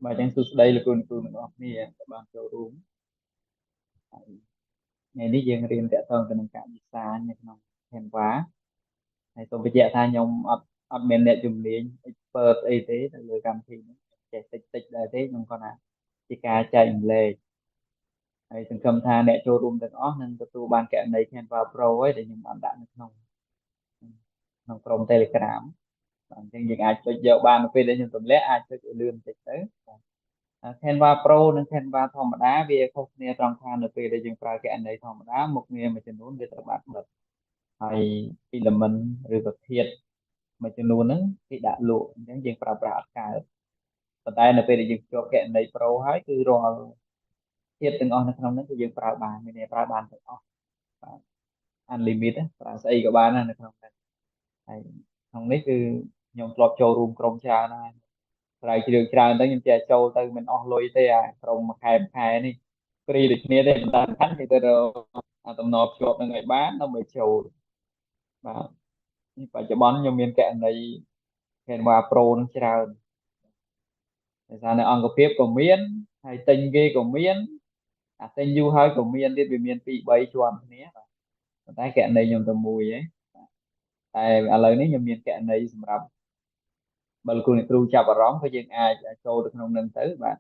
បាទអញ្ចឹងសួស្តីលោកគ្រូអ្នកគ្រូទាំងអស់គ្នាដែលបានចូលរួមហើយថ្ងៃនេះយើងរៀនតាក់ទងទៅនឹងការ design នៅក្នុង Canva ហើយសូមបញ្ជាក់ថាខ្ញុំអត់មានអ្នកជំនាញ expert អីទេទៅលើកម្មវិធីនេះចេះតិចតិចដែរទេខ្ញុំគាត់ថាជាការចែករំលែកហើយសង្ឃឹមថាអ្នកចូលរួមទាំងអស់នឹងទទួលបានគណនី Canva Pro ហើយដែលខ្ញុំបានដាក់នៅក្នុងក្នុងក្រុម Telegram បាទអញ្ចឹងយើងអាចចុចយកបាននៅពេលដែលខ្ញុំទម្លាក់អាចចុចឲ្យលឿនបន្តិចទៅបាទ Canva Pro និង Canva ធម្មតាវាខុសគ្នាត្រង់ថានៅពេលដែលយើងប្រើគណនីធម្មតាមុខងារមួយចំនួនវាត្រូវបានបិទហើយ element ឬក៏ធាតុមួយចំនួនហ្នឹងគេដាក់លក់អញ្ចឹងយើងប្រើប្រាស់អត់កើតប៉ុន្តែនៅពេលដែលយើងភ្ជាប់គណនី Pro ហើយគឺរាល់ធាតុទាំងអស់នៅក្នុងហ្នឹងគឺយើងប្រើបានមានន័យប្រើបានទាំងអស់បាទ unlimited ប្រើស្អីក៏បានដែរនៅក្នុងហ្នឹងហើយក្នុងនេះគឺខ្ញុំធ្លាប់ចូលរួមក្រុមច្រើនហើយស្រាវជ្រាវច្រើនទៅខ្ញុំចេះចូលទៅមិនអស់លុយទេអាក្រុមមួយខែមួយខែនេះfree ដូចគ្នាទេប៉ុន្តែសំខាន់គេទៅរកអាតំណភ្ជាប់នឹងឲ្យបានដើម្បីចូលបាទនេះបច្ចុប្បន្នខ្ញុំមានគណនី Canva Pro នឹងច្រើនដោយសារនៅអង្គភាពក៏មានហើយទិញគេក៏មានអាទិញយូរហើយក៏មានទៀតវាមាន2 3ជាន់គ្នាបាទប៉ុន្តែគណនីខ្ញុំតែមួយឯងតែឥឡូវនេះខ្ញុំមានគណនីសម្រាប់បើលោកគ្រូអ្នកគ្រូចាប់អារម្មណ៍ក៏យើងអាចចូលទៅក្នុងនឹងទៅបាទ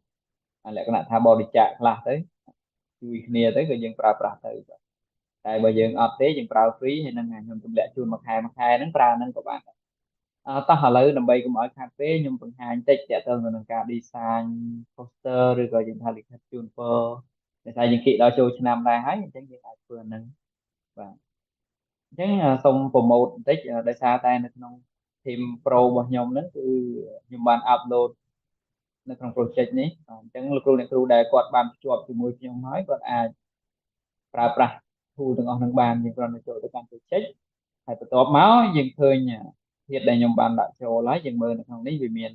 លក្ខណៈថាបរិច្ចាគខ្លះទៅជួយគ្នាទៅក៏យើងប្រើប្រាស់ទៅបាទតែបើយើងអត់ទេយើងប្រើ free ហើយនឹងខ្ញុំទម្លាក់ជូនមួយខែមួយខែហ្នឹងប្រើហ្នឹងក៏បានដែរអតោះឥឡូវដើម្បីកុំឲ្យខាត់ពេលខ្ញុំបង្ហាញតិចទាក់ទងទៅនឹងការ design poster ឬក៏យើងថាលិខិតជូនពរដោយសារយើងគិតដល់ចូលឆ្នាំដែរហើយអញ្ចឹងយើងអាចធ្វើហ្នឹងបាទអញ្ចឹងសូម promote បន្តិចដោយសារតែនៅក្នុង team pro របស់ខ្ញុំហ្នឹងគឺខ្ញុំបាន upload នៅក្នុង project នេះអញ្ចឹងលោកគ្រូអ្នកគ្រូដែលគាត់បានភ្ជាប់ជាមួយខ្ញុំហើយគាត់អាចប្រើប្រាស់ tool ទាំងអស់នឹងបានយើងគ្រាន់តែចូលទៅកាន់ project ហើយបន្ទាប់មកយើងឃើញធាតុដែលខ្ញុំបានដាក់ចូលហើយយើងមើលនៅក្នុងនេះវាមាន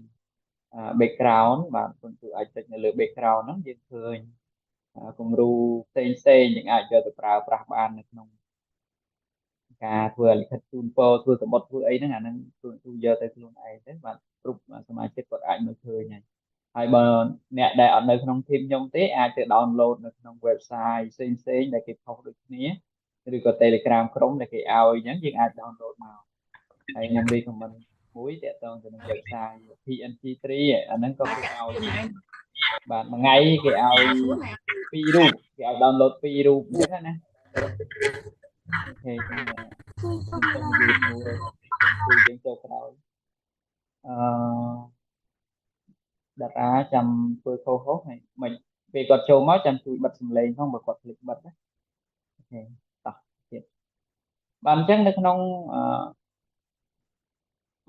background បាទคุณគ្រូអាចចុចនៅលើ background ហ្នឹងយើងឃើញគំរូផ្សេងផ្សេងយើងអាចយកទៅប្រើប្រាស់បាននៅក្នុងការធ្វើលិខិតជូនពរធ្វើសម្បត្តិធ្វើអីហ្នឹងអាហ្នឹងគ្រូគ្រូយកទៅខ្លួនឯងទៅបាទគ្រប់សមាជិកគាត់អាចមើលឃើញហើយហើយបើអ្នកដែលអត់នៅក្នុង team ខ្ញុំទេអាចទៅ download នៅក្នុង website ផ្សេងផ្សេងដែលគេផុសដូចគ្នាឬក៏ Telegram ក្រុមដែលគេឲ្យអញ្ចឹងយើងអាច download មកហើយខ្ញុំ recommend មួយតាក់ទងទៅនឹង website PNG3 អាហ្នឹងក៏គេឲ្យបាទមួយថ្ងៃគេឲ្យពីររូបគេឲ្យ download ពីររូបអញ្ចឹងណាOK ចឹងខ្ញុំសូមយូរមួយគឺយើងចូលក្រោយអឺតារាចាំធ្វើខុសហើយមិនពេលគាត់ចូលមកចាំជួយបិទសំឡេងផងបើគាត់ភ្លេចបិទណាOK តោះទៀតបាទអញ្ចឹងនៅក្នុងអឺ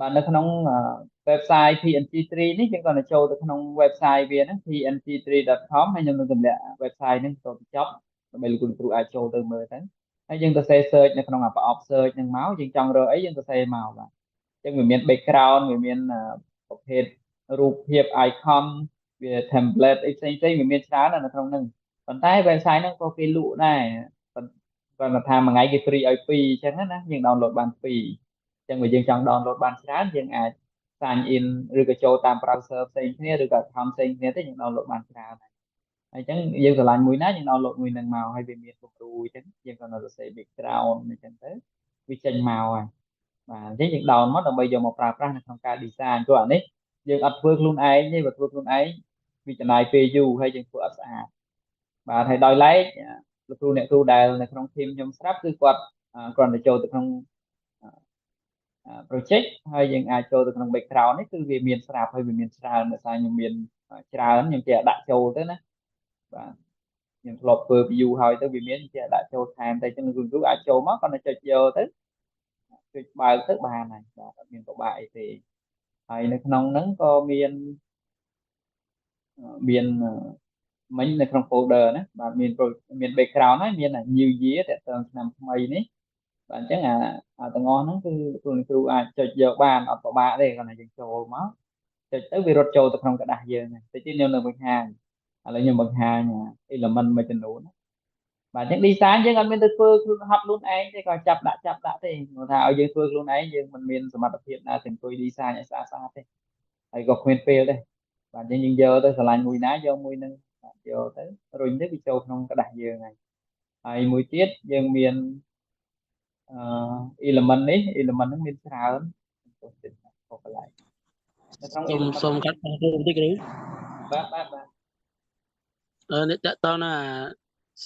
បាទនៅក្នុង website PNG3 នេះយើងគាត់ទៅចូលទៅក្នុង website វាហ្នឹង png3.com ហើយខ្ញុំនឹងទម្លាក់ website ហ្នឹងទៅចប់ដើម្បីលោកគ្រូអាចចូលទៅមើលទៅហើយយើងទៅសេ search នៅក្នុងអាប្រអប់ search ហ្នឹងមកយើងចង់រើអីយើងទៅសេមកបាទអញ្ចឹងវាមាន background វាមានប្រភេទរូបភាព icon វា template អីផ្សេងផ្សេងវាមានច្រើននៅក្នុងហ្នឹងប៉ុន្តែ website ហ្នឹងក៏គេលក់ដែរគាត់ថាមួយថ្ងៃគេ free ឲ្យ2អញ្ចឹងណាយើង download បាន2អញ្ចឹងបើយើងចង់ download បានច្រើនយើងអាច sign in ឬក៏ចូលតាម browser ផ្សេងគ្នាឬក៏ account ផ្សេងគ្នាទៅយើង download បានច្រើនហើយអញ្ចឹងយើងស្រឡាញ់មួយណាយើង download មួយនឹងមកហើយវាមានគំរូអញ្ចឹងយើងក៏នៅសរសេរ background អញ្ចឹងទៅវាចេញមកហើយបាទអញ្ចឹងយើង down មកដើម្បីយកមកប្រើប្រាស់នៅក្នុងការ design ព្រោះអានេះយើងអត់ធ្វើខ្លួនឯងទេបើធ្វើខ្លួនឯងវាចំណាយពេលយូរហើយយើងធ្វើអត់ស្អាតបាទហើយដោយឡែកលោកគ្រូអ្នកគ្រូដែលនៅក្នុង team ខ្ញុំស្រាប់គឺគាត់គ្រាន់តែចូលទៅក្នុង project ហើយយើងអាចចូលទៅក្នុង background នេះគឺវាមានស្រាប់ហើយវាមានច្រើនដោយសារខ្ញុំមានច្រើនខ្ញុំចេះដាក់ចូលទៅណាបាទខ្ញុំធ្លាប់ធ្វើ view ហើយទៅវាមានចេះដាក់ចូលថែមតែចឹងលោកគ្រូអាចចូលមកគាត់តែចុចយកទៅចុចបើកទៅបានហើយបាទអត់មានពិបាកអីទេហើយនៅក្នុងហ្នឹងក៏មានមានមិញនៅក្នុង folder ណាបាទមានមាន background ហើយមាន new year តើតើឆ្នាំថ្មីនេះបាទអញ្ចឹងអាអាទាំងអស់ហ្នឹងគឺគ្រូគ្រូអាចចុចយកបានអត់ពិបាកទេគ្រាន់តែយើងចូលមកចុចទៅវារត់ចូលទៅក្នុងក្រដាសយើងតិចទៀតខ្ញុំនឹងបង្ហាញឥឡូវខ្ញុំបង្ហាញ element មួយចំនួនបាទអញ្ចឹង design យើងអត់មានទៅធ្វើខ្លួនហត់ខ្លួនឯងទេក៏ចាប់ដាក់ចាប់ដាក់ទេគាត់ថាឲ្យយើងធ្វើខ្លួនឯងយើងមិនមានសមត្ថភាពណាទៅអង្គុយ design ឲ្យស្អាតស្អាតទេហើយក៏គ្មានពេលដែរបាទ បាទអញ្ចឹងយើងយកទៅស្រឡាញ់មួយណាយកមួយនឹងបាទយកទៅរុញទៅវាចូលក្នុងក្រដាសយើងហើយហើយមួយទៀតយើងមានអឺ element នេះ element ហ្នឹងមានច្រើនទោះចិត្តខុសកន្លែងនៅក្នុង សូម element សូមកាត់បងគ្រូបន្តិចគ្រូ បាទបាទបាទ អឺនេះតកតណា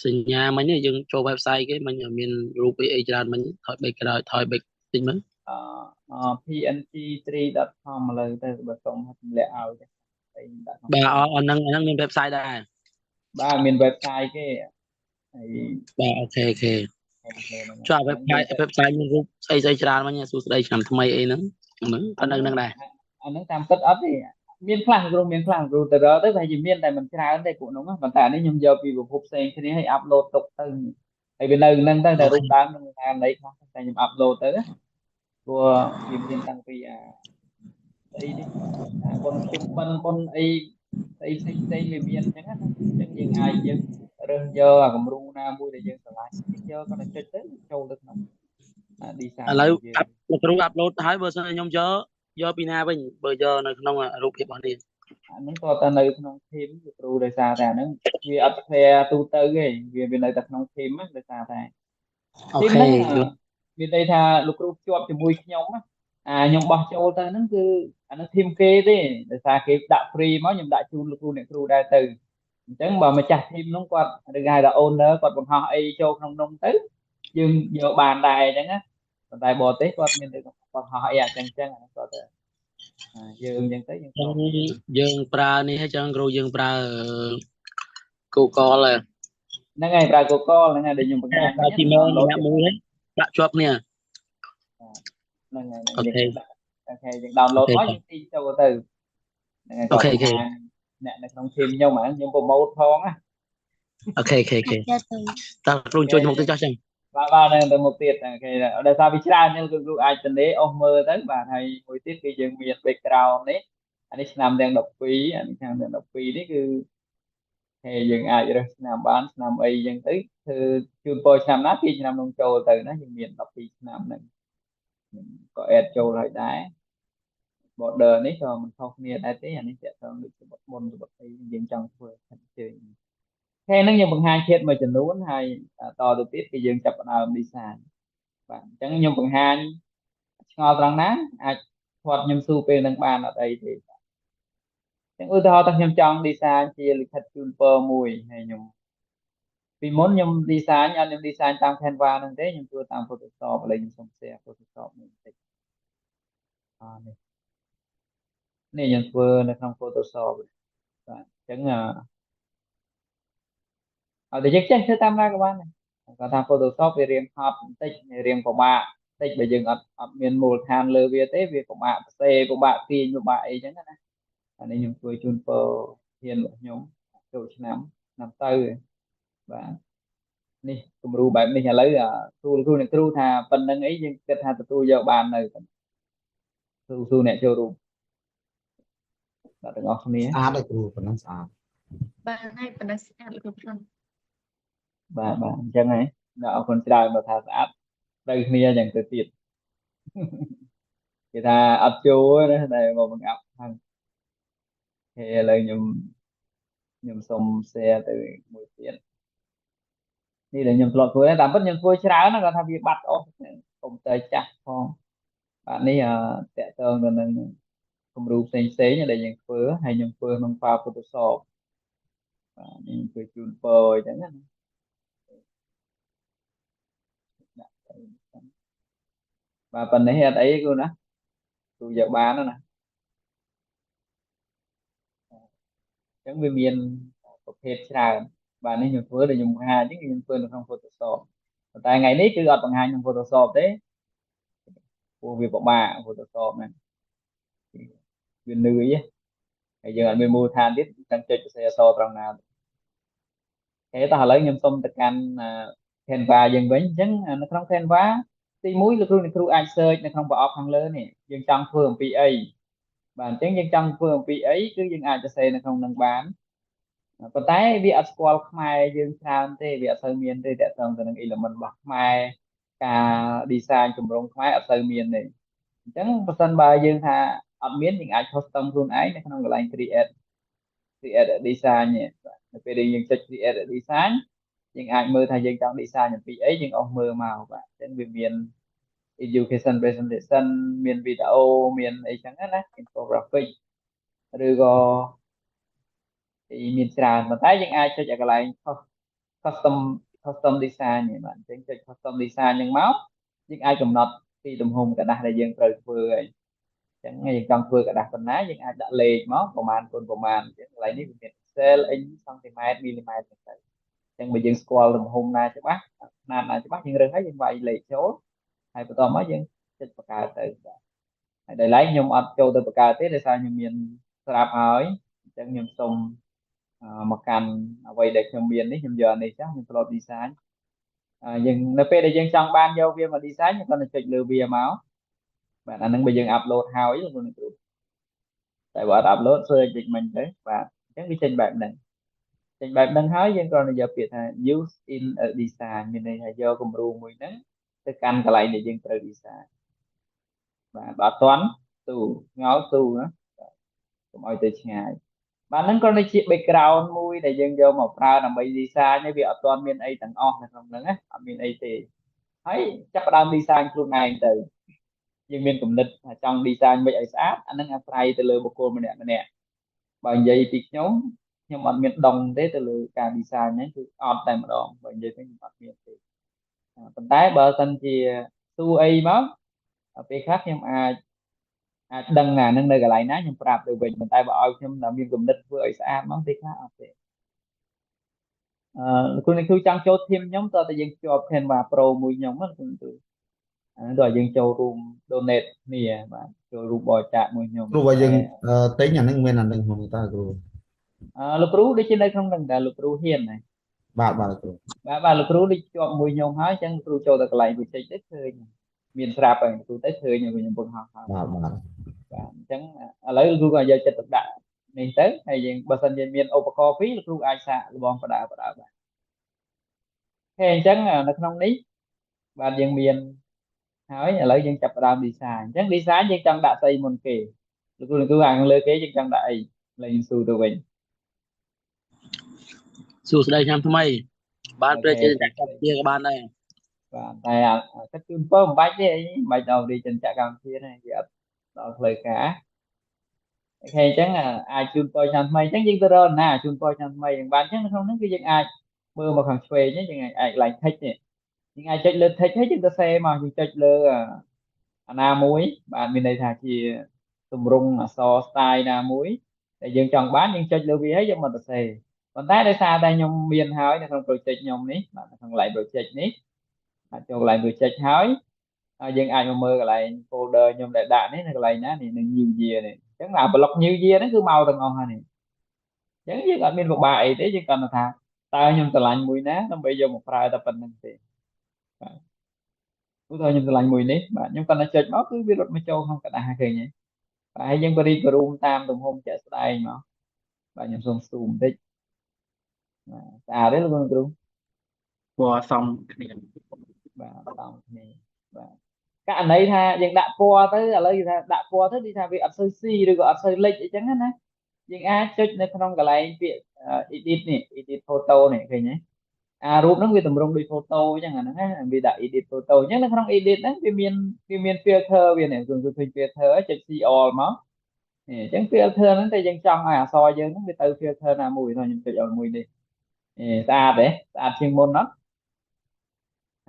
សញ្ញាមិញនេះយើងចូល website គេមិញមានរូបអីអីច្រើនមិញថយបែកក្រោយថយបែកតិចមើល អឺ png3.com ឥឡូវទៅបើសុំឲ្យទម្លាក់ឲ្យទៅហើយដាក់ក្នុង បាទអហ្នឹងអាហ្នឹងមាន website ដែរ បាទមាន website គេហើយ បាទ OK OK OK ហ្នឹង ចុះ website website មានរូបស្អីស្អីច្រើនមិញសួស្តីឆ្នាំថ្មីអីហ្នឹងហ្នឹងប៉ុណ្្នឹងហ្នឹងដែរ អាហ្នឹងតាមពិតអត់ទេមានខ្លះគ្រូមានខ្លះគ្រូទៅរកទៅប្រហែលជាមានតែមិនច្រើនទេពួកនោះប៉ុន្តែអានេះខ្ញុំយកពីប្រភពផ្សេងគ្នាឲ្យ upload ទុកទៅហើយវានៅហ្នឹងទៅតែរូបដើមនឹងណាណីខ្លះតែខ្ញុំ upload ទៅព្រោះវាមានតាំងពីអាស្អីនេះអាបុណ្យជុំបិណ្ឌបុណ្យអីស្អីផ្សេងផ្សេងវាមានអញ្ចឹងណាអញ្ចឹងយើងអាចយើងរើសយកអាគំរូណាមួយដែលយើងស្រឡាញ់យើងយកគាត់តែចុចទៅចូលទៅក្នុង design ឥឡូវ យើង លោកគ្រូ upload ហើយបើសិនខ្ញុំយកយកពីណាវិញបើយកនៅក្នុងរូបភាពរបស់នេះ អាហ្នឹងក៏តែនៅក្នុង team លោកគ្រូដោយសារតែអាហ្នឹងវាអត់ share ទូទៅទេវាវានៅតែក្នុង team ណាដោយសារតែ team អូខេ ហ្នឹងមានន័យថាលោកគ្រូភ្ជាប់ជាមួយខ្ញុំណាអាខ្ញុំបោះចូលទៅហ្នឹងគឺអាហ្នឹង team គេទេដោយសារគេដាក់ free មកខ្ញុំដាក់ជូនលោកគ្រូអ្នកគ្រូដែរទៅអញ្ចឹងបើម្ចាស់ team ហ្នឹងគាត់ឬគេហៅថា owner គាត់បង្ហោះអីចូលក្នុងនោះទៅយើងយកបានដែរអញ្ចឹងណាប៉ុន្តែបរទេសគាត់មានតែបង្ហោះអីអញ្ចឹងអញ្ចឹងអាហ្នឹងគាត់ទៅយើងអញ្ចឹងទៅយើង ចឹងយើងប្រើនេះហើយចឹងគ្រូយើងប្រើ Google ហើយ ហ្នឹងហើយប្រើ Google ហ្នឹងហើយដែលខ្ញុំបង្ហាញ ប្រើ Gmail ម្នាក់មួយហើយដាក់ជាប់គ្នា ហ្នឹងហើយ OK OK យើង download មកយើងទាញចូលទៅហ្នឹងហើយ OK OK អ្នកនៅក្នុង team ខ្ញុំហ្នឹងខ្ញុំ promote ផងណា OK OK OK តើគ្រូជួយមុខទៅចុះចឹង បាទបាទនឹងទៅមុខទៀត OK ដោយសារវាច្រើនចឹងគឺគ្រូអាចទៅនេះអស់មើលទៅបាទហើយមួយទៀតគឺយើងមាន background នេះអានេះឆ្នាំទាំង12អានេះឆ្នាំទាំង12នេះគឺហើយយើងអាចរើសឆ្នាំបានឆ្នាំអីចឹងទៅធ្វើជូនពរឆ្នាំណាពីឆ្នាំនោះចូលទៅណាយើងមាន12ឆ្នាំហ្នឹងក៏ add ចូលហើយដែរ border នេះក៏មិនខុសគ្នាដែរទេអានេះតកតងដូចជាបុណ្យបុត្រអីយើងចង់ធ្វើអញ្ជើញខែហ្នឹងយើងបង្ហាញធាតុមួយចំនួនហើយតទៅទៀតគឺយើងចាប់ផ្ដើម design បាទអញ្ចឹងខ្ញុំបង្ហាញឆ្ងល់ត្រង់ណាអាចធាត់ខ្ញុំស៊ូពេលនឹងបានអត់អីទេអញ្ចឹងឧទាហរណ៍ថាខ្ញុំចង់ design ជាលិខិតជូនពរមួយហើយខ្ញុំពីមុនខ្ញុំ design អត់ខ្ញុំ design តាម Canva ហ្នឹងទេខ្ញុំធ្វើតាម Photoshop ឥឡូវខ្ញុំសុំ share Photoshop មួយបន្តិចអនេះនេះខ្ញុំធ្វើនៅក្នុង Photoshop បាទអញ្ចឹងអត់តែយើងចេះធ្វើតាមណាក៏បានដែរគាត់ថា Photoshop វារៀងហត់បន្តិចរៀងពិបាកបន្តិចបើយើងអត់អត់មានមូលដ្ឋានលើវាទេវាពិបាកផ្សេពិបាកទាញពិបាកអីចឹងណាអានេះខ្ញុំធ្វើជូនពរធានរបស់ខ្ញុំចូលឆ្នាំឆ្នាំទៅបាទនេះគំរូបែបនេះឥឡូវគ្រូគ្រូអ្នកគ្រូថាប៉ុណ្្នឹងអីយើងគិតថាទទួលយកបាននៅគ្រូគ្រូអ្នកចូលរួមបាទទាំងអស់គ្នា ស្អាតហើយគ្រូប៉ុណ្ណឹងស្អាត បាទហើយប៉ុណ្ណឹងស្អាតលោកគ្រូ បាទបាទអញ្ចឹងហើយអរគុណច្រើនបើថាស្អាតត្រូវគ្នាយ៉ាងទៅទៀតគេថាអត់ចូលណាតែមកបង្អាប់ខាងហេឥឡូវខ្ញុំខ្ញុំសុំ share ទៅមួយទៀតនេះដែលខ្ញុំធ្លាប់ធ្វើតាមពិតខ្ញុំធ្វើច្រើនណាគាត់ថាវាបាត់អស់កុំព្យូទ័រចាស់ផងបាទនេះតកតងទៅនឹងគំរូផ្សេងផ្សេងដែលយើងធ្វើហើយខ្ញុំធ្វើក្នុង file Photoshop បាទនេះធ្វើជូនពរអញ្ចឹងណាដាក់ទៅបាទប៉ុណ្ណេះអត់អីគ្រូណាគ្រូយកបានណាអញ្ចឹងវាមានប្រភេទច្រើនបាទនេះខ្ញុំធ្វើដែលខ្ញុំបង្ហាញអញ្ចឹងខ្ញុំធ្វើនៅក្នុង Photoshop ប៉ុន្តែថ្ងៃនេះគឺអត់បង្ហាញក្នុង Photoshop ទេព្រោះវាពិបាក Photoshop ហ្នឹងវានឿយហើយយើងអត់មានមូលដ្ឋានទៀតចង់ចុចសរសេរអក្សរត្រង់ណាទេតោះឥឡូវខ្ញុំសុំទៅកាន់ Canva យើងវិញអញ្ចឹងនៅក្នុង Canva ទី1លោកគ្រូអ្នកគ្រូអាច search នៅក្នុងប្រអប់ខាងលើនេះយើងចង់ធ្វើអំពីអីបាទអញ្ចឹងយើងចង់ធ្វើអំពីអីគឺយើងអាចសរសេរនៅក្នុងនឹងបានប៉ុន្តែវាអត់ស្គាល់ខ្មែរយើងច្រើនទេវាអត់សូវមានទេតកតងទៅនឹង element របស់ខ្មែរការ design ទម្រង់ខ្មែរអត់សូវមានទេអញ្ចឹងបើសិនបើយើងថាអត់មានយើងអាច custom ខ្លួនឯងនៅក្នុងកន្លែង create Create a design នេះបាទនៅពេលដែលយើងចុច create a design យើងអាចមើលថាយើងចង់ design អំពីអីយើងអស់មើលមកបាទអញ្ចឹងវាមាន education presentation មានវីដេអូមានអីចឹងណា infographic ឬក៏អីមានច្រើនប៉ុន្តែយើងអាចចុចឲ្យកន្លែង custom design នេះបាទអញ្ចឹងចុច custom design ហ្នឹងមកយើងអាចកំណត់ពីទំហំក្រដាសដែលយើងត្រូវធ្វើហើយអញ្ចឹងយើងចង់ធ្វើក្រដាសប៉ុណ្ណាយើងអាចដាក់លេខមកប្រមាណគុណប្រមាណអញ្ចឹងកន្លែងនេះវាមាន Excel អ៊ីញសង់ទីម៉ែត្រមីលីម៉ែត្រហ្នឹងទៅអញ្ចឹងបើយើងស្គាល់ទំហំណាច្បាស់ខ្នាតណាច្បាស់យើងរើសហើយយើងវាយលេខចូលហើយបន្ទាប់មកយើងចុចបង្កើតទៅបាទហើយដោយឡែកខ្ញុំអត់ចូលទៅបង្កើតទេដោយសារខ្ញុំមានស្រាប់ហើយអញ្ចឹងខ្ញុំសូមមកកាន់អ្វីដែលខ្ញុំមាននេះខ្ញុំយកនេះចាស់ខ្ញុំធ្លាប់ design យើងនៅពេលដែលយើងចង់បានយកវាមក design យើងគ្រាន់តែចុចលើវាមកបាទអាហ្នឹងបើយើង upload ហើយលោកគ្រូតែបើអត់ upload search តិចមិញទៅបាទអញ្ចឹងវាចេញបែបហ្នឹងចេញបែបហ្នឹងហើយយើងគ្រាន់តែយកពាក្យថា use in a design មានន័យថាយកគំរូមួយហ្នឹងទៅកាន់កន្លែងដែលយើងត្រូវ design បាទបើអត់ទាន់ទូងល់ទូណាកុំឲ្យទៅឆ្ងាយបាទហ្នឹងគ្រាន់តែជា background មួយដែលយើងយកមកប្រើដើម្បី design នេះវាអត់ទាន់មានអីទាំងអស់នៅក្នុងហ្នឹងណាអត់មានអីទេហើយចាប់ផ្ដើម design ខ្លួនឯងទៅយើងមានគំនិតថាចង់ design មិនឲ្យស្អាតអាហ្នឹងអាស្រ័យទៅលើបុគ្គលម្នាក់ម្នាក់បើនិយាយពីខ្ញុំខ្ញុំអត់មានដងទេទៅលើការ design ហ្នឹងគឺអត់តែម្ដងបើនិយាយទៅខ្ញុំអត់មានទេប៉ុន្តែបើសិនជាសួរអីមកពេលខ្លះខ្ញុំអាចអាចដឹងអាហ្នឹងនៅកន្លែងណាខ្ញុំប្រាប់ទៅវិញប៉ុន្តែបើឲ្យខ្ញុំមានគំនិតធ្វើឲ្យស្អាតហ្មងពេលខ្លះអត់ទេអឺលោកគ្រូចង់ចូល team ខ្ញុំតើតែយើងជាប់ Canva Pro មួយខ្ញុំណាគ្រូគ្រូអាហ្នឹងតើយើងចូលរួម donate គ្នាបាទចូលរួមបរិច្ចាគមួយខ្ញុំ គ្រូបើយើងទិញអាហ្នឹងមានអាហ្នឹងក្នុងតើគ្រូ អឺលោកគ្រូដូចជានៅក្នុងហ្នឹងតែលោកគ្រូហ៊ានណា បាទបាទគ្រូ បាទបាទលោកគ្រូដូចជាប់មួយខ្ញុំហើយអញ្ចឹងគ្រូចូលទៅកន្លែង project ទៅឃើញមានស្រាប់ហើយគ្រូទៅឃើញខ្ញុំពឹងហោះហើយ បាទបាទ បាទអញ្ចឹងឥឡូវគ្រូក៏យកចិត្តទុកដាក់នេះទៅហើយយើងបើសិនជាមានឧបករណ៍ពីរលោកគ្រូអាចសាកល្បងបដើបដើបាទហេអញ្ចឹងនៅក្នុងនេះបាទយើងមានហើយឥឡូវយើងចាប់ផ្ដើម design អញ្ចឹង design យើងចង់ដាក់ស្អីមុនគេលោកគ្រូលោកគ្រូខាងលើគេយើងចង់ដាក់អីលេងស៊ូទៅវិញ សួស្តីឆ្នាំថ្មី បានប្រជាជនកម្ពុជាក៏បានដែរ បាទតែគិតជូនពរមិនបាច់ទេអីមិនបាច់ដល់រាជចក្រកម្ពុជាទេវាអត់ដល់ផ្លូវការ OK អញ្ចឹងអាចជូនពរឆ្នាំថ្មីអញ្ចឹងយើងទៅរកណាជូនពរឆ្នាំថ្មីយ៉ាងបានអញ្ចឹងនៅក្នុងហ្នឹងគឺយើងអាចមើលមកខាងឆ្វេងយើងអាចកន្លែង text នេះយើងអាចចុចលើ text ហើយយើងទៅសេមកយើងចុចលើអាណាមួយបាទមានន័យថាជាទម្រង់អក្សរ style ណាមួយដែលយើងចង់បានយើងចុចលើវាហើយយើងមកទៅសេប៉ុន្តែដោយសារតែខ្ញុំមានហើយនៅក្នុង project ខ្ញុំនេះបាទនៅក្នុងកន្លែង project នេះបាទចូលកន្លែង project ហើយហើយយើងអាចមកមើលកន្លែង folder ខ្ញុំដែលដាក់នេះនៅកន្លែងណានេះនៅ new year នេះអញ្ចឹងអា block new year ហ្នឹងគឺមកទាំងអស់ហើយនេះអញ្ចឹងយើងអត់មានពិបាកអីទេយើងគ្រាន់តែថាតើខ្ញុំស្រឡាញ់មួយណាដើម្បីយកមកប្រើតែប៉ុណ្្នឹងទេបាទឧទាហរណ៍ខ្ញុំស្រឡាញ់មួយនេះបាទខ្ញុំគ្រាន់តែចុចមកគឺវារត់មកចូលក្នុងក្រដាសឃើញទេបាទហើយយើងបរិបរួមតាមទំហំជាក់ស្ដែងមកបាទខ្ញុំសូម zoom បន្តិចបាទស្អាតទេលោកគ្រូ ពណ៌សមគ្នា បាទសមគ្នាបាទករណីថាយើងដាក់ពណ៌ទៅឥឡូវគេថាដាក់ពណ៌ទៅដូចថាវាអត់សូវស៊ីឬក៏អត់សូវលិចអីចឹងណាយើងអាចចុចនៅក្នុងកន្លែងពាក្យ edit នេះ edit photo នេះឃើញទេអារូបហ្នឹងវាតម្រង់ដូច photo អញ្ចឹងអាហ្នឹងណាវាដាក់ edit photo អញ្ចឹងនៅក្នុង edit ហ្នឹងវាមាន filter វានេះគឺឃើញ filter ចុច see all មកនេះអញ្ចឹង filter ហ្នឹងតែយើងចង់ឲ្យអក្សរយើងហ្នឹងវាទៅ filter ណាមួយខ្ញុំចុចឲ្យមួយនេះស្អាតទេស្អាតជាងមុនអត់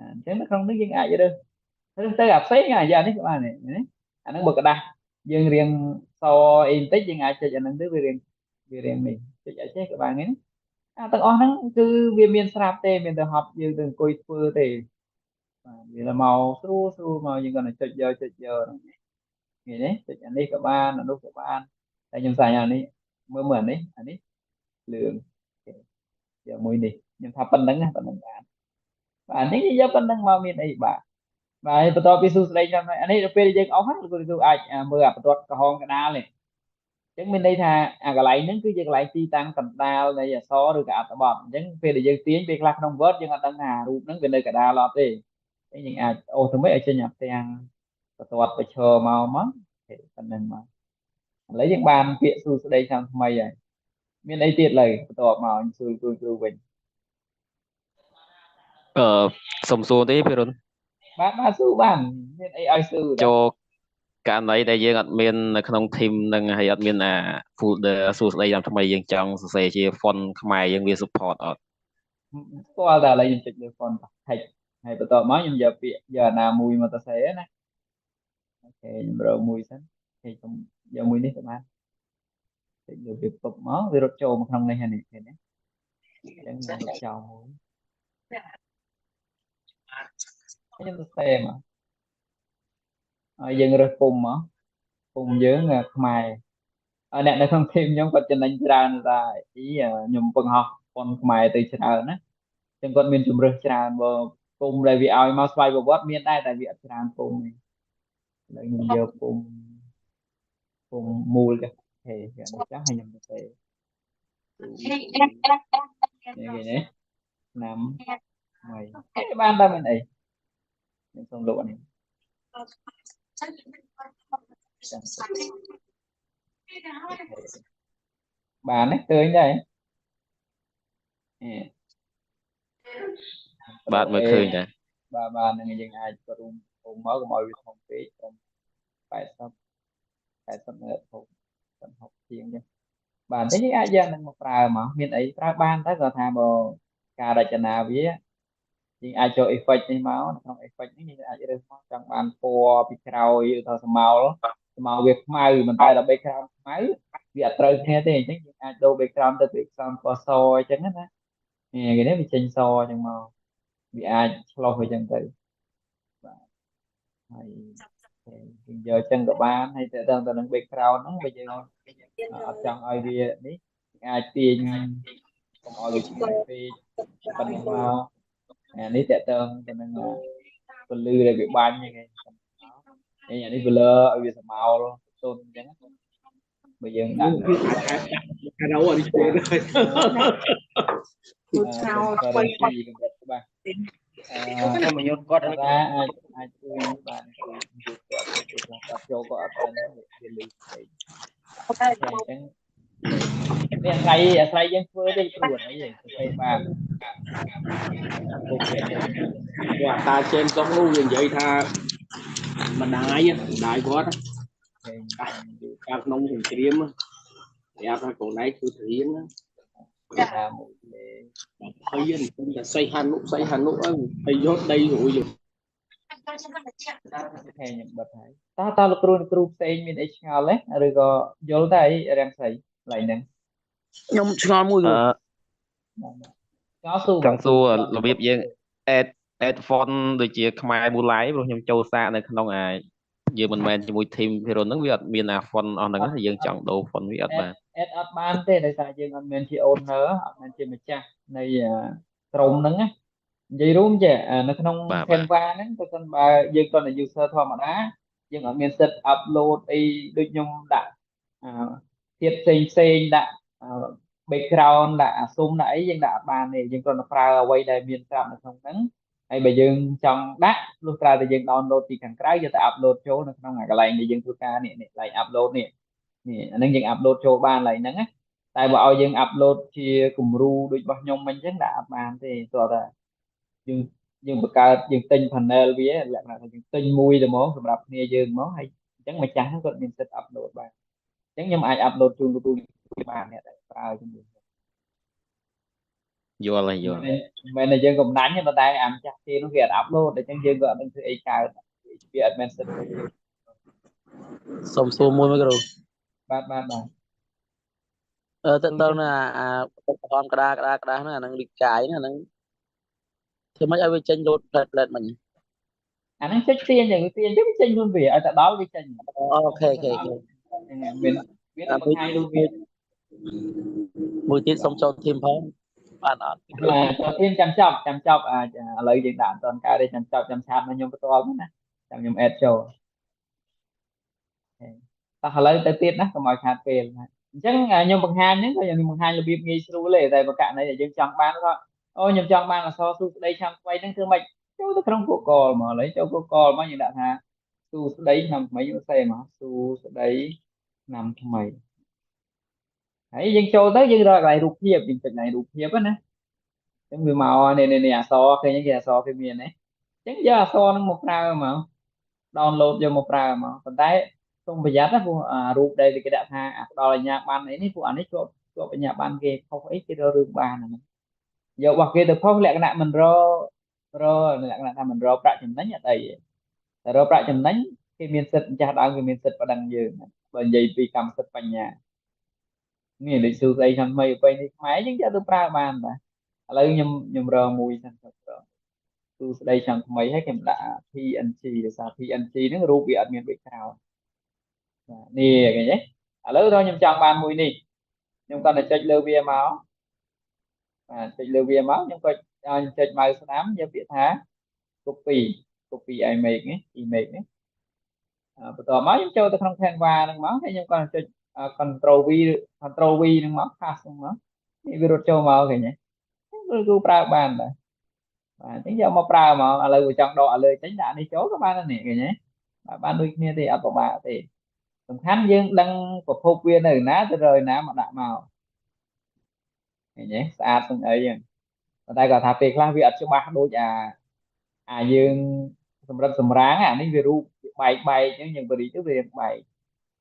អញ្ចឹងនៅក្នុងនេះយើងអាចរើសរើសទៅអាផ្សេងអាយ៉ាងនេះក៏បាននេះអាហ្នឹងបើក្រដាសយើងរៀងសអីបន្តិចយើងអាចចុចអាហ្នឹងទៅវារៀងនេះចុចឲ្យចេះក៏បាននេះអាទាំងអស់ហ្នឹងគឺវាមានស្រាប់ទេមានតែហត់យើងទៅអង្គុយធ្វើទេបាទវាមកស្រួលស្រួលមកយើងគាត់តែចុចយកចុចយកហ្នឹងឃើញទេចុចអានេះក៏បានអានោះក៏បានតែខ្ញុំសាញ់អានេះមើលមើលអានេះអានេះលឿងយកមួយនេះខ្ញុំថាប៉ុណ្្នឹងណាប៉ុណ្្នឹងបានបាទនេះយកប៉ុណ្្នឹងមកមានអីបាទបាទបន្ទាប់ពីសួស្តីចាំអានេះដល់ពេលយើងអស់ហើយលោកគ្រូអាចមើលអាបន្ទាត់ក្រហមកដាលនេះអញ្ចឹងមានន័យថាអាកន្លែងហ្នឹងគឺជាកន្លែងទីតាំងកណ្ដាលនៃអក្សរឬក៏អត្ថបទអញ្ចឹងពេលដែលយើងទាញពេលខ្លះក្នុង Word យើងអត់ដឹងថារូបហ្នឹងវានៅកណ្ដាលអត់ទេអញ្ចឹងយើងអាចអូសទៅមិនឲ្យចេញអាផ្ទាំងបន្ទាត់ប្រឈរមកមកប៉ុណ្្នឹងមកឥឡូវយើងបានពាក្យសួស្តីឆ្នាំថ្មីហើយ មានអីទៀតឡើយបន្ទាប់មកខ្ញុំសួរគ្រូគ្រូវិញ អឺសុំសួរទេភិរុន បាទបាទសួរបានមានអីឲ្យសួរដែរ ចូលករណីដែលយើងអត់មាននៅក្នុង team នឹងហើយអត់មានអា folder សួស្តីតាមថ្មីយើងចង់សរសេរជា font ខ្មែរយើងវា support អត់? ស្គាល់តែឥឡូវខ្ញុំចុចលើ font text ហើយបន្ទាប់មកខ្ញុំយកពាក្យយកអាណាមួយមកទៅសេណាOK ខ្ញុំរកមួយសិនគេខ្ញុំយកមួយនេះទៅបានចុចលើវាពុបមកវារត់ចូលមកក្នុងនេះហើយនេះឃើញទេអញ្ចឹងខ្ញុំលុបចោលមួយខ្ញុំសរសេរមកហើយយើងរើសពុំមកពុំយើងខ្មែរហើយអ្នកនៅក្នុង team ខ្ញុំគាត់ចំណេញច្រើនតែអីខ្ញុំបង្ហោះប៉ុនខ្មែរទៅច្រើនណាអញ្ចឹងគាត់មានជំរើសច្រើនបើពុំដែលវាឲ្យមកស្វ័យប្រវត្តិមានដែរតែវាអត់ច្រើនពុំទេឥឡូវខ្ញុំយកពុំពុំមូលចាស់ហេគេនេះចាស់ហើយខ្ញុំទៅសេនេះគេនេះឆ្នាំថ្មីគេបានតែមានអីខ្ញុំសូមលុបអានេះចាំបានទេឃើញដែរនេះ បាទមើលឃើញដែរ បាទបាទនឹងយើងអាចបរុំពុំមកកុំឲ្យវាធំពេកត្រឹម80 80នៅធំ60ជាងចឹងបាទតែយើងអាចយកនឹងមកប្រើមកមានអីប្រើបានតែគាត់ថាបើការរចនាវាយើងអាចចូល effect នេះមកនៅក្នុង effect នេះយើងអាចរើសមកចង់បានពណ៌ពីក្រោយឬថាស្មោលស្មោលវាខ្មៅមិនតែដល់ background ខ្មៅវាអត់ត្រូវគ្នាទេអញ្ចឹងយើងអាចដូរ background ទៅ background ពណ៌សអញ្ចឹងណានេះគេនេះវាចេញសអញ្ចឹងមកវាអាចឆ្លោះអញ្ចឹងទៅបាទហើយយើងយកអញ្ចឹងក៏បានហើយទៅដល់ទៅនឹង background ហ្នឹងបើយើងអត់ចង់ឲ្យវានេះអាចទាញកុំឲ្យវាឆ្ងាយពេកប៉ុណ្ណឹងមកអានេះតកតងទៅនឹងពលឺដែលវាបាញ់ហ្នឹងឯងនេះអានេះ blur ឲ្យវាស្មោលទន់អញ្ចឹងបើយើងដាក់ វាអាចដាក់ការ៉ូអត់ជួយដែរ ឆោត បីកម្រិតច្បាស់អឺ ខ្ញុំមកយកគាត់ ថាអាចអាចជួយបានជួយជួយគាត់ជួយគាត់ចូលក៏អត់បានវាលឺពេកអញ្ចឹងនេះអាស្រ័យអាស្រ័យយើងធ្វើទេព្រោះអីទេបាន គាត់តាចេនកុងនោះវានិយាយថាម្ដាយម្ដាយគាត់កាលក្នុងសង្គ្រាមប្រាប់ថាកូនឯងធ្វើត្រៀមណា ថាមួយលេ 20ហ្នឹងតែសីហនុសីហនុអើហើយយកដីរួយ ហេខ្ញុំបិទហើយតើតើលោកគ្រូគ្រូផ្សេងមានអីឆ្ងល់ទេឬក៏យល់តែអីរាំងស្រីកន្លែងហ្នឹង ខ្ញុំឆ្ងល់មួយ អឺ ឆ្ងល់សួរ ចង់សួររបៀបយើង add font ដូចជាខ្មែរមូឡៃព្រោះខ្ញុំចូលសាកនៅក្នុងអាយើងមិនមែនជាមួយ team ភិរុនហ្នឹងវាអត់មានអា font អស់ហ្នឹងយើងចង់ដូរ font វាអត់បាន add អត់បានទេដោយសារយើងអត់មានជា owner អត់មានជាម្ចាស់នៃក្រុមហ្នឹងណានិយាយរួមចេះនៅក្នុង Canva ហ្នឹងបើសិនបើយើងគ្រាន់តែ user ធម្មតាយើងអត់មានសិទ្ធ upload អីដូចខ្ញុំដាក់ធាតុផ្សេងផ្សេងដាក់ background ដាក់អាស៊ុំដាក់អីយើងដាក់អត់បានទេយើងគ្រាន់តែប្រើអ្វីដែលមានស្រាប់នៅក្នុងហ្នឹងហើយបើយើងចង់ដាក់លុះត្រាតែយើង download ពីខាងក្រៅយកទៅ upload ចូលនៅក្នុងកន្លែងដែលយើងធ្វើការនេះនេះកន្លែង upload នេះនេះអាហ្នឹងយើង upload ចូលបានកន្លែងហ្នឹងណាតែបើឲ្យយើង upload ជាគំរូដូចរបស់ខ្ញុំមិញអញ្ចឹងដាក់អត់បានទេទោះតែយើងយើងបង្កើតយើងទិញ panel វាលក្ខណៈថាយើងទិញមួយទៅហ្មងសម្រាប់គ្នាយើងហ្មងហើយអញ្ចឹងម្ចាស់ហ្នឹងគាត់មានសិទ្ធិ upload បានអញ្ចឹងខ្ញុំអាច upload ជូនលោកគ្រូបានអ្នកដែលប្រើជាមួយ យល់ហើយយល់ មិនមែនតែយើងកំណាញ់ទេប៉ុន្តែអាម្ចាស់គេនោះគេអត់ upload អញ្ចឹងយើងក៏អត់ដឹងធ្វើអីកើតវាអត់មែនសិទ្ធិរបស់យើង សុំសួរមួយមកគ្រូ បាទបាទបាទ អឺទៅទៅណាអាក្រហមក្តារក្តារក្តារហ្នឹងអាហ្នឹងលិកាយហ្នឹងអាហ្នឹងធ្វើម៉េចឲ្យវាចេញលោតផ្លែតផ្លែតមិញ អាហ្នឹងចុចទាញយ៉ាងទាញទៅវាចេញខ្លួនវាឲ្យតែដល់វាចេញ OK OK OK ហ្នឹងមានវាទៅបង្ហាញខ្លួនវា មួយទៀតសុំចូល team ផងបានអត់ បាទចូល team ចាំចប់ចាំចប់អាចឥឡូវយើងដាក់អត់ទាន់កើតទេចាំចប់ចាំ chat មកខ្ញុំផ្ទាល់ណាចាំខ្ញុំ add ចូលតោះឥឡូវទៅទៀតណាកុំឲ្យខាតពេលណាអញ្ចឹងខ្ញុំបង្ហាញហ្នឹងក៏ខ្ញុំបង្ហាញរបៀបងាយស្រួលទេតែបើករណីដែលយើងចង់បានក៏អូខ្ញុំចង់បានអក្សរសួស្តីឆ្នាំថ្មីហ្នឹងធ្វើម៉េចចូលទៅក្នុង Google មកឥឡូវចូល Google មកយើងដាក់ថាសួស្តីឆ្នាំថ្មីយើងសេមកសួស្តីឆ្នាំថ្មី ហើយយើងចូលទៅយើងរកកន្លែងរូបភាពយើងចុចកន្លែងរូបភាពណាអញ្ចឹងវាមកនេះនេះអក្សរឃើញគេអក្សរគេមានទេអញ្ចឹងយកអក្សរហ្នឹងមកប្រើមក download យកមកប្រើមកប៉ុន្តែសូមប្រយ័ត្នណាព្រោះអារូបដែលគេដាក់ថាអាផ្ដល់អាជ្ញាប័ណ្ណអីនេះពួកអានេះជាប់អាជ្ញាប័ណ្ណគេផុសអីគេរករឿងបានហ្នឹងយករបស់គេទៅផុសលក្ខណៈមិនរលក្ខណៈថាមិនរកប្រាក់ចំណេញអត់អីទេតែរកប្រាក់ចំណេញគេមានសិទ្ធិម្ចាស់ដើមគេមានសិទ្ធិប្តឹងយើងបើនិយាយពីកម្មសិទ្ធិបញ្ញានេះដូចសួស្អីឆ្នាំថ្មីប្រពៃនេះខ្មែរយើងយកទៅប្រើបានបាទឥឡូវខ្ញុំរកមួយសិនទៅរកសួស្ដីឆ្នាំថ្មីហើយគេដាក់ PNG ដោយសារ PNG ហ្នឹងរូបវាអត់មាន background បាទនេះឃើញទេឥឡូវដល់ខ្ញុំចង់បានមួយនេះខ្ញុំគាត់តែចុចលើវាមកបាទចុចលើវាមកខ្ញុំក៏ខ្ញុំចុចម៉ៅស្ដាំយកពាក្យថា copy copy image នេះ image នេះបន្ទាប់មកខ្ញុំចូលទៅក្នុង Canva ហ្នឹងមកហើយខ្ញុំគាត់ចុច Ctrl V Ctrl V ហ្នឹងមក paste ហ្នឹងមកនេះវារត់ចូលមកឃើញទេគឺគូប្រើបានដែរបាទអញ្ចឹងយកមកប្រើមកឥឡូវវាចង់ដកឲ្យលើចេញដាក់នេះចូលក៏បានដែរនេះឃើញទេបាទបានដូចគ្នាទេអត់ពិបាកទេសំខាន់យើងដឹងប្រភពវានៅណាទៅរយណាមកដាក់មកឃើញទេស្អាតស្អីហ្នឹងប៉ុន្តែគាត់ថាពេលខ្លះវាអត់ច្បាស់ដូចអាយើងសម្រិតសម្រាងអានេះវារូបបែកបែកអញ្ចឹងយើងបរិទៅវាបែក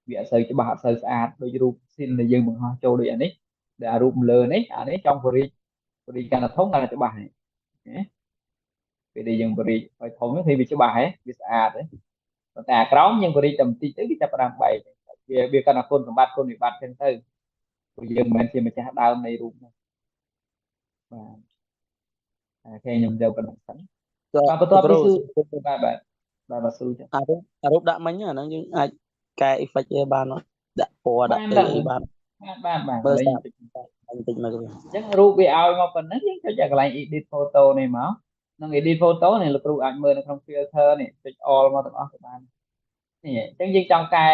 វាអត់សូវច្បាស់អត់សូវស្អាតដូចរូបស៊ីនដែលយើងបង្ហោះចូលដូចអានេះដែលអារូបលើនេះអានេះចង់បរិកាន់តែធំកាន់តែច្បាស់ហ្នឹងពេលដែលយើងបរិឲ្យធំហ្នឹងគឺវាច្បាស់ហ៎វាស្អាតហ៎ប៉ុន្តែអាក្រោមយើងបរិតែបន្តិចទៅវាចាប់ផ្ដើមបែកវាកាន់តែគុណសម្បត្តិគុណវិបត្តិចឹងទៅព្រោះយើងមិនមែនជាម្ចាស់ដើមនៃរូបហ្នឹងបាទអូខេខ្ញុំយកប៉ុណ្្នឹងសិនបាទបន្ទាប់ពីស៊ូបាទបាទបាទស៊ូចឹងអារូបដាក់មិញអាហ្នឹងយើងអាចកែ effect វាបានដាក់ពណ៌ដាក់អីបានបានបាទមើលបន្តិចមកអញ្ចឹងរូបវាឲ្យមកប៉ុណ្ណឹងយើងចុចអាកន្លែង edit photo នេះមកក្នុង edit photo នេះលោកគ្រូអាចមើលនៅក្នុង filter នេះចុច all មកទាំងអស់ក៏បាននេះអញ្ចឹងយើងចង់កែ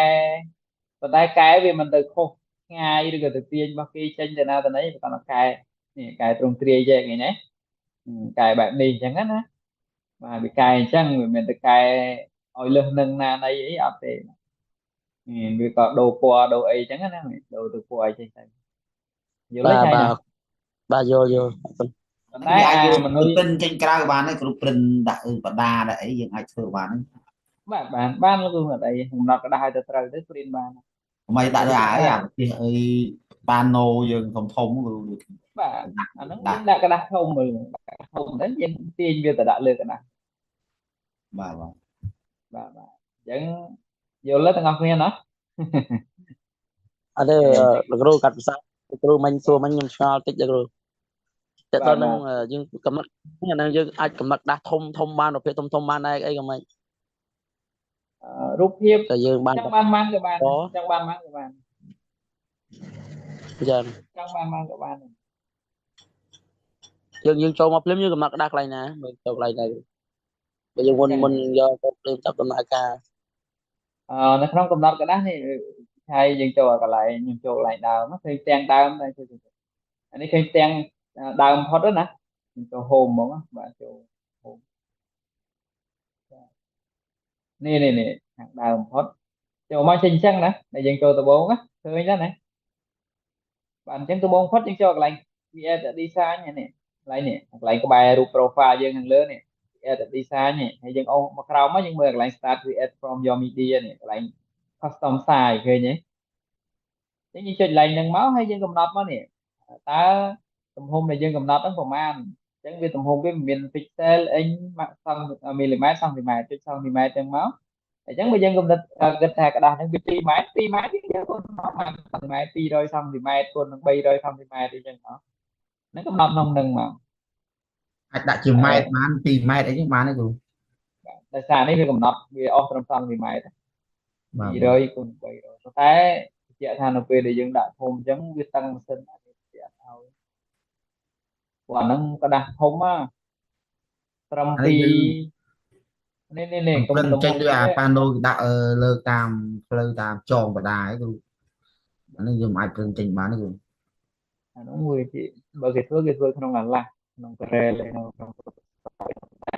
ប៉ុន្តែកែវាមិនទៅខុសឆ្ងាយឬក៏ទៅទាញរបស់គេចេញទៅណាទៅណីបើគាត់កែនេះកែត្រង់ទ្រាយចេះឃើញទេកែបែបនេះអញ្ចឹងណាបាទវាកែអញ្ចឹងវាមិនទៅកែឲ្យលើសនឹងណាណីអីអត់ទេវាក៏ដូរពណ៌ដូរអីអញ្ចឹងណាដូរទៅពណ៌អីចេះទៅយល់ទេបាទបាទយល់យល់ប៉ុន្តែអាចមនុស្សព្រិនចេញក្រៅបានទេគ្រូព្រិនដាក់បដាដាក់អីយើងអាចធ្វើបានបាទបានបានលោកគ្រូអត់អីកំណត់ក្តារឲ្យទៅត្រូវទៅព្រិនបានមិនដាក់ទៅអីអាប្រទេសអីប៉ាណូយើងធំធំគ្រូបាទអាហ្នឹងយើងដាក់ក្តារធំមើលធំទៅយើងទាញវាទៅដាក់លើក្តារបាទបាទបាទបាទអញ្ចឹងយល់ទេទាំងអស់គ្នាណាអត់ទេលោកគ្រូកាត់ភាសាលោកគ្រូមិញសួរមិញខ្ញុំឆ្ងល់តិចលោកគ្រូតែដល់នឹងយើងកំណត់អាហ្នឹងយើងអាចកំណត់ដាស់ធំធំបានប្រភេទធំធំបានដែរអីក៏មិនរូបភាពតែយើងបានចង់បានបានក៏បានចង់បានបានក៏បានចឹងចង់បានបានក៏បានយើងចូលមកភ្លាមយើងកំណត់ក្តារកន្លែងណាមើលចូលកន្លែងណាបើយើងមុនយកទៅភ្លាមចាប់ដំណើរការនៅក្នុងកំណត់ក្តារនេះហើយយើងចូលកន្លែងខ្ញុំចូលកន្លែងដើមឃើញផ្ទាំងដើមដែរអានេះឃើញផ្ទាំងដើមផុតណាខ្ញុំចូល home ហ្មងបាទចូល home នេះនេះនេះខាងដើមផុតចូលមកចេញអញ្ចឹងណាដែលយើងចូលដំបូងណាឃើញដែរណាបាទអញ្ចឹងដំបូងផុតយើងចូលកន្លែង create design នេះកន្លែងនេះកន្លែងក្បែររូប profile យើងខាងលើនេះ create design នេះហើយយើងអូសមកក្រោមមកយើងមើលកន្លែង start create from your media នេះកន្លែង custom size ឃើញទេអញ្ចឹងយើងចុចកន្លែងហ្នឹងមកហើយយើងកំណត់មកនេះតើទំហំដែលយើងកំណត់ហ្នឹងប្រហែលអញ្ចឹងវាទំហំវាមាន pixel inch មីលីម៉ែត្រសង់ទីម៉ែត្រចុចសង់ទីម៉ែត្រចឹងមកអញ្ចឹងបើយើងកំណត់គិតថាក្រដាសហ្នឹងវា2ម៉ែត្រ2ម៉ែត្រយើងគុណមកបានសង់ទីម៉ែត្រ200សង់ទីម៉ែត្រគុណនឹង300សង់ទីម៉ែត្រអីចឹងមកហ្នឹងកំណត់ក្នុងហ្នឹងមកអាចដាក់ជាម៉ែត្របាន2ម៉ែត្រអីចឹងបានទេគ្រូដោយសារនេះវាកំណត់វាអស់ត្រឹមសង់ទីម៉ែត្រ200គុណ300ប៉ុន្តែបញ្ជាក់ថានៅពេលដែលយើងដាក់ធំអញ្ចឹងវាតឹងម៉ាស៊ីនអាចវាអត់ឲ្យព្រោះអាហ្នឹងក្រដាសធំណាត្រឹមពីនេះនេះនេះកុំចេញដូចអាប៉ាណូគេដាក់លើតាមផ្លូវតាមចងបដាឯងគ្រូអានេះយើងមិនអាចព្រិនចេញបានទេគ្រូអាហ្នឹងវាជាបើគេធ្វើគេធ្វើក្នុងអាឡាស់ក្នុងការ៉េលក្នុង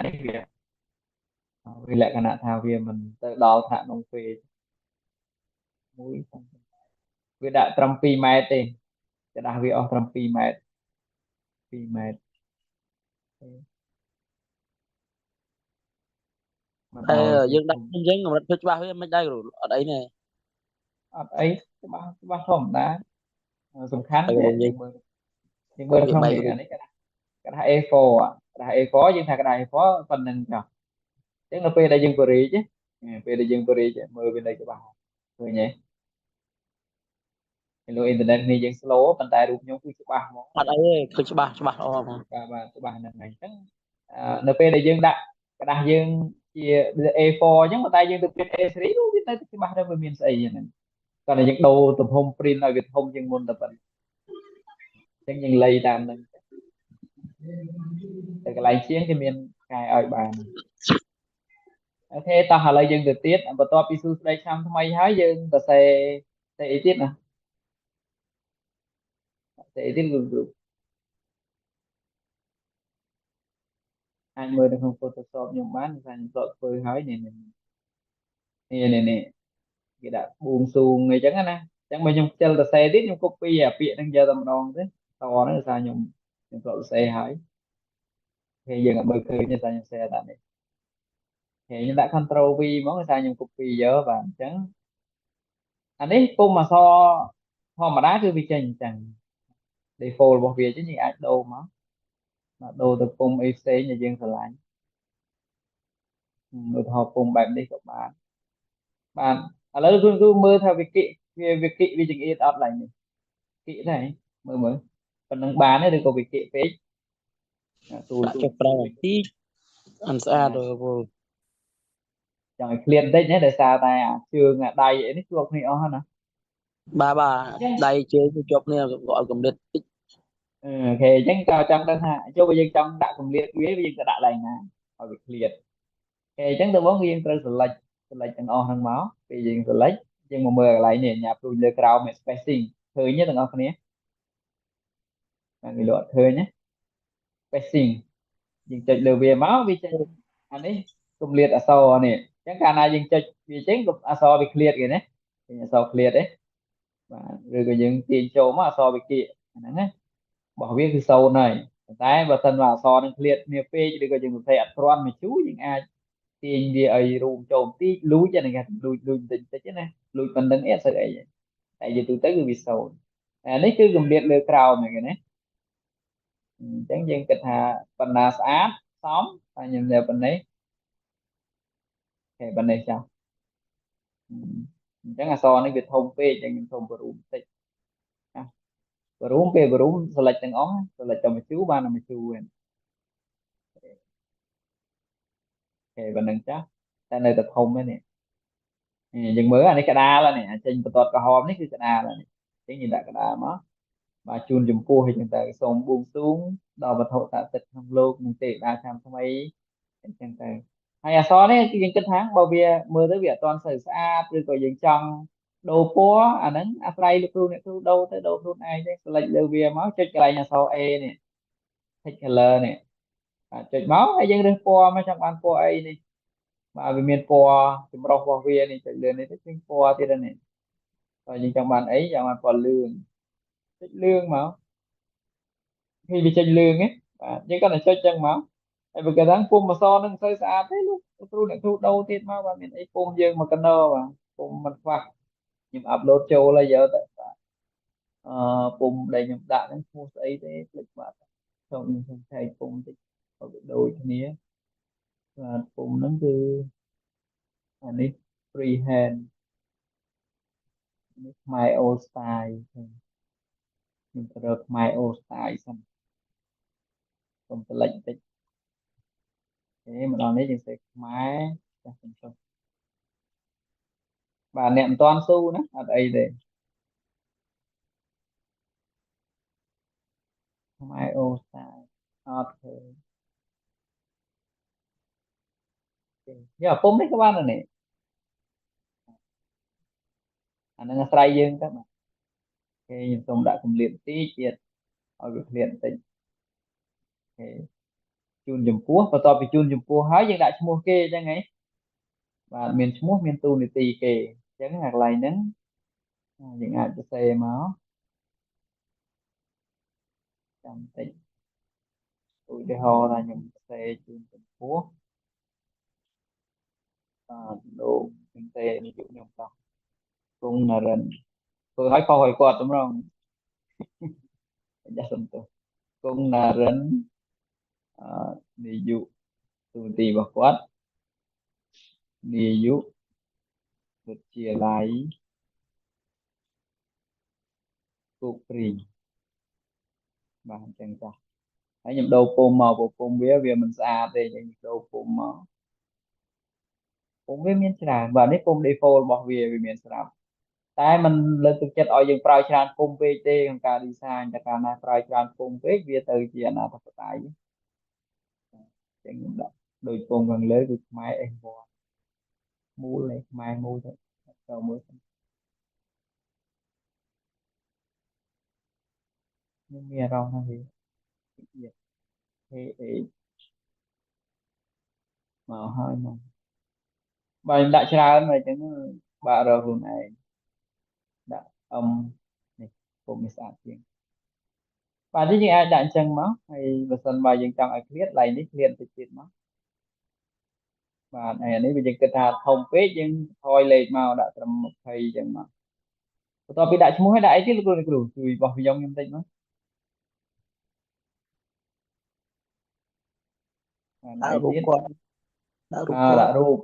នេះវាលក្ខណៈថាវាមិនទៅដល់ថ្នាក់ក្នុងពេកមួយវាដាក់ត្រឹម2ម៉ែត្រទេ ក្រដាសវាអស់ត្រឹម2ម៉ែត្រ2ម៉ែត្រមក តែ ដល់ យើងដាក់អញ្ចឹងកម្រិតភាពច្បាស់វាមិនដែរគ្រូអត់អីទេ អត់អីច្បាស់ច្បាស់ធម្មតាសំខាន់ ហើយ យើងមើលយើងមើលក្នុងនេះអានេះក្រដាស A4 ក្រដាស A4 យើងថាក្រដាស A4 ប៉ុណ្្នឹងចុះអញ្ចឹងនៅពេលដែលយើងបរិយាពេលដែលយើងបរិយាមើលវានៅច្បាស់ឃើញទេលើអ៊ីនធឺណិតនេះយើង slow ប៉ុន្តែរូបខ្ញុំគឺច្បាស់ហ្មង អត់អីទេឃើញច្បាស់ច្បាស់ល្អហ្មង បាទបាទច្បាស់ហ្នឹងហើយអញ្ចឹងនៅពេលដែលយើងដាក់ក្រដាសយើងជា A4 អញ្ចឹងប៉ុន្តែយើងទៅ print A3 វានៅច្បាស់ដែរវាមានស្អីហ្នឹងគាត់តែយើងដូរទំហំ print ឲ្យវាធំជាងមុនតែប៉ុណ្្នឹងអញ្ចឹងយើងលៃតាមហ្នឹងតែកន្លែងជាងគេមានកែឲ្យបានអូខេតោះឥឡូវយើងទៅទៀតបន្ទាប់ពីសួស្តីឆ្នាំថ្មីហើយយើងទៅសេទៅអីទៀតណាទៅអីទៀតគឺអាចមើលនៅក្នុង Photoshop ខ្ញុំបានថាខ្ញុំធ្លាប់ធ្វើហើយនេះនេះនេះនេះគេដាក់បួងសួងអីចឹងណាអញ្ចឹងបើខ្ញុំខ្ជិលទៅសេទៀតខ្ញុំ copy អាពាក្យហ្នឹងយកតែម្ដងទេតហ្នឹងដោយសារខ្ញុំធ្លាប់សេហើយគេយើងអត់មើលឃើញទេតែខ្ញុំ share ដាក់នេះគេខ្ញុំដាក់ control V ហ្មងដោយសារខ្ញុំ copy យកបាទអញ្ចឹងអានេះពុំអក្សរធម្មតាគឺវាចេញអញ្ចឹង default របស់វាចឹងយើងអាចដូរមកបាទដូរទៅពុំអីផ្សេងដែលយើងស្រឡាញ់ឧទាហរណ៍ពុំបែបនេះក៏បានបាទឥឡូវគឺមើលថាវាគិវាគិវាចង្អៀតអត់ឡើងនេះគិដែរមើលមើលប៉ុណ្្នឹងបានទេឬក៏វាគិពេកទូ ដាក់ចុះក្រោមតិចអត់ស្អាតទៅពូ ចង់ឲ្យឃ្លានបន្តិចណាដោយសារតែអាជើងអាដៃអីនេះជាប់គ្នាអស់ណា បាទបាទដៃជើងគឺជាប់គ្នាក៏ឲ្យកម្រិតតិច អូខេអញ្ចឹងក៏ចង់ដឹងថាចូលបើយើងចង់ដាក់កម្រិតវាយើងទៅដាក់ឡើងណាឲ្យវាឃ្លាតអូខេអញ្ចឹងដំបូងយើងត្រូវ select select ទាំងអស់ហ្នឹងមកពេលយើង select យើងមកមើលកន្លែងនេះញ៉ាព្រួយលើក្រោម spacing ឃើញទេទាំងអស់គ្នាបាទគេលក់ឃើញណា spacing យើងចុចលើវាមកវាចេញអានេះគម្លាតអក្សរនេះអញ្ចឹងកាលណាយើងចុចវាចេញអក្សរវាឃ្លាតគេណាឃើញអក្សរឃ្លាតទេបាទឬក៏យើងទាញចូលមកអក្សរវាគៀកហ្នឹងណារបស់វាគឺ0ហើយប៉ុន្តែបើសិនว่าអក្សរនឹងឃ្លាតគ្នាពេកឬក៏យើងសរសេរអត់គ្រាន់មួយជួរយើងអាចទាញវាឲ្យរួមចូលបន្តិចលូចហ្នឹងគេលូចលូចបន្តិចបន្តិចណាលូចប៉ុណ្្នឹងអីអត់សូវអីតែយូរទៅគឺវា0អានេះគឺគម្លាតលើក្រោមហ្នឹងណាអញ្ចឹងយើងគិតថាបណ្ណាស្អាតសមតែខ្ញុំនៅប៉ុណ្ណេះអូខេប៉ុណ្ណេះចាស់អញ្ចឹងអក្សរនេះវាធំពេកអញ្ចឹងខ្ញុំធំបរួមបន្តិចណាបរួមពេលបរួម select ទាំងអស់ select តែមួយជួរបានតែមួយជួរហ្នឹងអូខេប៉ុណ្្នឹងចាស់តែនៅតែធំហ្នឹងនេះយើងមើលអានេះកដាលនេះចេញបន្ទាត់ក្រហមនេះគឺកដាលនេះអញ្ចឹងយើងដាក់កដាលមកបាទជូនចំពោះអញ្ចឹងទៅសូមបួងសួងដល់វត្ថុស័ក្តិសិទ្ធិក្នុងលោកនិងទេវតាឆ្នាំថ្មីអញ្ចឹងទៅហើយអក្សរនេះគឺយើងគិតថាបើវាមើលទៅវាអត់ទាន់សូវស្អាតឬក៏យើងចង់ដូរពណ៌អាហ្នឹងអាស្រ័យលោកគ្រូអ្នកគ្រូដូរទៅដូរខ្លួនឯងទេ select លើវាមកចុចកន្លែងអក្សរ A នេះ text color នេះបាទចុចមកហើយយើងរើសពណ៌មកចង់បានពណ៌អីនេះបាទវាមានពណ៌ចម្រុះរបស់វានេះចុចលើនេះទៅឃើញពណ៌ទៀតនេះបើយើងចង់បានអីចង់បានពណ៌លឿងចុចលឿងមកឃើញវាចេញលឿងទេបាទយើងគាត់តែចុចចឹងមកហើយបើគេថាពុំអសនឹងមិនសូវស្អាតទេលោកគ្រូអ្នកគ្រូដូរទៀតមកបាទមានអីពុំយើងមកកណោបាទពុំមិនខ្វះខ្ញុំ upload ចូលហើយយកទៅបាទអឺពុំដែលខ្ញុំដាក់ហ្នឹងឈ្មោះស្អីទេភ្លេចបាត់សូមខ្ញុំឆែកពុំតិចឲ្យវាដូចគ្នាបាទពុំហ្នឹងគឺអានេះ free hand នេះខ្មែរ old style ខ្ញុំទៅរកខ្មែរ old style សិនសូមតម្លិចបន្តិចអូខេមកដល់នេះយើងសេខ្មែរចាស់ខ្ញុំចុះបាទអ្នកមិនតាន់ស៊ូណាអត់អីទេខ្មែរ old style អត់ឃើញយកពុំនេះក៏បានដែរនេះអានឹងអាស្រ័យយើងទៅបាទគេខ្ញុំសូមដាក់កម្រិតបន្តិចទៀតឲ្យវាឃ្លាតបន្តិចអូខេជូនចំពោះបន្ទាប់ពីជូនចំពោះហើយយើងដាក់ឈ្មោះគេអញ្ចឹងហីបាទមានឈ្មោះមានតួនាទីគេអញ្ចឹងអាកន្លែងហ្នឹងយើងអាចសរសេរមក ចាំតិចឧទាហរណ៍ថាខ្ញុំសេជូនចំពោះបាទលោកខ្ញុំទេនេះខ្ញុំតោះគង់នរិនធ្វើឲ្យខុសឲ្យគាត់តម្រងចាស់សំទោសគង់នរិនអឺនាយកទូនទីរបស់គាត់នាយកវិទ្យាល័យគោកព្រីងបាទអញ្ចឹងចាស់ហើយខ្ញុំដូរពុំមកពុំវាមិនស្អាតទេខ្ញុំដូរពុំមកពុំវាមានច្រើនបាទនេះពុំ default របស់វាវាមានស្រាប់តែมันលើកទឹកចិត្តឲ្យយើងប្រើច្រើនពុំពេកទេក្នុងការ design តែកាលណាប្រើច្រើនពុំពេកវាទៅជាអនាធិបតេយ្យអញ្ចឹងខ្ញុំដាក់ដូចពុំខាងលើគឺខ្មែរ S1 មូលឯខ្មែរមូលទៅទៅមួយខ្ញុំមានអារម្មណ៍ថាវា KH មកហើយមកបើខ្ញុំដាក់ច្រើនមកអញ្ចឹងបាក់រកខ្លួនឯងដាក់អឹមនេះពុំនេះស្អាតជាងបាទនេះយើងអាចដាក់អញ្ចឹងមកហើយបើសិនបើយើងចង់ឲ្យឃ្លាតឡៃនេះឃ្លាតតិចទៀតមកបាទហើយអានេះវាយើងគិតថាធំពេកយើងថយលេខមកដាក់ត្រឹម20អញ្ចឹងមកបន្ទាប់ពីដាក់ឈ្មោះឲ្យដាក់អីទៀតលោកគ្រូជួយបោះខ្ញុំខ្ញុំតិចមក ដាក់រូបគាត់ដាក់រូប គាត់ដាក់រូប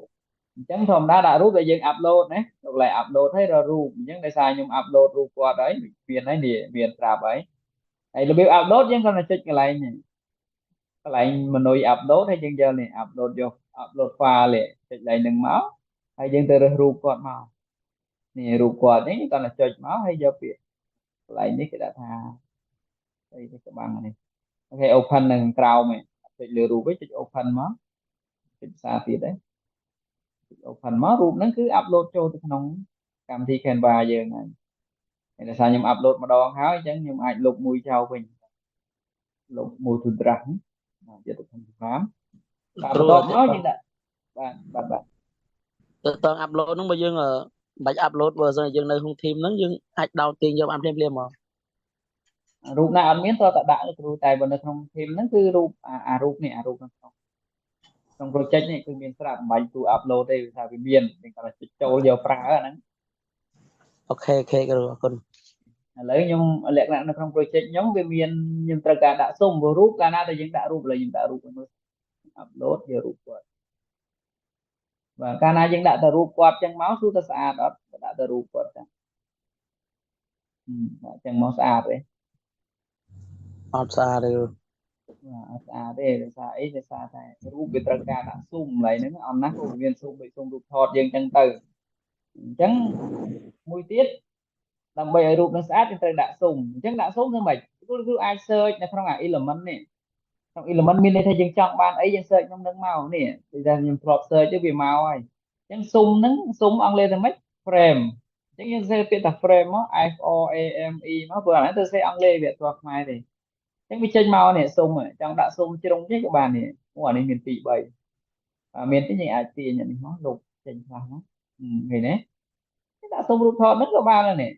អញ្ចឹងធម្មតាដាក់រូបដែលយើង upload ណាកន្លែង upload ហើយរករូបអញ្ចឹងដោយសារខ្ញុំ upload រូបគាត់ហើយមានហើយនេះមានប្រាប់ហើយហើយរបៀប upload យើងគ្រាន់តែចុចកន្លែងនេះកន្លែង menu upload ហើយយើងយកនេះ upload យក upload file នេះចុចកន្លែងហ្នឹងមកហើយយើងទៅរើសរូបគាត់មកនេះរូបគាត់នេះគ្រាន់តែចុចមកហើយយកពាក្យកន្លែងនេះគេដាក់ថាអីទៅក្បាំងនេះអូខេ open នៅខាងក្រោមឯងចុចលើរូបឯងចុច open មកចុចភាសាទៀតឯងចុច open មករូបហ្នឹងគឺ upload ចូលទៅក្នុងកម្មវិធី Canva យើងហើយហើយដោយសារខ្ញុំ upload ម្ដងហើយអញ្ចឹងខ្ញុំអាចលុបមួយចោលវិញលុបមួយ to draft បាទយកទៅក្នុង program បាទបន្ទាប់មកយើងដាក់បាទបាទបាទ ទៅតង upload ហ្នឹងបើយើងមិនបាច់ upload បើសិនយើងនៅក្នុង team ហ្នឹងយើងអាចដោនទាញយកបានភ្លាមៗមក រូបណាអត់មានតើតដាក់គ្រូតែបើនៅក្នុង team ហ្នឹងគឺរូបអារូបនេះអារូបក្នុងក្នុង project នេះគឺមានស្រាប់មិនបាច់ទូ upload ទេគឺថាវាមានយើងគាត់ចុចចូលយកប្រើអាហ្នឹង អូខេអូខេគ្រូអរគុណ ឥឡូវខ្ញុំលក្ខណៈនៅក្នុង project ខ្ញុំវាមានខ្ញុំត្រូវការដាក់សុំព្រោះរូបកាលណាតែយើងដាក់រូបឥឡូវខ្ញុំដាក់រូបឲ្យមើល upload យករូបគាត់បាទកាលណាយើងដាក់តែរូបគាត់ចឹងមកសួរតែស្អាតអត់ដាក់តែរូបគាត់ចឹងដាក់ចឹងមកស្អាតទេ អត់ស្អាតទេ អត់ស្អាតទេដោយសារអីដោយសារតែរូបវាត្រូវការដាក់ស៊ុំឡើយហ្នឹងអត់ណាស់វាមានស៊ុំដូចស៊ុំរូបថតយើងចឹងទៅអញ្ចឹងមួយទៀតដើម្បីឲ្យរូបនឹងស្អាតយើងត្រូវដាក់ស៊ុំអញ្ចឹងដាក់ស៊ុំធ្វើម៉េចគឺអាច search នៅក្នុងអា element នេះក្នុង element មានន័យថាយើងចង់បានអីយើង search ក្នុងនឹងមកនេះដូចថាខ្ញុំធ្លាប់ search ទៅវាមកហើយអញ្ចឹងស៊ុំហ្នឹងស៊ុំអង់គ្លេសធ្វើម៉េច frame អញ្ចឹងយើងសេពាក្យថា frame មក F R A M E មកព្រោះអាហ្នឹងទៅសេអង់គ្លេសវាអត់ស្គាល់ខ្មែរទេអញ្ចឹងវាចេញមកនេះស៊ុំចង់ដាក់ស៊ុំជ្រុងទេក៏បាននេះអូអានេះមាន2 3មានទេយើងអាចទាញអានេះមកលុបចេញខ្លះមកឃើញទេដាក់ស៊ុំរូបថតហ្នឹងក៏បានដែរនេះ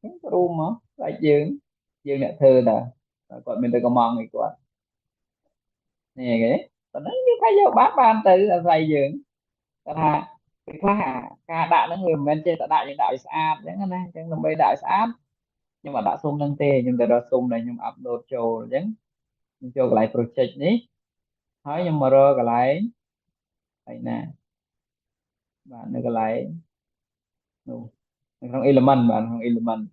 អញ្ចឹងរួមមកស្អែកយើងយើងអ្នកធ្វើតាគាត់មានទៅកំងអីគាត់នេះគេប៉ុណ្ណឹងយើងថាយកបានបានទៅអាស្រ័យយើងគាត់ថាពេលខ្លះការដាក់ហ្នឹងវាមិនមែនចេះតែដាក់យើងដាក់ឲ្យស្អាតអញ្ចឹងណាអញ្ចឹងដើម្បីដាក់ឲ្យស្អាតខ្ញុំអត់ដាក់ស៊ុំហ្នឹងទេខ្ញុំទៅរកស៊ុំដែលខ្ញុំ upload ចូលអញ្ចឹងខ្ញុំចូលកន្លែង project នេះហើយខ្ញុំមករកកន្លែងហើយណាបាទនៅកន្លែងនោះនៅក្នុង element បាទក្នុង element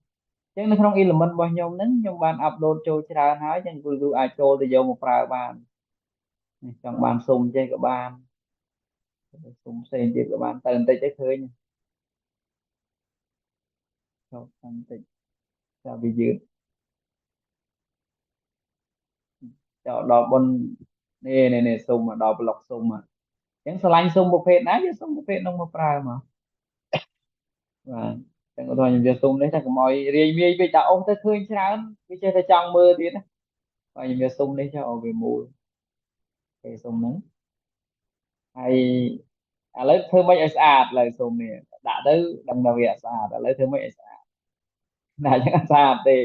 អញ្ចឹងនៅក្នុង element របស់ខ្ញុំហ្នឹងខ្ញុំបាន upload ចូលច្រើនហើយអញ្ចឹងគ្រូអាចចូលទៅយកមកប្រើបាននេះចង់បានស៊ុំចេះក៏បានស៊ុំផ្សេងទៀតក៏បានទៅបន្តិចទៅឃើញចូលបន្តិចតែវាយឺតចូលដល់បុននេះនេះនេះស៊ុំដល់ប្លុកស៊ុំអញ្ចឹងឆ្លាញ់ស៊ុំប្រភេទណាយកស៊ុំប្រភេទនោះមកប្រើមកបាទចឹងឧទាហរណ៍ខ្ញុំយកស៊ុំនេះតែកុំឲ្យរាយមាយពេកដាក់អូសទៅឃើញច្រើនវាចេះតែចង់មើលទៀតណាបាទខ្ញុំយកស៊ុំនេះចុះឲ្យវាមូលគេស៊ុំហ្នឹងហើយឥឡូវធ្វើម៉េចឲ្យស្អាតឡើយស៊ុំនេះដាក់ទៅដឹងថាវាអត់ស្អាតឥឡូវធ្វើម៉េចឲ្យស្អាតណាអញ្ចឹងអត់ស្អាតទេ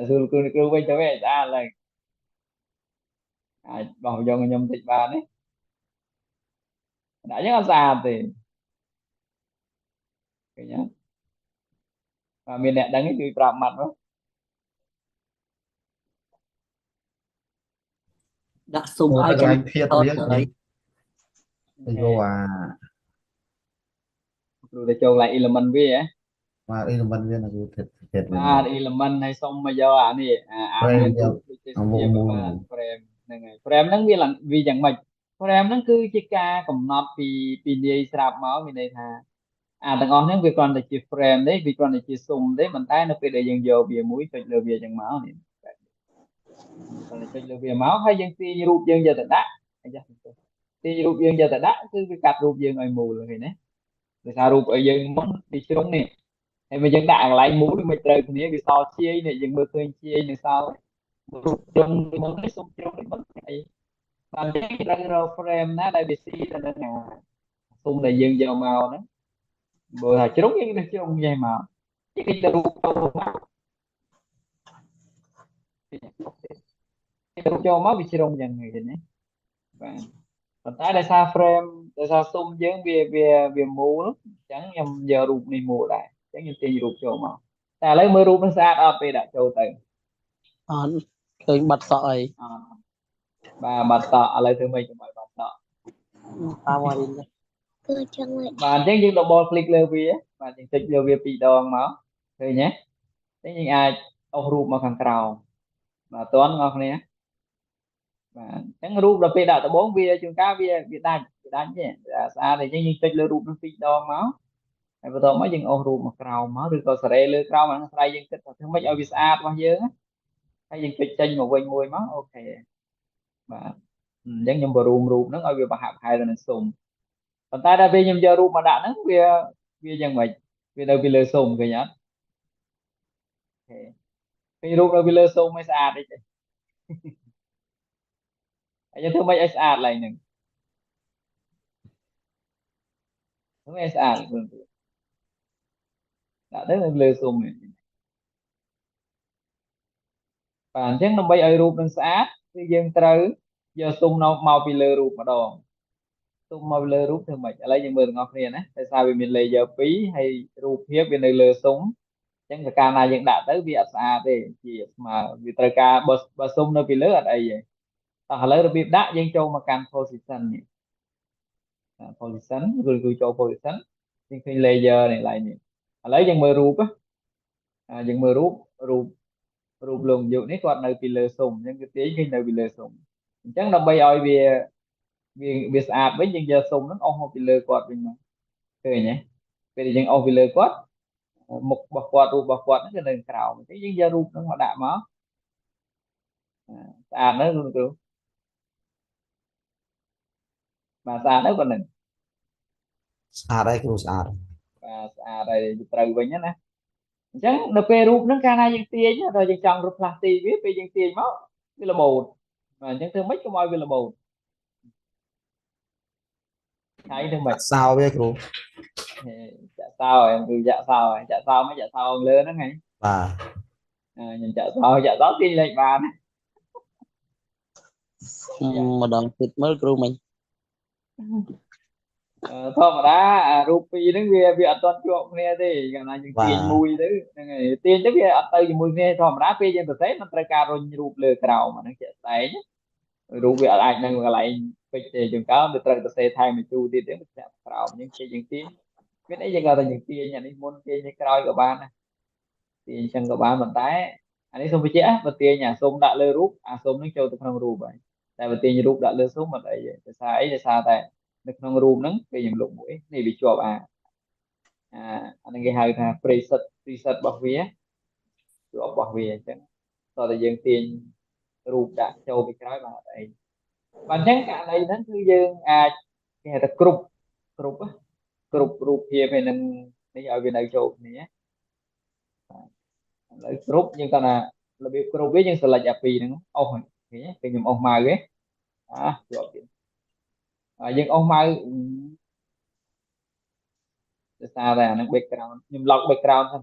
សួរគ្រូគ្រូវិញទៅវិញស្អាតឡើងអាចបោះយកខ្ញុំតិចបានទេដាក់ចឹងអត់ស្អាតទេឃើញទេបាទមានអ្នកដឹងជួយប្រាប់ម៉ាត់មក ដាក់ស៊ុំ ហើ ហើយក កន្លែងធាត ថត វា ហើយ ទៅយកអា គ្រូទៅចូលកន្លែង element វាហ៎ បាទ element វានៅគ្រូធាតធាតវា បាទ element ហើយសុំមកយកអានេះអាមាន frame យក ដូចជា អាវងមូល បាទ frame ហ្នឹងហើយ frame ហ្នឹងវាឡើងវាយ៉ាងម៉េច frame ហ្នឹងគឺជាការកំណត់ពីពីនាយស្រាប់មកមានន័យថាអាទាំងអស់ហ្នឹងវាគ្រាន់តែជា frame ទេវាគ្រាន់តែជាស៊ុំទេប៉ុន្តែនៅពេលដែលយើងយកវាមួយចុចលើវាចឹងមកនេះគ្រាន់តែចុចលើវាមកហើយយើងទាញរូបយើងយកទៅដាក់អាយ៉ាទាញរូបយើងយកទៅដាក់គឺវាកាត់រូបយើងឲ្យមូលឃើញទេដោយសាររូបឲ្យយើងមុនពីជ្រុងនេះហើយមកយើងដាក់កន្លែងមូលវាមិនត្រូវគ្នាវាសល់ជាយនេះយើងមើលឃើញជាយនៅសល់រូបជ្រុងមុននេះស៊ុំជ្រុងនេះមុនអីបានទេត្រូវរក frame ណាដែលវាស៊ីទៅនឹងអាស៊ុំដែលយើងយកមកហ្នឹងបើថាជ្រុងយើងទៅជ្រុងចេះមកគេទៅរូបចូលមកគេរូបចូលមកវាជ្រុងយ៉ាងហ្នឹងឃើញទេបាទប៉ុន្តែដោយសារ frame ដោយសារស៊ុំយើងវាវាវាមូលអញ្ចឹងខ្ញុំយករូបនេះមូលដែរអញ្ចឹងខ្ញុំទាញរូបចូលមកតែឥឡូវមើលរូបនឹងស្អាតអត់ពេលដាក់ចូលទៅ អត់ឃើញបាត់សក់អី អត់បាទបាត់សក់ឥឡូវធ្វើម៉េចកុំឲ្យបាត់សក់ តាមមកវិញ គឺចង់ឲ្យ បាទអញ្ចឹងយើង double click លើវាបាទយើងចុចលើវាពីរដងមកឃើញទេអញ្ចឹងយើងអាចអូសរូបមកខាងក្រោមបាទតន់បងប្អូនគ្នាបាទអញ្ចឹងរូបដល់ពេលដាក់ដំបូងវាជួនកាលវាវាដាច់វាដាច់ទេស្អាតអញ្ចឹងយើងចុចលើរូបនឹងពីរដងមកហើយបន្ទាប់មកយើងអូសរូបមកក្រោមមកឬក៏សេរីលើក្រោមអាហ្នឹងស្រ័យយើងគិតថាធ្វើម៉េចឲ្យវាស្អាតរបស់យើងហើយយើងចុចចេញមកវិញមួយមកអូខេបាទអញ្ចឹងខ្ញុំបរួមរូបហ្នឹងឲ្យវាប្រហាក់ប្រហែលទៅនឹងស៊ុំប៉ុន្តែដល់ពេលខ្ញុំយករូបមកដាក់ហ្នឹងវាវាយ៉ាងម៉េចវានៅពីលើស៊ុំឃើញអត់អូខេពេលរូបនៅពីលើស៊ុំមិនស្អាតទេហើយយើងធ្វើម៉េចឲ្យស្អាតឡើងហ្នឹងធ្វើម៉េចឲ្យស្អាតខ្លួនដាក់ទៅនៅលើស៊ុំនេះបាទអញ្ចឹងដើម្បីឲ្យរូបនឹងស្អាតគឺយើងត្រូវយកស៊ុំនៅមកពីលើរូបម្ដងស៊ុំមកពីលើរូបធ្វើម៉េចឥឡូវយើងមើលទាំងអស់គ្នាណាដោយសារវាមាន layer 2ហើយរូបភាពវានៅលើស៊ុំអញ្ចឹងកាលណាយើងដាក់ទៅវាអត់ស្អាតទេជាស្មើវាត្រូវការបើបើស៊ុំនៅពីលើអត់អីទេតោះឥឡូវរបៀបដាក់យើងចូលមកកាន់ position នេះ position គឺគឺចូល position យើងឃើញ layer នេះឡើយនេះឥឡូវយើងមើលរូបយើងមើលរូបរូបរូបលោកយុនេះគាត់នៅពីលើស៊ុំអញ្ចឹងគឺទាញឃើញនៅពីលើស៊ុំអញ្ចឹងដើម្បីឲ្យវាវាវាស្អាតវិញយើងយកស៊ុំហ្នឹងអស់មកពីលើគាត់វិញមកឃើញទេពេលដែលយើងអស់ពីលើគាត់មុខរបស់គាត់រូបរបស់គាត់ហ្នឹងគឺនៅក្រោមអញ្ចឹងយើងយករូបហ្នឹងមកដាក់មកស្អាតនៅគ្រូបាទស្អាតនៅប៉ុណ្្នឹង ស្អាតហើយគ្រូស្អាត បាទស្អាតហើយត្រូវវិញណាអញ្ចឹងនៅពេលរូបហ្នឹងកាលណាយើងទាញដល់យើងចង់រូបផ្លាស់ទីវាពេលយើងទាញមកវារបូតបាទអញ្ចឹងធ្វើម៉េចកុំឲ្យវារបូតថៃធ្វើម៉េច សោវាគ្រូ ចាក់សោហើយគឺចាក់សោហើយចាក់សោមិនចាក់សោលើហ្នឹងហី បាទ ខ្ញុំចាក់សោចាក់សោទាញលេខបាន ម្ដងទៀតមើលគ្រូមិញ ធម្មតាអារូបពីរហ្នឹងវាវាអត់ទាន់ជាប់គ្នាទេកាលណាយើងទាញមួយទៅហ្នឹងហើយទាញទៅវាអត់ទៅជាមួយគ្នាធម្មតាពេលយើងសរសេរมันត្រូវការរុញរូបលើក្រោមអាហ្នឹងជាក់ស្ដែងរូបវាអត់អាចនៅកន្លែងពេចទេជួនកាលវាត្រូវសរសេរថែមមួយជួរទៀតទេវាធ្លាក់ក្រោមយើងគេយើងទាញមានអីយើងក៏តែយើងទាញអានេះមុនទាញនេះក្រោយក៏បានដែរទាញអញ្ចឹងក៏បានប៉ុន្តែអានេះសូមបញ្ជាក់បើទាញអាសុំដាក់លើរូបអាសុំនឹងចូលទៅក្នុងរូបហើយតែបើទាញរូបដាក់លើសុំអត់អីទេដោយសារអីដោយសារតែនៅក្នុងរូបហ្នឹងពេលខ្ញុំលុបមួយនេះវាជាប់អាអាអាហ្នឹងគេហៅថា preset preset របស់វាជាប់របស់វាអញ្ចឹងតោះតែយើងទាញរូបដាក់ចូលពីក្រោយបាទអត់អីបាទអញ្ចឹងករណីហ្នឹងគឺយើងអាចគេហៅថាគ្រប់គ្រប់គ្រប់រូបភាពហើយនឹងនេះឲ្យវានៅចូលគ្នាបាទឥឡូវគ្រប់យើងគាត់ថារបៀបគ្រប់វាយើង select អាពីរហ្នឹងអស់ហើយឃើញទេពេលខ្ញុំអស់ម៉ៅទេអាជាប់ទៀតយើងអស់ម៉ៅដោយសារតែអាហ្នឹង background ខ្ញុំ lock background ហ្នឹង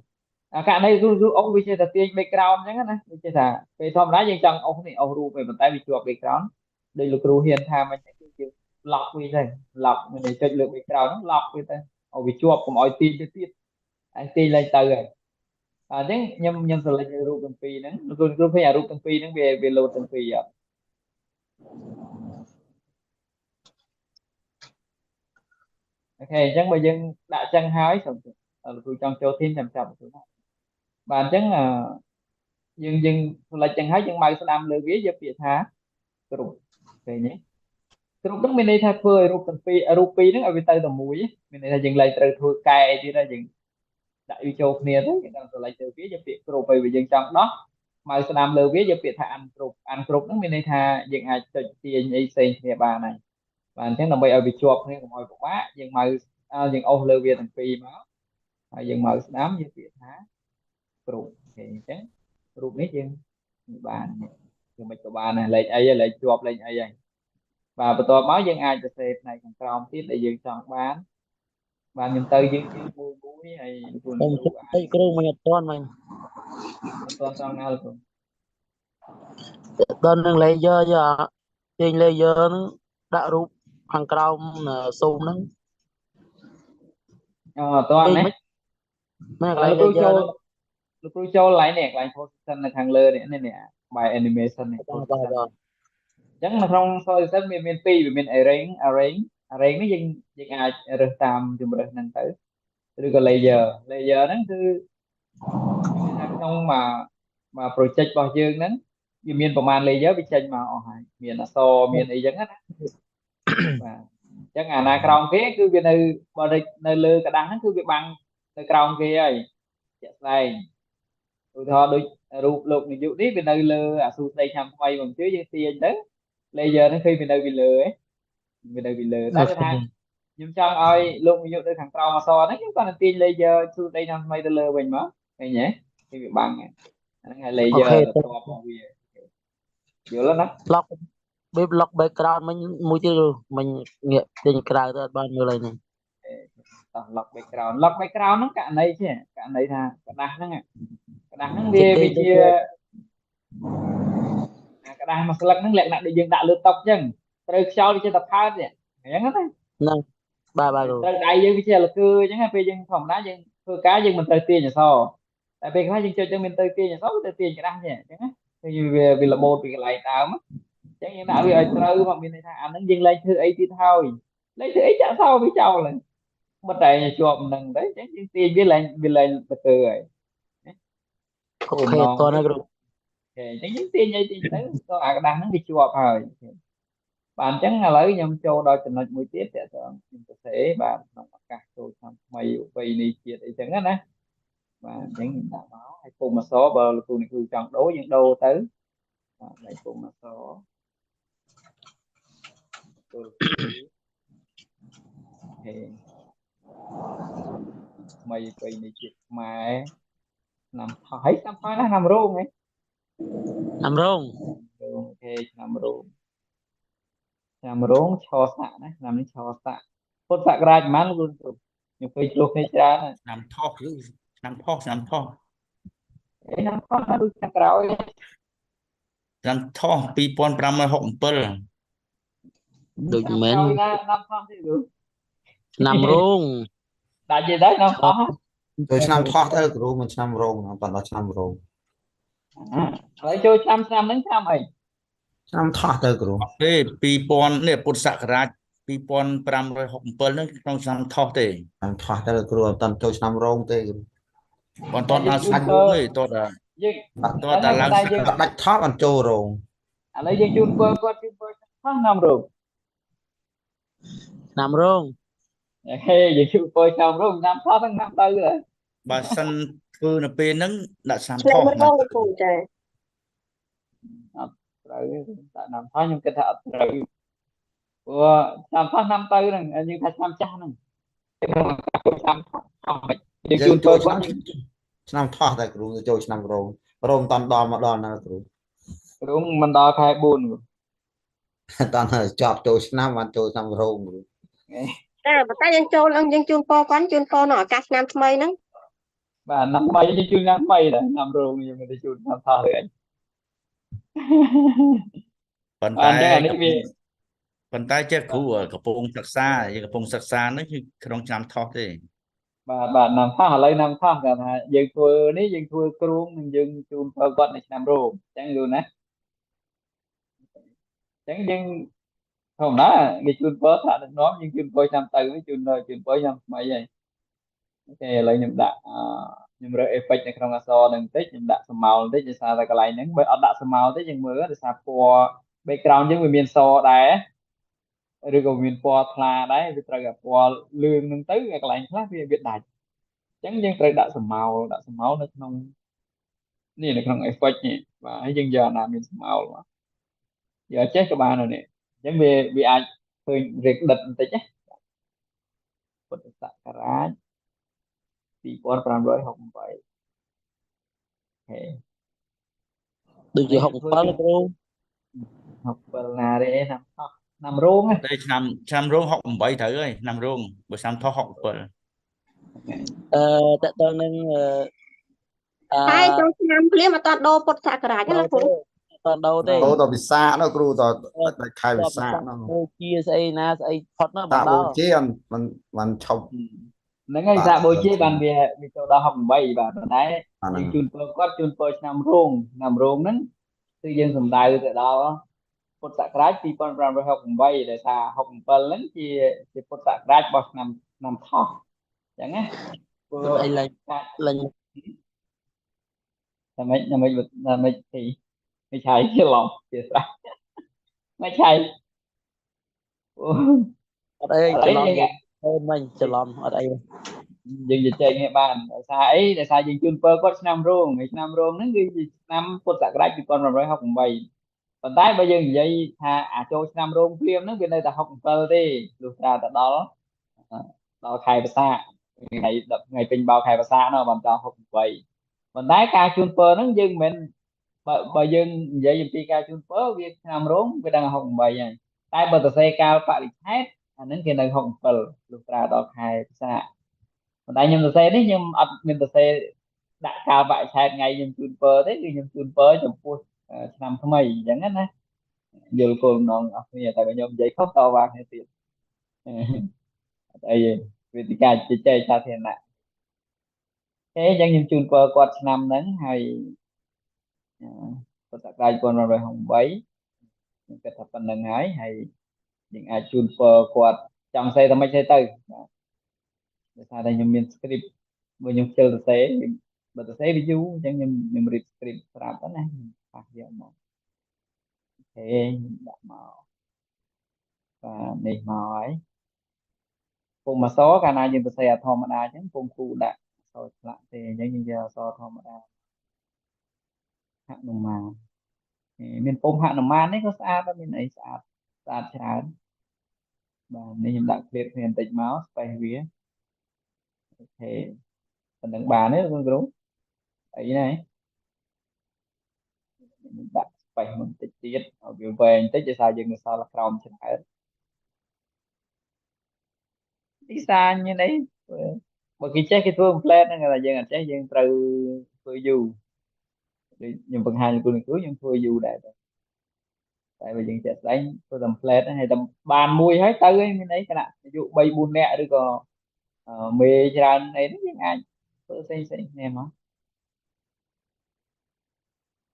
អាករណីគឺអូសវាចេះតែទាញ background អញ្ចឹងណាវាចេះថាពេលធម្មតាយើងចង់អូសនេះអូសរូបឯងប៉ុន្តែវាជាប់ background ដូចលោកគ្រូហ៊ានថាមិញគឺយើង lock វាទៅ lock មានន័យចុចលើ background ហ្នឹង lock វាទៅឲ្យវាជាប់កុំឲ្យទាញទៅទៀតហើយទាញឡើងទៅហើយអញ្ចឹងខ្ញុំ select រូបទាំងពីរហ្នឹងលោកគ្រូឃើញអារូបទាំងពីរហ្នឹងវា load ទាំងពីរអត់OK អញ្ចឹងបើយើងដាក់ចឹងហើយសូមលោកគ្រូចង់ចូល team ចាំចាប់លោកគ្រូណាបាទអញ្ចឹងយើង select ចឹងហើយយើង mouse ស្ដាំលើវាយកពាក្យថា group ឃើញទេ group ហ្នឹងមានន័យថាធ្វើឲ្យរូបទាំងពីររូបពីរហ្នឹងឲ្យវាទៅតែមួយមានន័យថាយើងលែងត្រូវធ្វើកែអីទៀតហើយយើងដាក់វាចូលគ្នាទៅយើងដល់ select ទៅវាយកពាក្យ group ហើយវាយើងចង់ដោះ mouse ស្ដាំលើវាយកពាក្យថា ungroup ungroup ហ្នឹងមានន័យថាយើងអាចចុចទាញអីផ្សេងគ្នាបានហើយបាទអញ្ចឹងដើម្បីឲ្យវាជាប់គ្នាកុំឲ្យពិបាកយើង mouse យើងអូសលើវាទាំងពីរមកហើយយើង mouse ស្ដាំយកពាក្យថា group អញ្ចឹងរូបនេះយើងបានគឺមិនក៏បានដែរលេខអីលេខជាប់លេខអីហើយបាទបន្ទាប់មកយើងអាចសរសេរផ្នែកខាងក្រោមទៀតដែលយើងចង់បានបាទខ្ញុំទៅយើងជឿមួយមួយហើយគ្រូ ខ្ញុំតិចគ្រូមិនអត់ទាន់មិញ អត់ទាន់ត្រង់ណាលោកគ្រូ ដល់នឹង layer យកទាញ layer ហ្នឹងដាក់រូបខាងក្រោមស៊ូមហ្នឹង អត់ទាន់ណា មែនកន្លែង layer លោកគ្រូចូលកន្លែងនេះកន្លែង position នៅខាងលើនេះនេះ by animation នេះ បាទបាទ អញ្ចឹងនៅក្នុង position មានពីរវាមាន arrange arrange arrange នេះយើងអាចរើសតាមជំរើសហ្នឹងទៅឬក៏ layer layer ហ្នឹងគឺថាក្នុងមួយ project របស់យើងហ្នឹងវាមានប្រមាណ layer វាចេញមកអស់ហើយមានអក្សរមានអីចឹងណាបាទអញ្ចឹងអាណាក្រោមគេគឺវានៅបើនៅលើក្រដាសហ្នឹងគឺវាបាំងនៅក្រោមគេហើយជាក់ស្ដែងឧទាហរណ៍ដូចរូបលោកនាយកនេះវានៅលើអាស៊ូស្ដីឆ្នាំថ្មីមកជឿយើងទាញទៅ layer ហ្នឹងឃើញវានៅពីលើឯងវានៅពីលើតែគាត់ថាខ្ញុំចង់ឲ្យលោកនាយកនៅខាងក្រោមអក្សរហ្នឹងខ្ញុំគាត់នឹងទាញ layer ស៊ូស្ដីឆ្នាំថ្មីទៅលើវិញមកឃើញទេគឺវាបាំងហ្នឹងហើយ layer បន្ទាប់របស់វាយល់ណា lock បៀប lock background មិញមួយទៀតមិញងាកទាញក្រៅទៅអត់បានមើលហើយហ្នឹង តោះ lock background lock background ហ្នឹងករណីចេះករណីថាក្រដាសហ្នឹងក្រដាសហ្នឹងវាជាអាក្រដាសមួយស្លឹកហ្នឹងលក្ខណៈដូចយើងដាក់លើតុអញ្ចឹងត្រូវខ្យល់វាចេះតែផើតនេះអញ្ចឹងណា ហ្នឹងបាទបាទ ត្រូវដៃយើងវាជាលគឺអញ្ចឹងពេលយើងធម្មតាយើងធ្វើការយើងមិនត្រូវទាញអក្សរតែពេលខ្លះយើងចុចទៅមានទៅទាញអក្សរទៅទាញក្រដាសនេះអញ្ចឹងណាគឺវារបូតពីកន្លែងដើមអញ្ចឹងយើងដាក់វាឲ្យត្រូវមកមានន័យថាអាហ្នឹងយើងលែងធ្វើអីទៀតហើយលែងធ្វើអីចាក់សោវាចោលហើយមិនតែជាប់នឹងទៅអញ្ចឹងយើងទាញវាលែងវាលែងទៅគឺហើយ OK តោះណាគ្រូ OK អញ្ចឹងយើងទាញអីទាញទៅក៏អាក្រដាសហ្នឹងវាជាប់ហើយបាទអញ្ចឹងឥឡូវខ្ញុំចូលដល់ចំណុចមួយទៀតតើតើខ្ញុំសរសេរបាទក្នុងឱកាសចូលឆ្នាំថ្មីឧបនីជាតិអីចឹងណាបាទអញ្ចឹងខ្ញុំដាក់មកហើយពុំអក្សរបើលោកគ្រូអ្នកគ្រូចង់ដូរយើងដូរទៅបាទដៃពុំអក្សរចូល OK ថ្មីប្រពៃណីជាតិខ្មែរឆ្នាំថោះហើយឆ្នាំថោះណាឆ្នាំរោងហ៎ ឆ្នាំរោង OK ឆ្នាំរោងឆ្នាំរោងឆសាក់ណាឆ្នាំនេះឆសាក់ពុទ្ធសករាជប៉ុន្មានលោកគ្រូខ្ញុំឃើញជួសគ្នាច្រើន ឆ្នាំថោះឬឆ្នាំថោះឆ្នាំថោះ អេឆ្នាំថោះណាដូចឆ្នាំក្រោយ ឆ្នាំថោះ2567 ដូចមែន ណាឆ្នាំថោះទេគ្រូ ឆ្នាំរោង ដាក់និយាយដែរឆ្នាំថោះ ចូលឆ្នាំថោះទៅគ្រូមិនឆ្នាំរោងបន្តដល់ឆ្នាំរោង ឥឡូវចូលឆ្នាំឆ្នាំហ្នឹងឆ្នាំអី ឆ្នាំថោះទៅគ្រូ ទេ2000នេះពុទ្ធសករាជ2567ហ្នឹងក្នុងឆ្នាំថោះទេ ឆ្នាំថោះទៅគ្រូអត់តាន់ចូលឆ្នាំរោងទេគ្រូ បន្តដល់សាច់រោងទេតត យើង តតឡើង ដាច់ថោះអត់ចូលរោង ឥឡូវយើងជូនពរគាត់ជូនពរថោះឆ្នាំរោង ឆ្នាំរោង ហេយើងជូនពរឆ្នាំរោងឆ្នាំថោះហ្នឹងឆ្នាំទៅហើយ បើសិនធ្វើនៅពេលហ្នឹងដាក់ឆ្នាំថោះ ឆ្នាំរោងលោកគ្រូចា អត់ត្រូវដាក់ឆ្នាំថោះខ្ញុំគិតថាអត់ត្រូវព្រោះឆ្នាំថោះឆ្នាំទៅហ្នឹងយើងថាឆ្នាំចាស់ហ្នឹងឆ្នាំថោះមិនយើងជូនពរគាត់ ឆ្នាំថោះតែគ្រូចូលឆ្នាំរោងរោងតាន់ដល់មកដល់ណាគ្រូ រោងមិនដល់ខែ4គ្រូ តាន់ចប់ចូលឆ្នាំបានចូលឆ្នាំរោងគ្រូ តែប៉ុន្តែយើងចូលយើងជូនពរគាត់ជូនពរនៅឱកាសឆ្នាំថ្មីហ្នឹង បាទឆ្នាំថ្មីយើងជូនឆ្នាំថ្មីដែរឆ្នាំរោងយើងមិនទៅជូនឆ្នាំថោះទេអញ ប៉ុន្ បាទ តែ អញ្ចឹងអានេះវា កំពុងប៉ុន្តែចេះគ្រូកំពុងសិក្សាយើងកំពុងសិក្សាហ្នឹងគឺក្នុងឆ្នាំថោះទេ បាទបាទឆ្នាំថោះឥឡូវឆ្នាំថោះគាត់ថាយើងធ្វើនេះយើងធ្វើគ្រោងនឹងយើងជូនពរគាត់នៅឆ្នាំរោងអញ្ចឹងយល់ណាអញ្ចឹងយើងធម្មតាគេជូនពរថាដឹកនាំយើងជូនពរឆ្នាំទៅវិញជូនជូនពរឆ្នាំថ្មីហើយ OK ឥឡូវខ្ញុំដាក់ខ្ញុំរើស effect នៅក្នុងអក្សរហ្នឹងបន្តិចខ្ញុំដាក់ស្រមោលបន្តិចដោយសារតែកន្លែងហ្នឹងបើអត់ដាក់ស្រមោលទេយើងមើលដោយសារពណ៌ background យើងវាមានសដែរឬក៏មានពណ៌ថ្លាដែរវាត្រូវតែពណ៌លឿងហ្នឹងទៅកន្លែងខ្លះវាវាដាច់អញ្ចឹងយើងត្រូវដាក់ស្រមោលដាក់ស្រមោលនៅក្នុងនេះនៅក្នុង effect នេះបាទហើយយើងយកអាណាមានស្រមោលមកយកចេះក៏បានដែរនេះអញ្ចឹងវាវាអាចឃើញរៀងដិតបន្តិចណាពុទ្ធសករាជ2568 OK ដូចជា នេះធ្វើ 67គ្រូ 67ណាទេឆ្នាំថោះឆ្នាំរោងណា តែឆ្នាំឆ្នាំរោង68ត្រូវហើយឆ្នាំរោងបើឆ្នាំថោះ67 អឺតើតើនឹងអឺ តែចូលឆ្នាំភ្លាមអត់តដូរពុទ្ធសករាជទេ ដូ លោកគ្រូ ទេអត់ដូរទេ ដូរដល់ពិសានោះគ្រូតដល់ខែពិសានោះ បូជាស្អីណាស្អីផុតនោះ តាបូ បណ្ដល់ ជាមិនមិនឈប់ ហ្នឹងហើយសាកបូជាបានវាវាចូលដល់68បាទប៉ុន្តែ អាហ្នឹង យើងជូនពរគាត់ជូនពរឆ្នាំរោងឆ្នាំរោងហ្នឹងគឺយើងសំដៅទៅដល់ពុទ្ធសករាជ2568ដែលថា67ហ្នឹងជាជាពុទ្ធសករាជរបស់ឆ្នាំឆ្នាំថោះអញ្ចឹងណាព្រោះ អីលែងលែង តែមិនតែមិនតែមិនទីមិនឆៃច្រឡំជាស្រេចមិនឆៃអូ អត់អី អត់ ច្រឡំ អីយើង អូនមិញច្រឡំអត់អី យើងជជែកគ្នាបានដោយសារអីដោយសារយើងជូនពរគាត់ឆ្នាំរោងហើយឆ្នាំរោងហ្នឹងគឺជាឆ្នាំពុទ្ធសករាជ2568ប៉ុន្តែបើយើងនិយាយថាអាចចូលឆ្នាំរោងភ្លាមហ្នឹងវានៅតែ67ទេលុះត្រាតែដល់ដល់ខែបសាថ្ងៃ10ថ្ងៃពេញបោខែបសានោះបានដល់68ប៉ុន្តែការជូនពរហ្នឹងយើងមិនមែនបើបើយើងនិយាយអំពីការជូនពរវាឆ្នាំរោងវាដឹង68ហើយតែបើសរសេរកាលបរិច្ឆេទអាហ្នឹងគេនៅ67លុះត្រាដល់ខែបសាប៉ុន្តែខ្ញុំសរសេរនេះខ្ញុំអត់មានសរសេរដាក់កាលបរិច្ឆេទថ្ងៃខ្ញុំជូនពរទេគឺខ្ញុំជូនពរចំពោះឆ្នាំថ្មីអញ្ចឹងណាយល់គោលបំណងអស់គ្នាតែបើខ្ញុំនិយាយខុសតវ៉ាគ្នាទៀតអត់អីទេវេទិកាជជែកសាធារណៈទេអញ្ចឹងខ្ញុំជូនពរគាត់ឆ្នាំហ្នឹងហើយពុទ្ធសករាជ1568ខ្ញុំគិតថាប៉ុណ្្នឹងហើយហើយយើងអាចជូនពរគាត់ចង់សេតែមិនសេទៅបាទដោយសារតែខ្ញុំមាន script បើខ្ញុំខ្ជិលសរសេរបើសរសេរវាយូរអញ្ចឹងខ្ញុំខ្ញុំរៀប script ស្រាប់ទៅណាខ្ញុំប៉ះយកមក OK ខ្ញុំដាក់មកបាទនេះមកហើយពុំអក្សរកាលណាយើងសរសេរអាធម្មតាអញ្ចឹងពុំគូដាក់អក្សរឆ្លាក់ទេអញ្ចឹងយើងយកអក្សរធម្មតាហនុមានមានពុំហនុមាននេះក៏ស្អាតដែរមានអីស្អាតស្អាតច្រើនបាទនេះខ្ញុំដាក់ clear គ្នាបន្តិចមក space វា OK ប៉ុណ្្នឹងបានទេលោកគ្រូអីណាខ្ញុំដាក់ space បន្តិចទៀតឲ្យវាវែងបន្តិចដោយសារយើងនៅសល់ក្រោមច្រើន design nhưនេះបើគេចេះគេធ្វើ template ហ្នឹងតែយើងអត់ចេះយើងត្រូវធ្វើយូរដូចខ្ញុំបង្ហាញលោកគ្រូខ្ញុំធ្វើយូរដែរតែបើយើងជាក់ស្ដែងធ្វើ template ហ្នឹងហើយតែបានមួយហើយទៅហើយមានអីគណៈអាយុ3 4នាក់ឬក៏មេច្រើនអីហ្នឹងយើងអាចធ្វើផ្សេងផ្សេងគ្នាមក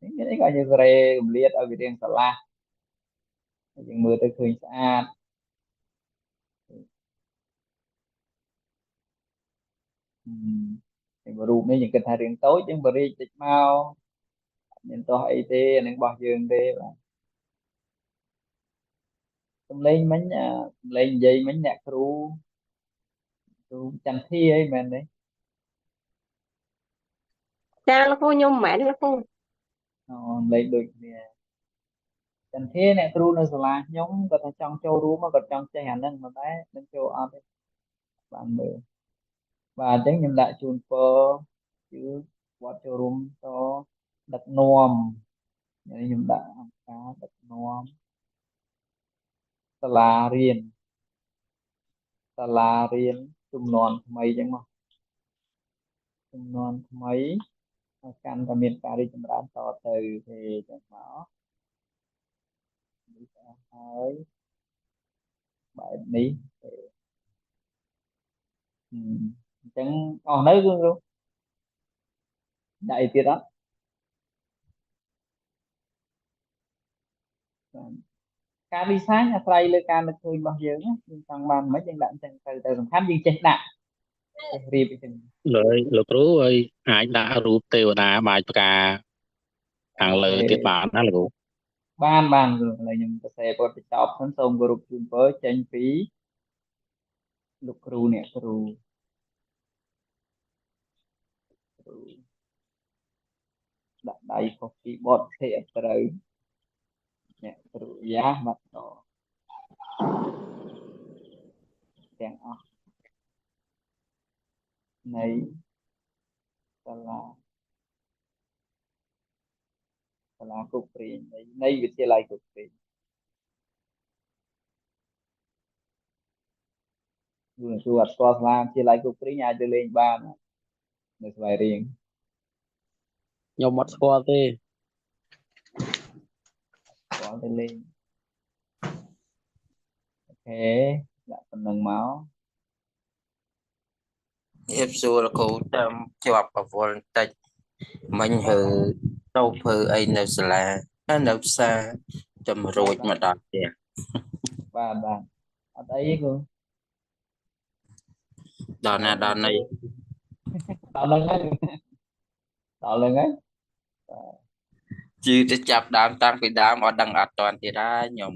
នេះមានអីក៏យើងសេរីកម្លៀតឲ្យវារៀងស្រឡះយើងមើលទៅឃើញស្អាត ហើយរូបនេះយើងគិតថារៀងតូចយើងបរិយតិចមកមានទោះអីទេអានឹងរបស់យើងទេបាទសំឡេងមិញសំឡេងនិយាយមិញអ្នកគ្រូគ្រូចន្ទធាអីមែនទេ ចាលោកគ្រូខ្ញុំមិនមែនទេលោកគ្រូ អូសំឡេងដូចគ្នាចន្ទធាអ្នកគ្រូនៅសាលាខ្ញុំគាត់ថាចង់ចូលរួមគាត់ចង់ចេះអាហ្នឹងប៉ុន្តែនឹងចូលអត់ទេបានមើលបាទអញ្ចឹងខ្ញុំដាក់ជូនពរគឺវត្តចូលរួមតដឹកនាំនេះខ្ញុំដាក់អង្គការដឹកនាំសាលារៀនសាលារៀនជំនាន់ថ្មីអញ្ចឹងមក ចំនួនថ្មីកាន់តែមានការរីកចម្រើនតទៅទេចឹងមកនេះហើយបែបនេះអញ្ចឹងអស់នៅគឺដាក់អីទៀតអត់ការ design អាស្រ័យលើការនឹកឃើញរបស់យើងយើងចង់បានមិនយើងដាក់អញ្ចឹងទៅតែសំខាន់យើងចេះដាក់ចេះរៀបអញ្ចឹង លើលោកគ្រូហើយអាចដាក់រូបទេវតាបាចផ្កាខាងលើទៀតបានណាលោកគ្រូ បានបានគ្រូឥឡូវខ្ញុំសរសេរបទបញ្ចប់សិនសូមគោរពជូនពរចេញពីលោកគ្រូអ្នកគ្រូដាក់ដៃខុសពីបទទេអត់ត្រូវអ្នកគ្រូយ៉ាមកតទាំងអស់នៃសាលាគុកព្រាងនៃវិទ្យាល័យគុកព្រាងគ្រូអត់ស្គាល់សាលាវិទ្យាល័យគុកព្រាងអាចទៅលេងបាននៅស្វាយរៀង ខ្ញុំអត់ស្គាល់ទេស្គាល់ទៅលេងអូខេដាក់ប៉ុណ្្នឹងមក ហៀបសួរលោកគ្រូតាមជាប់អវលបន្តិចមិញហើទៅធ្វើអីនៅសាលានៅផ្សារចាំរួចមកដល់ផ្ទះ បាទបាទអត់អីទេគ្រូ ដល់ណាដល់ណី ដល់ហ្នឹងហើយដល់ហ្នឹងហើយ ជឿទៅចាប់ដើមតាំងពីដើមអត់ដឹងអត់តាន់ទៀតហើយខ្ញុំ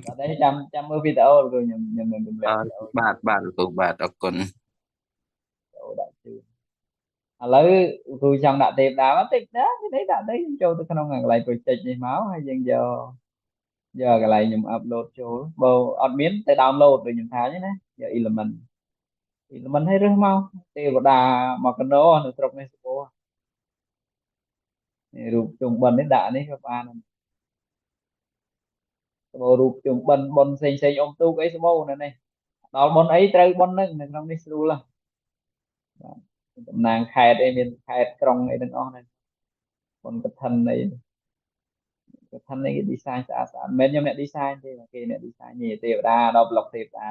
អត់ទេចាំចាំមើលវីដេអូលោកគ្រូខ្ញុំខ្ញុំនឹងទម្លាក់វីដេអូ បាទបាទលោកគ្រូបាទអរគុណ ដាក់ជឿឥឡូវគ្រូចង់ដាក់ទេវតាទេវតានេះដាក់ទៅខ្ញុំចូលទៅក្នុងកន្លែង project នេះមកហើយយើងយកយកកន្លែងខ្ញុំ upload ចូលបើអត់មានទៅ download ដូចខ្ញុំថាហ្នឹងណាយក element element ឲ្យរើសមកទេវតាមកកណោនៅស្រុកនេះសម្បូរនេះរូបជុំបិណ្ឌនេះដាក់នេះក៏បានសម្បូររូបជុំបិណ្ឌបុណ្យផ្សេងផ្សេងអុំទូកអីសម្បូរនៅនេះដល់បុណ្យអីត្រូវបុណ្យហ្នឹងនៅក្នុងនេះស្រួលបាទតំណាងខេត្តអីមានខេត្តក្រុងអីទាំងអស់ហ្នឹងបុណ្យកឋិនអីកឋិននេះគេ design ស្អាតស្អាតមិនមែនខ្ញុំអ្នក design ទេគេអ្នក design នេះទេវតាដល់ប្លុកទេវតា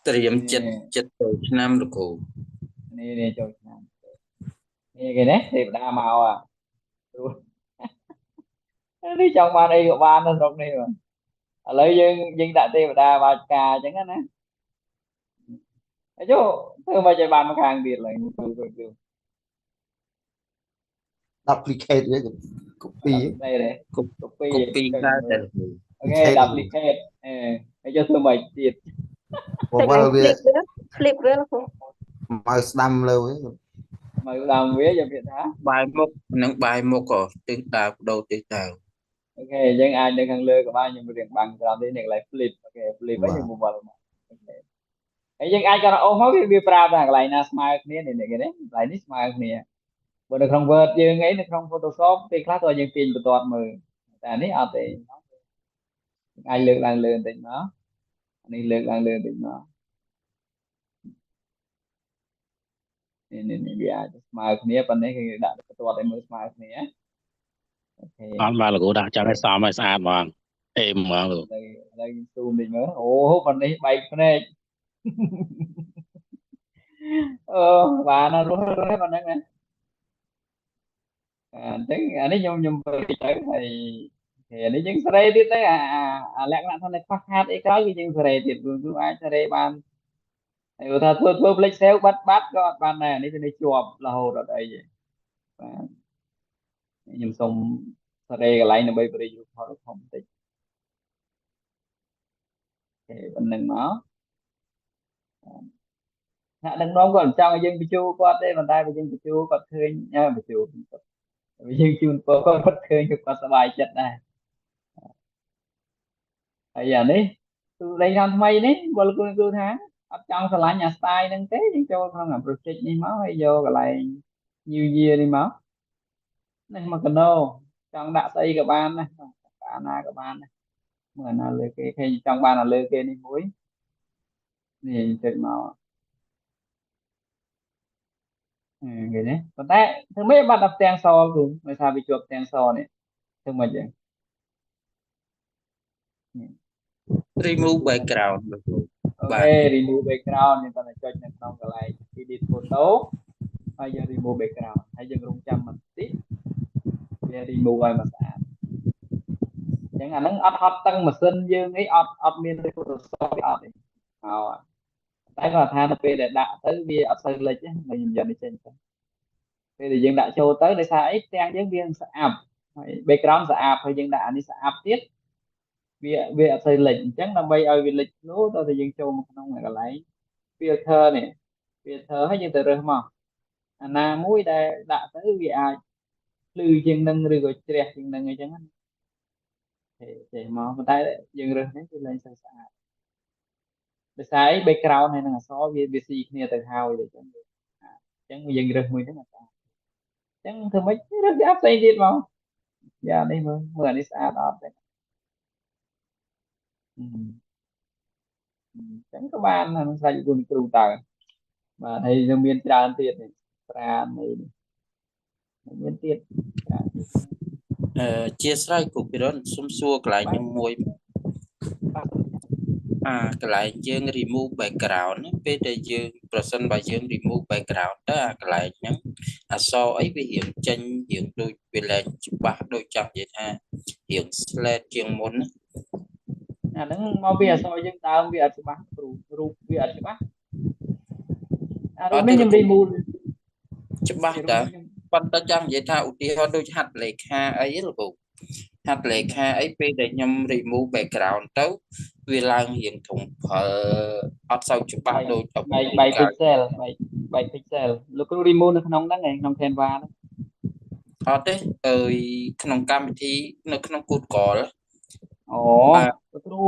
ត្រៀមចិត្តចិត្តចូលឆ្នាំលោកគ្រូ នេះនេះចូលឆ្នាំនេះគេនេះទេវតាមកអានេះចង់បានអីក៏បាននៅស្រុកនេះបាទឥឡូវយើងយើងដាក់ទេវតាបាចការអញ្ចឹងណាហើយចុះធ្វើមកឲ្យបានមកខាងទៀតឡើយគ្រូគ្រូ duplicate វា copy ទេ copy copy ដែរតែ អូខេ duplicate អេហើយចុះធ្វើមកទៀត បើវា flip វាលោកគ្រូ មកស្ដាំលើវា មកស្ដាំវាយកពាក្យថា បាយមុខនិងបាយមុខក៏ទិសដៅបដូរទិសដៅ អូខេយើងអាចនៅខាងលើក៏បានខ្ញុំរៀងបាំងក្រោមនេះនេះកន្លែង flip អូខេ flip ហើយយើងបង្វិលមកអូខេហើយយើងអាចគាត់អូសមកវាប្រាប់ថាកន្លែងណាស្មើគ្នានេះគេនេះកន្លែងនេះស្មើគ្នាបើនៅក្នុង Word យើងអីនៅក្នុង Photoshop ពេលខ្លះតើយើងទាញបន្ទាត់មើលតែនេះអត់ទេអាចលើកឡើងលើបន្តិចមកនេះលើកឡើងលើបន្តិចមកនេះនេះវាអាចស្មើគ្នាប៉ុណ្ណេះគេដាក់បន្ទាត់ឲ្យមើលស្មើគ្នាអូខេ អត់បាទលោកគ្រូដាក់ចាំឲ្យសមឲ្យស្អាតហ្មងអេហ្មងលោក ឥឡូវខ្ញុំស៊ូមតិចមើលអូប៉ុណ្ណេះបែកភ្នែកអឺបានណារស់រស់ប៉ុណ្ណឹងណាអញ្ចឹងអានេះខ្ញុំខ្ញុំទៅទៅហើយអានេះយើងសេរីទៀតទៅអាលក្ខណៈថានៅខ្វះខាតអីក្រោយគឺយើងសេរីទៀតគឺអាចសេរីបានហើយបើថាធ្វើធ្វើផ្លេចសេវបាត់បាត់ក៏អត់បានដែរនេះទៅជាប់រហូតអត់អីទេបាទខ្ញុំសូមសេរីកន្លែងដើម្បីបរិយុផលធំបន្តិចអូខេប៉ុណ្្នឹងមកថ្នាក់ដឹកនាំគាត់មិនចង់ឲ្យយើងបញ្ជូគាត់ទេប៉ុន្តែបើយើងបញ្ជូគាត់ឃើញបញ្ជូគាត់យើងជូនពរគាត់គាត់ឃើញគាត់សប្បាយចិត្តដែរហើយអានេះទូលេងខាងថ្មីនេះបើលោកគ្រូថាអត់ចង់ស្រឡាញ់អា style ហ្នឹងទេយើងចូលក្នុងអា project នេះមកហើយយកកន្លែង New Year នេះមកនេះមកកណោចង់ដាក់ស្អីក៏បានដែរអាណាក៏បានដែរមើលអាណាលើគេឃើញចង់បានអាលើគេនេះមួយនេះចុចមក ឃើញទេប៉ុន្តែធ្វើម៉េចបាត់ដល់ផ្ទាំងសគឺដោយសារវាជាប់ផ្ទាំងសនេះធ្វើម៉េចចឹង remove background លោកគ្រូ អូ បាទ ខេ remove background យើងគាត់តែចុចនៅក្នុងកន្លែង edit photo ហើយយើង remove background ហើយយើងរងចាំបន្តិចវា remove ឲ្យមកស្អាតអញ្ចឹងអាហ្នឹងអត់ហត់តឹងម៉ាស៊ីនយើងអីអត់អត់មាន Photoshop អត់ទេមកតែគាត់ថានៅពេលដែលដាក់ទៅវាអត់សូវលិចទេខ្ញុំយកនេះចេញទៅពេលដែលយើងដាក់ចូលទៅដោយសារអីផ្ទាំងយើងវាស្អាតហើយ background ស្អាតហើយយើងដាក់អានេះស្អាតទៀតវាអត់សូវលិចអញ្ចឹងដើម្បីឲ្យវាលិចធ្នូតើតែយើងចូលមកក្នុងកន្លែង filter នេះ filter ហើយយើងទៅរើសមកអាណាមួយដែលដាក់ទៅវាអាចភ្លឺជាងនឹងឬក៏ជ្រះជាងនឹងអីចឹងណាចេះមកប៉ុន្តែយើងរើសនេះគឺលែងសូវស្អាតដោយសារអី background ហើយនឹងអក្សរវាស៊ីគ្នាទៅហើយអញ្ចឹងអញ្ចឹងយើងរើសមួយហ្នឹងអត់ស្អាតអញ្ចឹងធ្វើម៉េចរើសយ៉ាផ្សេងទៀតមកយ៉ានេះមើលមើលអានេះស្អាតអត់ទេអញ្ចឹងក៏បានអានឹងស្រេចគុណគ្រូតើបាទហើយនឹងមានច្រើនទៀតនេះប្រាននេះមានទៀតច្រើនទៀត អឺជាស្រ័យគ្រូពិរុនសុំសួរកន្លែងខ្ញុំមួយ បាទ អាកន្លែងយើង remove background ណាពេលដែលយើងប្រសិនបើយើង remove background ទៅអាកន្លែងហ្នឹងអក្សរអីវារៀងចេញរៀងដូចវាលែងច្បាស់ដូចចង់និយាយថារៀង slate ជាងមុនណា អាហ្នឹងមកពីអក្សរយើងដើមវាអត់ច្បាស់គ្រូរូបវាអត់ច្បាស់អារូបនេះខ្ញុំ remove ច្បាស់តើប៉ុន្តែចង់និយាយថាឧទាហរណ៍ដូចហាត់លេខាអីលោកគ្រូហាត់លេខាអីពេលដែលខ្ញុំ remove background ទៅវាឡើងរៀងធំផលអត់សូវច្បាស់ដូច បែកបែក pixel បែកបែក pixel លោកគ្រូ remove នៅក្នុងហ្នឹងឯងក្នុង Canva ហ្នឹង អត់ទេអើយក្នុងកម្មវិធីនៅក្នុង Google អូលោកគ្រូ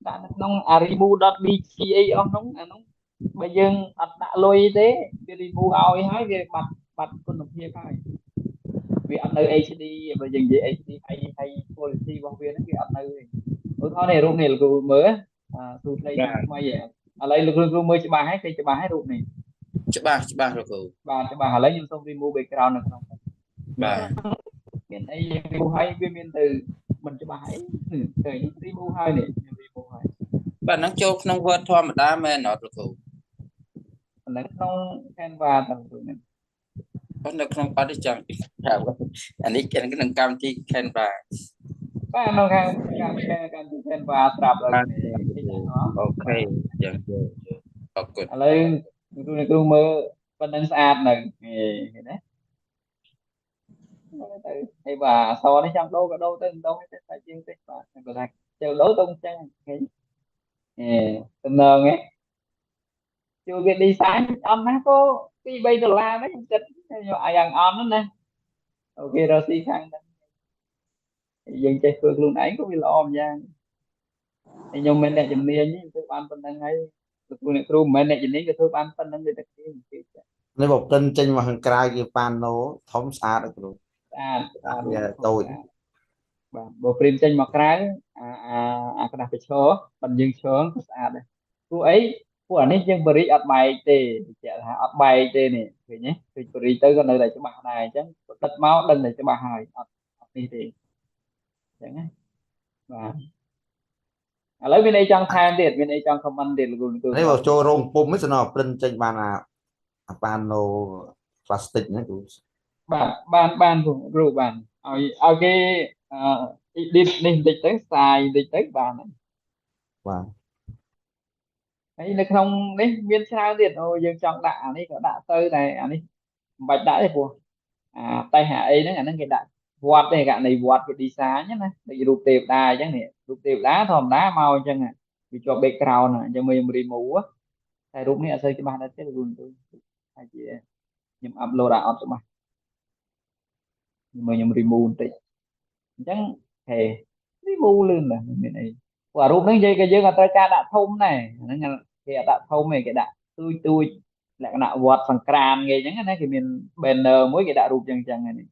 ដាក់នៅក្នុង remove.bg អីអស់ហ្នឹងអាហ្នឹងបើយើងអត់ដាក់លុយទេវា remove ឲ្យហើយវាបាត់បាត់គុណភាពហើយវាអត់នៅ HD បើយើងនិយាយ HD high quality របស់វាហ្នឹងវាអត់នៅទេឧទាហរណ៍នេះរូបនេះលោកគ្រូមើលសួស្តីថ្មីឥឡូវលោកគ្រូមើលច្បាស់ហើយគេច្បាស់ហើយរូបនេះ ច្បាស់ច្បាស់លោកគ្រូ បាទច្បាស់ឥឡូវខ្ញុំសូម remove background នៅក្នុង បាទ មានអី remove ហើយវាមានទៅមិនច្បាស់អីឃើញ remove ហើយនេះខ្ញុំ remove ហើយ បាទហ្នឹងចូលក្នុង Word ធម្មតាមែនអត់លោកគ្រូ នៅក្នុង Canva តើគ្រូនេះ អត់នៅក្នុងអត់ទេចង់ថាអានេះក្នុងកម្មវិធី Canva បាទនៅខាងកម្មកម្មវិធី Canva ស្រាប់ហើយ OK យ៉ាងអរគុណ ឥឡូវគ្រូគ្រូមើលប៉ុណ្្នឹងស្អាតនៅឃើញទេទៅហើយបាទអសនេះចង់ដូរក៏ដូរទៅដូរទៅតែជាងតិចបាទគាត់ថាចូលដូរទៅអញ្ចឹងឃើញអេតំណងហ៎ជួយគេ design អន់ណាស់ក៏2 3ដុល្លារហ្នឹងខ្ញុំគិតខ្ញុំអាយ៉ាងអន់ណាOK រកស៊ីខាងហ្នឹងយើងចេះធ្វើខ្លួនឯងក៏វាល្អម្យ៉ាងហើយខ្ញុំមិនអ្នកជំនាញទេធ្វើបានប៉ុណ្្នឹងហើយលោកគ្រូអ្នកគ្រូមិនមែនអ្នកជំនាញក៏ធ្វើបានប៉ុណ្្នឹងដូចតែគេគេ នេះបើ print ចេញមកខាងក្រៅជាប៉ាណូធំស្អាតគ្រូ ស្អាតស្អាត វាតូច បាទបើ print ចេញមកក្រៅអាអាអាក្តារប្រឈរបើយើងឈរក៏ស្អាតដែរព្រោះអីពួកអានេះយើងបរិចអត់បែកទេបញ្ជាក់ថាអត់បែកទេនេះឃើញទេឃើញបរិចទៅក៏នៅតែច្បាស់ដែរអញ្ចឹងដិតមកដឹងតែច្បាស់ហើយអត់អត់នេះទេអញ្ចឹងណាបាទឥឡូវមានអីចង់ថែមទៀតមានអីចង់ comment ទៀតលោកគ្រូគ្រូ នេះបើចូលរោងពុំហ្នឹងសំណ print ចេញបានអាអាប៉ាណូ plastic ហ្នឹងគ្រូ បាទបានបានគ្រូបានឲ្យឲ្យគេអឺ edit នេះបន្តិចទៅ size បន្តិចទៅបានហើយ បាទ ហើយនៅក្នុងនេះមានច្រើនទៀតអូយើងចង់ដាក់អានេះក៏ដាក់ទៅតែអានេះមិនបាច់ដាក់ទេព្រោះអាតេះអាអីហ្នឹងអាហ្នឹងគេដាក់វត្តទេករណីវត្តគេ design ណាដូចរូបទេវតាអញ្ចឹងនេះរូបទេវតាធម្មតាមកអញ្ចឹងវាជាប់ background អញ្ចឹងមើលខ្ញុំ remove តែរូបនេះអត់សូវច្បាស់ដែរទេគ្រូហើយជាខ្ញុំ upload អាអត់ច្បាស់មើលខ្ញុំ remove បន្តិចអញ្ចឹងហេ remove លឿនណាស់មិនមានអីព្រោះអារូបហ្នឹងនិយាយក៏យើងអត់ត្រូវការដាក់ធំដែរហ្នឹងគេអត់ដាក់ធំទេគេដាក់ទូចទូចលក្ខណៈវត្តសង្ក្រានគេអញ្ចឹងណាគេមាន banner មួយគេដាក់រូបចឹងចឹងនេះ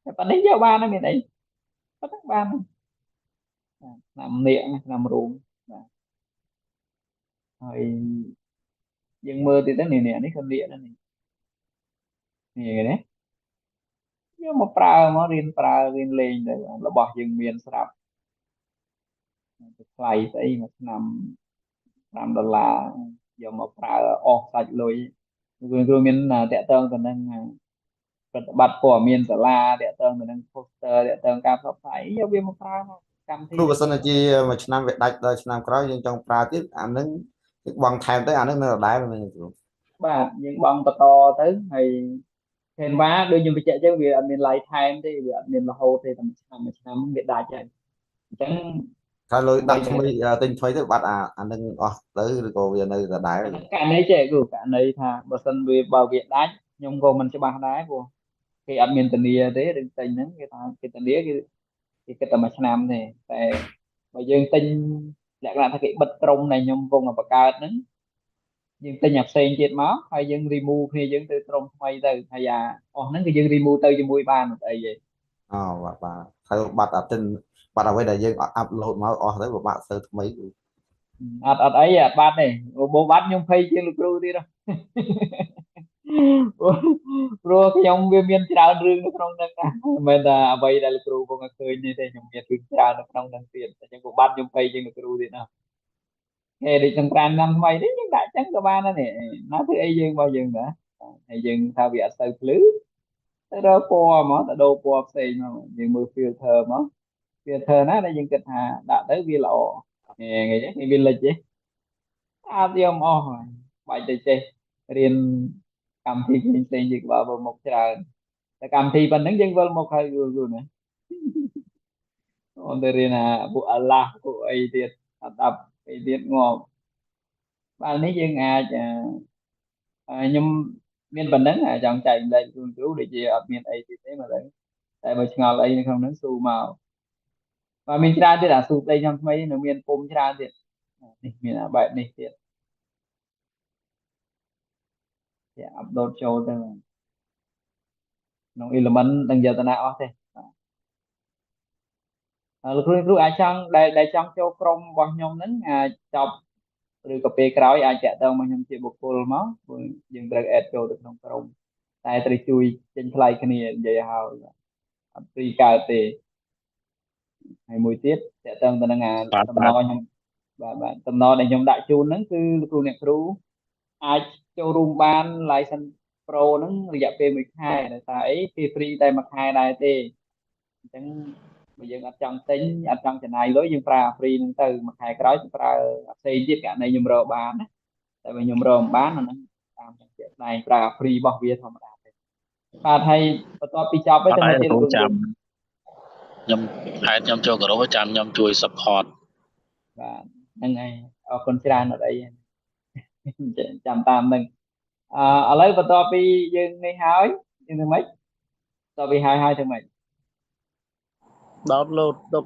តែប៉ុណ្នេះយកបានហើយមានអីប៉ុណ្ណឹងបានឆ្នាំនាគឆ្នាំរូងបាទហើយយើងមើលទៀតទៅនេះនេះក៏នាគដែរនេះ នេះណាយកមកប្រើមករៀនប្រើរៀនលេងទៅរបស់យើងមានស្រាប់ទៅថ្លៃស្អីមួយឆ្នាំ5ដុល្លារយកមកប្រើអស់សាច់លុយគឺមានតាក់ទងទៅនឹងប្រតិបត្តិព័ត៌មានសាលាតាក់ទងទៅនឹង poster តាក់ទងការផ្សព្វផ្សាយយកវាមកប្រើមកកម្មវិធី គ្រូបើសិនជាមួយឆ្នាំវាដាច់ដល់ឆ្នាំក្រោយយើងចង់ប្រើទៀតអានឹងយើងបង់ថែមទៅអានឹងនៅដដែលមែនទេគ្រូ បាទយើងបង់បន្តទៅហើយ Canva ដូចខ្ញុំបញ្ជាក់ចឹងវាអត់មាន lifetime ទេវាអត់មានរហូតទេតែមួយឆ្នាំមួយឆ្នាំវាដាច់ហើយអញ្ចឹង ថាលុយដាក់ថ្មីទិញថ្មីទៅបាត់អានឹងអស់ទៅឬក៏វានៅដដែល ករណីចេះគ្រូករណីថាបើសិនវាបើវាដាច់ខ្ញុំក៏មិនច្បាស់ដែរព្រោះគេអត់មានធានាទេរឿងទិញហ្នឹងគេថាគេធានាគេគេគិតតែមួយឆ្នាំទេតែបើយើងទិញលក្ខណៈថាគេបិទក្រុមដែលខ្ញុំកំពុងតែបង្កើតហ្នឹងយើងទិញអាផ្សេងទៀតមកហើយយើង remove គ្នាយើងទៅក្រុមថ្មីទៅហើយអាអស់ហ្នឹងគឺយើង remove ទៅជាមួយបានអត់អីទេ អូបាទបាទហើយបាត់អាទិនបាត់អ្វីដែលយើង upload មកអស់ទៅពិបាកសើថ្មីគឺ អត់អត់អីអត់បាត់ទេបើបាត់ខ្ញុំភ័យជាងលោកគ្រូទៀតព្រោះខ្ញុំវាមានច្រើនរឿងនៅក្នុងហ្នឹងណាមិនមែនថាអ្វីដែលលោកគ្រូកំពុងតែឃើញនេះទេខ្ញុំមានរឿងច្រើននៅក្នុងហ្នឹងទៀតអញ្ចឹងក៏បាត់ខ្ញុំភ័យជាងលោកគ្រូទៀតណាហេដូចសង្ក្រានឆ្នាំថ្មីនេះយើងដាក់ចឹងក៏បានដែរនេះណាធ្វើអីយើងរបស់យើងណាហើយយើងថាវាអត់សូវភ្លឺទៅរកពណ៌មកទៅដូរពណ៌ផ្សេងមកយើងមើល filter មក filter ណាដែលយើងគិតថាដាក់ទៅវាល្អនេះគេទេវាលិចទេអត់យកមកអស់ហើយបាច់ទៅចេះរៀនកម្មវិធីផ្សេងៗយើងក្បាលវិលមុខច្រើនតែកម្មវិធីប៉ុណ្ណឹងយើងវិលមុខហើយគូគូណាអូនទៅរៀនអាពួកអាឡាពួកអីទៀតអត់ដាប់អីទៀតងាប់បាទនេះយើងអាចខ្ញុំមានប៉ុណ្ណឹងចង់ចែកម្លែកគ្រូគ្រូដូចជាអត់មានអីទៀតទេមកទៅតែបើឆ្ងល់អីនៅក្នុងហ្នឹងស៊ូមកបាទមានច្រើនទៀតអាស៊ូប្តីខ្ញុំថ្មីនៅមានពុំច្រើនទៀតនេះមានអាបែបនេះទៀតគេ upload ចូលទៅក្នុង element នឹងយតនាអស់ទេបាទលោកគ្រូគ្រូអាចចង់ដែលចង់ចូលក្រុមរបស់ខ្ញុំហ្នឹងអាចចប់ឬក៏ពេលក្រោយអាចតាក់ទងមកខ្ញុំជាបុគ្គលមកព្រោះយើងត្រូវ add ចូលទៅក្នុងក្រុមតែត្រូវជួយចេញថ្លៃគ្នានិយាយឲ្យអត់ free កើតទេហើយមួយទៀតតាក់ទងទៅនឹងអាតំណខ្ញុំបាទបាទតំណដែលខ្ញុំដាក់ជូនហ្នឹងគឺលោកគ្រូអ្នកគ្រូអាចចូលរួមបាន license pro ហ្នឹងរយៈពេល1ខែដោយសារអីគេ free តែមួយខែដែរទេអញ្ចឹងបើយើងអត់ចង់ទិញអត់ចង់ចំណាយលុយយើងប្រើ free ហ្នឹងទៅមួយខែក្រោយទៅប្រើផ្សេងទៀតករណីខ្ញុំរកបានណាតែបើខ្ញុំរកមិនបានអាហ្នឹងតាមជាក់ស្ដែងប្រើ free របស់វាធម្មតាទេបាទហើយបន្ទាប់ពីចប់ហើយ អត់ ទៅ អី មកទៀត លោកគ្រូ លោកគ្រូ ចាំខ្ញុំហេតុខ្ញុំចូលគោរពចាំខ្ញុំជួយ support បាទហ្នឹងហើយអរគុណច្រើនអត់អីចាំតាមហ្នឹងអឺឥឡូវបន្ទាប់ពីយើងនេះហើយយើងធ្វើម៉េចបន្ទាប់ពីហើយហើយធ្វើម៉េច download ទុក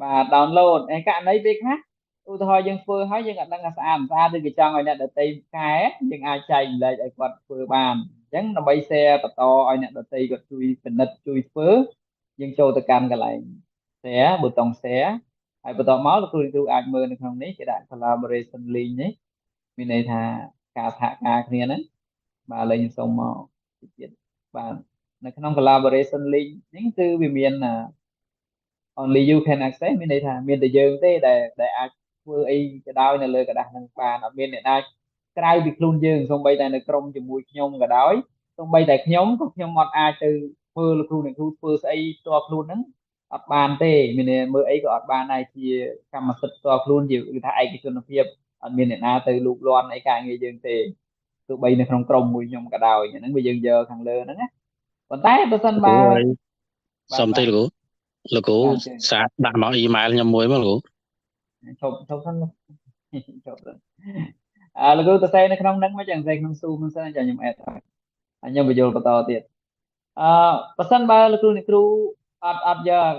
បាទ download ឯករណីពេលខ្លះឧទាហរណ៍យើងធ្វើហើយយើងអត់ដឹងថាស្អាតមិនស្អាតឬក៏ចង់ឲ្យអ្នកដទៃកែយើងអាចចែកម្លែកឲ្យគាត់ធ្វើបានអញ្ចឹងដើម្បី share បន្តឲ្យអ្នកដទៃគាត់ជួយពិនិត្យជួយធ្វើយើងចូលទៅកាន់កន្លែង share ប៊ូតុង share ហើយបន្តមកលោកគ្រូគ្រូអាចមើលនៅក្នុងនេះគេដាក់ collaboration link នេះមានន័យថាការសហការគ្នាហ្នឹងបាទឥឡូវខ្ញុំសូមមកទៀតបាទនៅក្នុង collaboration link នេះគឺវាមាន only you can access មានន័យថាមានតែយើងទេដែលអាចធ្វើអីក៏ដោយនៅលើក្រដាសហ្នឹងបានអត់មានអ្នកណាក្រៅពីខ្លួនយើងសូម្បីតែនៅក្រុមជាមួយខ្ញុំក៏ដោយសូម្បីតែខ្ញុំក៏ខ្ញុំអត់អាចទៅធ្វើលោកគ្រូអ្នកគ្រូធ្វើស្អីផ្ទាល់ខ្លួនហ្នឹងអត់បានទេមានន័យមើលអីក៏អត់បានដែរជាកម្មសិទ្ធិផ្ទាល់ខ្លួនជាគឺថាឯកជនភាពអត់មានអ្នកណាទៅលូកលាន់អីការងារយើងទេទោះបីនៅក្នុងក្រុមមួយខ្ញុំក៏ដោយអាហ្នឹងវាយើងយកខាងលើហ្នឹងណាប៉ុន្តែបើសិន គ្រូ បើ ហើយ បាទ សុំ បាទ តិចលោកគ្រូលោកគ្រូ បាទជើ សាកដាក់មកអ៊ីមែលខ្ញុំមួយមកលោកគ្រូ ឈប់ឈប់សិនឈប់សិនអើលោកគ្រូទៅសេនៅក្នុងហ្នឹងមកចឹងសេក្នុង Zoom ហ្នឹងសិនចាំខ្ញុំ add ឲ្យហើយខ្ញុំបញ្យល់បន្តទៀតអឺបើសិនបើលោកគ្រូអ្នកគ្រូអត់យក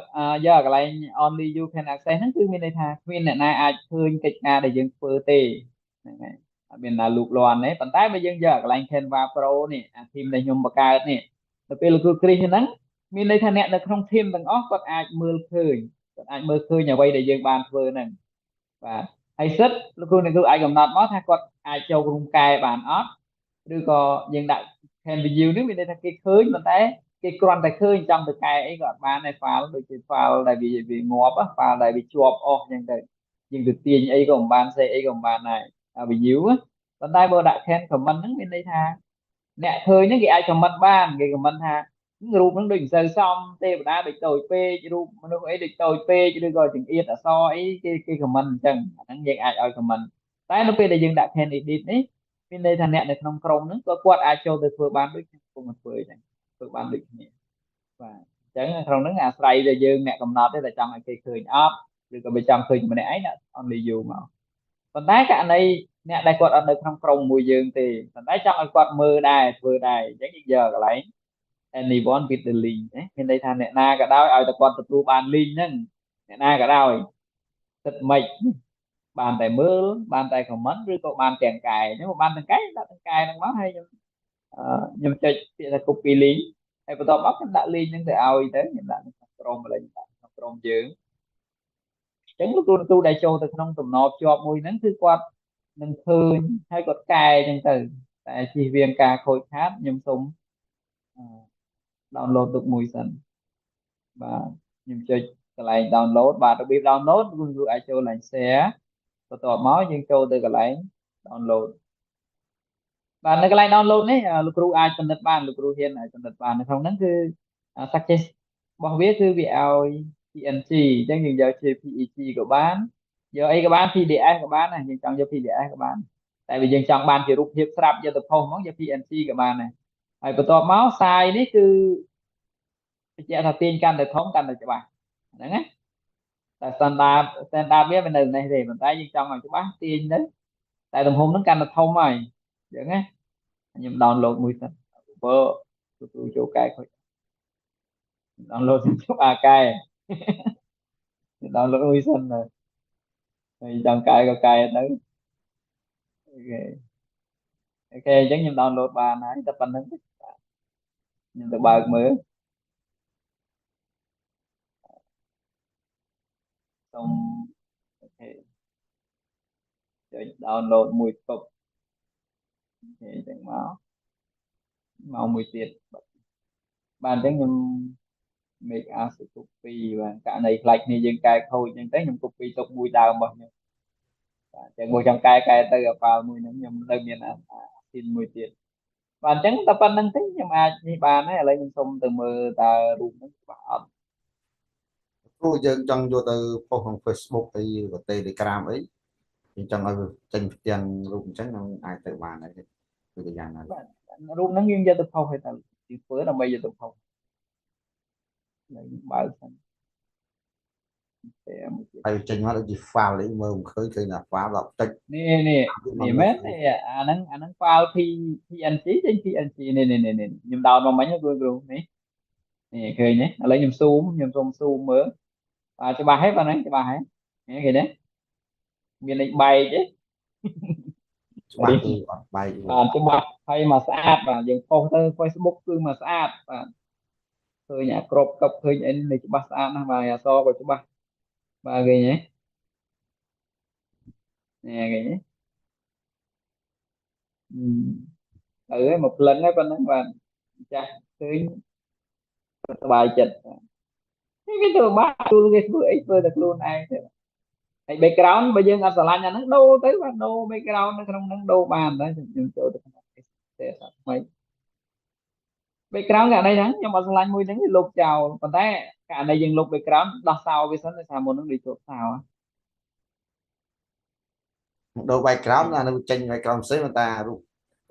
យកកន្លែង only you can access ហ្នឹងគឺមានន័យថាគ្មានអ្នកណាអាចឃើញកិច្ចការដែលយើងធ្វើទេហ្នឹងហើយអត់មានណាលូកលាន់ទេប៉ុន្តែបើយើងយកកន្លែង Canva Pro នេះអា team ដែលខ្ញុំបង្កើតនេះទៅពេលលោកគ្រូគ្រីសហ្នឹងមានន័យថាអ្នកនៅក្នុង team ទាំងអស់គាត់អាចមើលឃើញគាត់អាចមើលឃើញអ្វីដែលយើងបានធ្វើហ្នឹងបាទហើយសិទ្ធលោកគ្រូអ្នកគ្រូអាចកំណត់មកថាគាត់អាចចូលរួមកែបានអត់ឬក៏យើងដាក់ Can view នេះមានន័យថាគេឃើញប៉ុន្តែគេគ្រាន់តែឃើញចង់ទៅកែអីក៏អត់បានដែរ file ដូចជា file ដែលវាងាប់ file ដែលវាជាប់អស់អញ្ចឹងទៅយើងទៅទាញអីក៏មិនបានសេអីក៏មិនបានដែរ view ប៉ុន្តែបើដាក់ can comment ហ្នឹងមានន័យថាអ្នកឃើញហ្នឹងគេអាច comment បានគេ comment ថារូបហ្នឹងដូចមិនសូវសមទេវតាដូចតូចពេករូបមនុស្សអីដូចតូចពេកឬក៏ចង្អៀតអក្សរអីគេគេ comment អញ្ចឹងអាហ្នឹងយើងអាចឲ្យ comment តែនៅពេលដែលយើងដាក់ can edit នេះមានន័យថាអ្នកនៅក្នុងក្រុមហ្នឹងក៏គាត់អាចចូលទៅធ្វើបានដូចខ្ញុំកំពុងធ្វើអញ្ចឹងធ្វើបានដូចគ្នាបាទអញ្ចឹងក្នុងហ្នឹងអាស្រ័យតែយើងអ្នកកំណត់ទេតែចង់ឲ្យគេឃើញអត់ឬក៏បើចង់ឃើញម្នាក់ឯងដាក់ only you មកប៉ុន្តែករណីអ្នកដែលគាត់អត់នៅក្នុងក្រុមមួយយើងទេប៉ុន្តែចង់ឲ្យគាត់មើលដែរធ្វើដែរអញ្ចឹងយើងយកកន្លែង anyone with the link ណាមានន័យថាអ្នកណាក៏ដោយឲ្យតែគាត់ទទួលបាន link ហ្នឹងអ្នកណាក៏ដោយគិតមិនបានតែមើលបានតែ comment ឬក៏បានទាំងកែអញ្ចឹងបានទាំងកែដាក់ទាំងកែហ្នឹងមកហើយខ្ញុំខ្ញុំចុចពាក្យថា copy link ហើយបន្ទាប់មកខ្ញុំដាក់ link ហ្នឹងទៅឲ្យទៅខ្ញុំដាក់ក្នុងក្រុមឥឡូវដាក់ក្នុងក្រុមយើងអញ្ចឹងលោកគ្រូគ្រូដែលចូលទៅក្នុងតំណភ្ជាប់មួយហ្នឹងគឺគាត់នឹងឃើញហើយគាត់កែអញ្ចឹងទៅតែជៀសវាងការខូចខាតខ្ញុំសូម download ទុកមួយសិនបាទខ្ញុំចុចកន្លែង download បាទរបៀប download គឺគ្រូអាចចូលកន្លែង share បន្ទាប់មកយើងចូលទៅកន្លែង download បាទនៅកន្លែង download នេះលោកគ្រូអាចពិនិត្យបានលោកគ្រូហ៊ានអាចពិនិត្យបាននៅក្នុងហ្នឹងគឺ suggest របស់វាគឺវាឲ្យ PNG អញ្ចឹងយើងយក JPEG ក៏បានយកអីក៏បាន PDF ក៏បានដែរយើងចង់យក PDF ក៏បានតែបើយើងចង់បានជារូបភាពស្រាប់យកទៅផុសហ្មងយក PNG ក៏បានដែរហើយបន្ទាប់មក size នេះគឺបញ្ជាក់ថាទាញកាន់តែធំកាន់តែច្បាស់ហ្នឹងណាតែ standard វាមិននៅនេះទេប៉ុន្តែយើងចង់ឲ្យច្បាស់ទាញទៅតែទំហំហ្នឹងកាន់តែធំហើយអញ្ចឹងណាខ្ញុំ download មួយសិនបើគ្រូចូលកែខូច download ជប់អាកែ download មួយសិនទៅហើយចង់កែក៏កែទៅOK OK អញ្ចឹងខ្ញុំ download បានហើយតែប៉ុណ្្នឹងទេខ្ញុំទៅបើកមើលសូម OK ចុច download មួយទុក OK អញ្ចឹងមកមកមួយទៀតបាទអញ្ចឹងខ្ញុំ make as copy បាទករណីខ្លាចគ្នាយើងកែខូចអញ្ចឹងទៅខ្ញុំ copy ទុកមួយដើមរបស់ខ្ញុំបាទអញ្ចឹងមកចង់កែកែទៅអា file មួយហ្នឹងខ្ញុំនៅមានអា scene មួយទៀតបាទអញ្ចឹងតែប៉ុណ្្នឹងទេខ្ញុំអាចនេះបានហើយឥឡូវខ្ញុំសុំទៅមើលតើរូបហ្នឹងច្បាស់អត់ គ្រូយើងចង់យកទៅផុសក្នុង Facebook អីឬក៏ Telegram អីយើងចង់ឲ្យវាចេញផ្ទាំងរូបអញ្ចឹងនឹងអាចទៅបានហើយគឺទៅយ៉ាងណា បាទរូបហ្នឹងយើងយកទៅផុសឲ្យទៅទីធ្វើដើម្បីយកទៅផុសនៅបើកសិនតែមួយទៀត ហើយចេញមកដូចជា file អីមើលមិនឃើញឃើញតែ file ដល់តិច នេះនេះនេះមែននេះអាហ្នឹងអាហ្នឹង file PNG ចេញ PNG នេះនេះនេះខ្ញុំ down មកមិញគ្រូគ្រូនេះនេះឃើញទេឥឡូវខ្ញុំ zoom ខ្ញុំសុំ zoom មើលបាទច្បាស់ហើយបាទហ្នឹងច្បាស់ហើយនេះឃើញទេមានលេខបែកទេ ច្បាស់គឺអត់បែក បាទច្បាស់ហើយមកស្អាតបាទយើងផុសទៅ Facebook គឺមកស្អាតបាទឃើញអាក្របកប់ឃើញអីនេះច្បាស់ស្អាតណាស់បាទអក្សរក៏ច្បាស់បាទឃើញទេនេះឃើញទេទៅហើយមកផ្លឹងហើយប៉ុណ្ណឹងបាទចាស់ឃើញសប្បាយចិត្តនេះគេទៅបាទទូគេធ្វើអីធ្វើតែខ្លួនឯងទេហើយ background បើយើងអត់ស្រឡាញ់អាហ្នឹងដូរទៅបាទដូរ background នៅក្នុងហ្នឹងដូរបានដែរខ្ញុំចូលទៅក្នុងទេអត់ថ្មី background ករណីហ្នឹងខ្ញុំអត់ស្រឡាញ់មួយហ្នឹងលុបចោលប៉ុន្តែករណីយើងលុប background ដោះសោវាសិនដោយសារមុនហ្នឹងដូចជាប់សោ ដូរ background អានោះចេញ background ផ្សេងតែរូប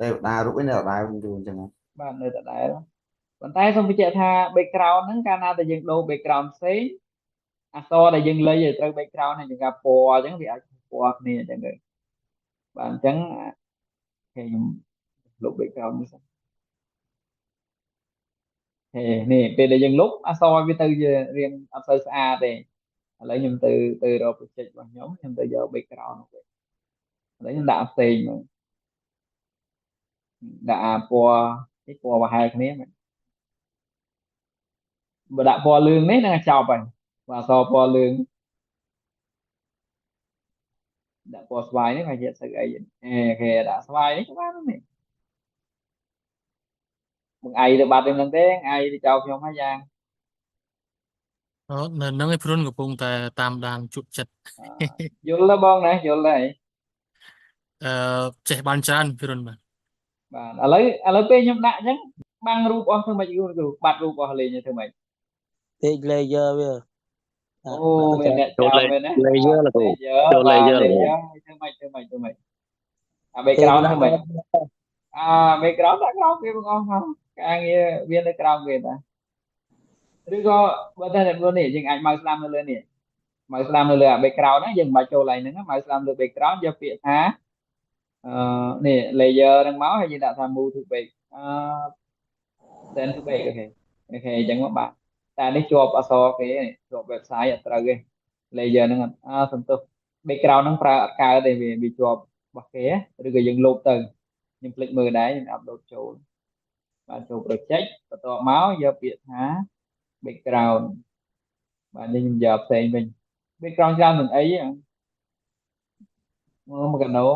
ទេវតារូបអីនៅដដែលយូរអញ្ចឹង បាទនៅដដែលប៉ុន្តែសូមបញ្ជាក់ថា background ហ្នឹងកាលណាតែយើងដូរ background ផ្សេងអក្សរដែលយើងលៃឲ្យត្រូវ background ហ្នឹងជាការពណ៌អញ្ចឹងវាអាចពណ៌គ្នាអញ្ចឹងទៅបាទអញ្ចឹងខ្ញុំលុប background មួយសិនហេនេះពេលដែលយើងលុបអក្សរវាទៅជារាងអត់សូវស្អាតទេឥឡូវខ្ញុំទៅទៅរក project របស់ខ្ញុំខ្ញុំទៅយក background មកវិញឥឡូវខ្ញុំដាក់ផ្សេងមកដាក់អាពណ៌នេះពណ៌ប្រហែលគ្នាមែនបើដាក់ពណ៌លឿងនេះនឹងចប់ហើយបើអក្សរពណ៌លឿងដាក់ពណ៌ស្វាយនេះវាជាស្អីអី OK ដាក់ស្វាយនេះក៏បាននេះ បងឯងទៅបាត់ហ្នឹងទេឯងទៅចោលខ្ញុំហើយយ៉ាង អូនៅនឹងឯព្រុនកំពុងតែតាមដានជក់ចិត្ត យល់ទេបងណាយល់ទេ អឺចេះបានច្រើនព្រុនបាទ បាទឥឡូវពេលខ្ញុំដាក់អញ្ចឹងបាំងរូបអស់ធ្វើម៉េចគ្រូបាត់រូបអស់លេងធ្វើម៉េច ពេក layer វា អូមានអ្នកចោលមែនណា layer លោកគ្រូចូល layer ធ្វើម៉េចធ្វើម៉េចធ្វើម៉េចអា background ធ្វើម៉េចអា background ដាក់ក្រោមគេបងអស់មកការងារវានៅក្រោមគេតាឬក៏បើតែនេះយើងអាចមកស្ដាំនៅលើនេះមកស្ដាំនៅលើអា background ហ្នឹងយើងមិនបាច់ចូលឡើងហ្នឹងមកស្ដាំលើ background យកពាក្យថាអឺនេះ layer ហ្នឹងមកហើយយើងដាក់ថា move to back អឺ send to back OK OK អញ្ចឹងមកបាទតែនេះជាប់អក្សរគេជាប់ website អត់ត្រូវទេ layer ហ្នឹងអើសន្ទុះ background ហ្នឹងប្រើអត់កើតទេវាជាប់របស់គេឬក៏យើងលុបទៅខ្ញុំភ្លេចមើលដែរខ្ញុំ upload ចូលបាទចូល project បន្ទាប់មកយកពាក្យថា background បាទនេះខ្ញុំយកផ្សេងវិញ background ច្រើននឹងអីមើលមកកណោ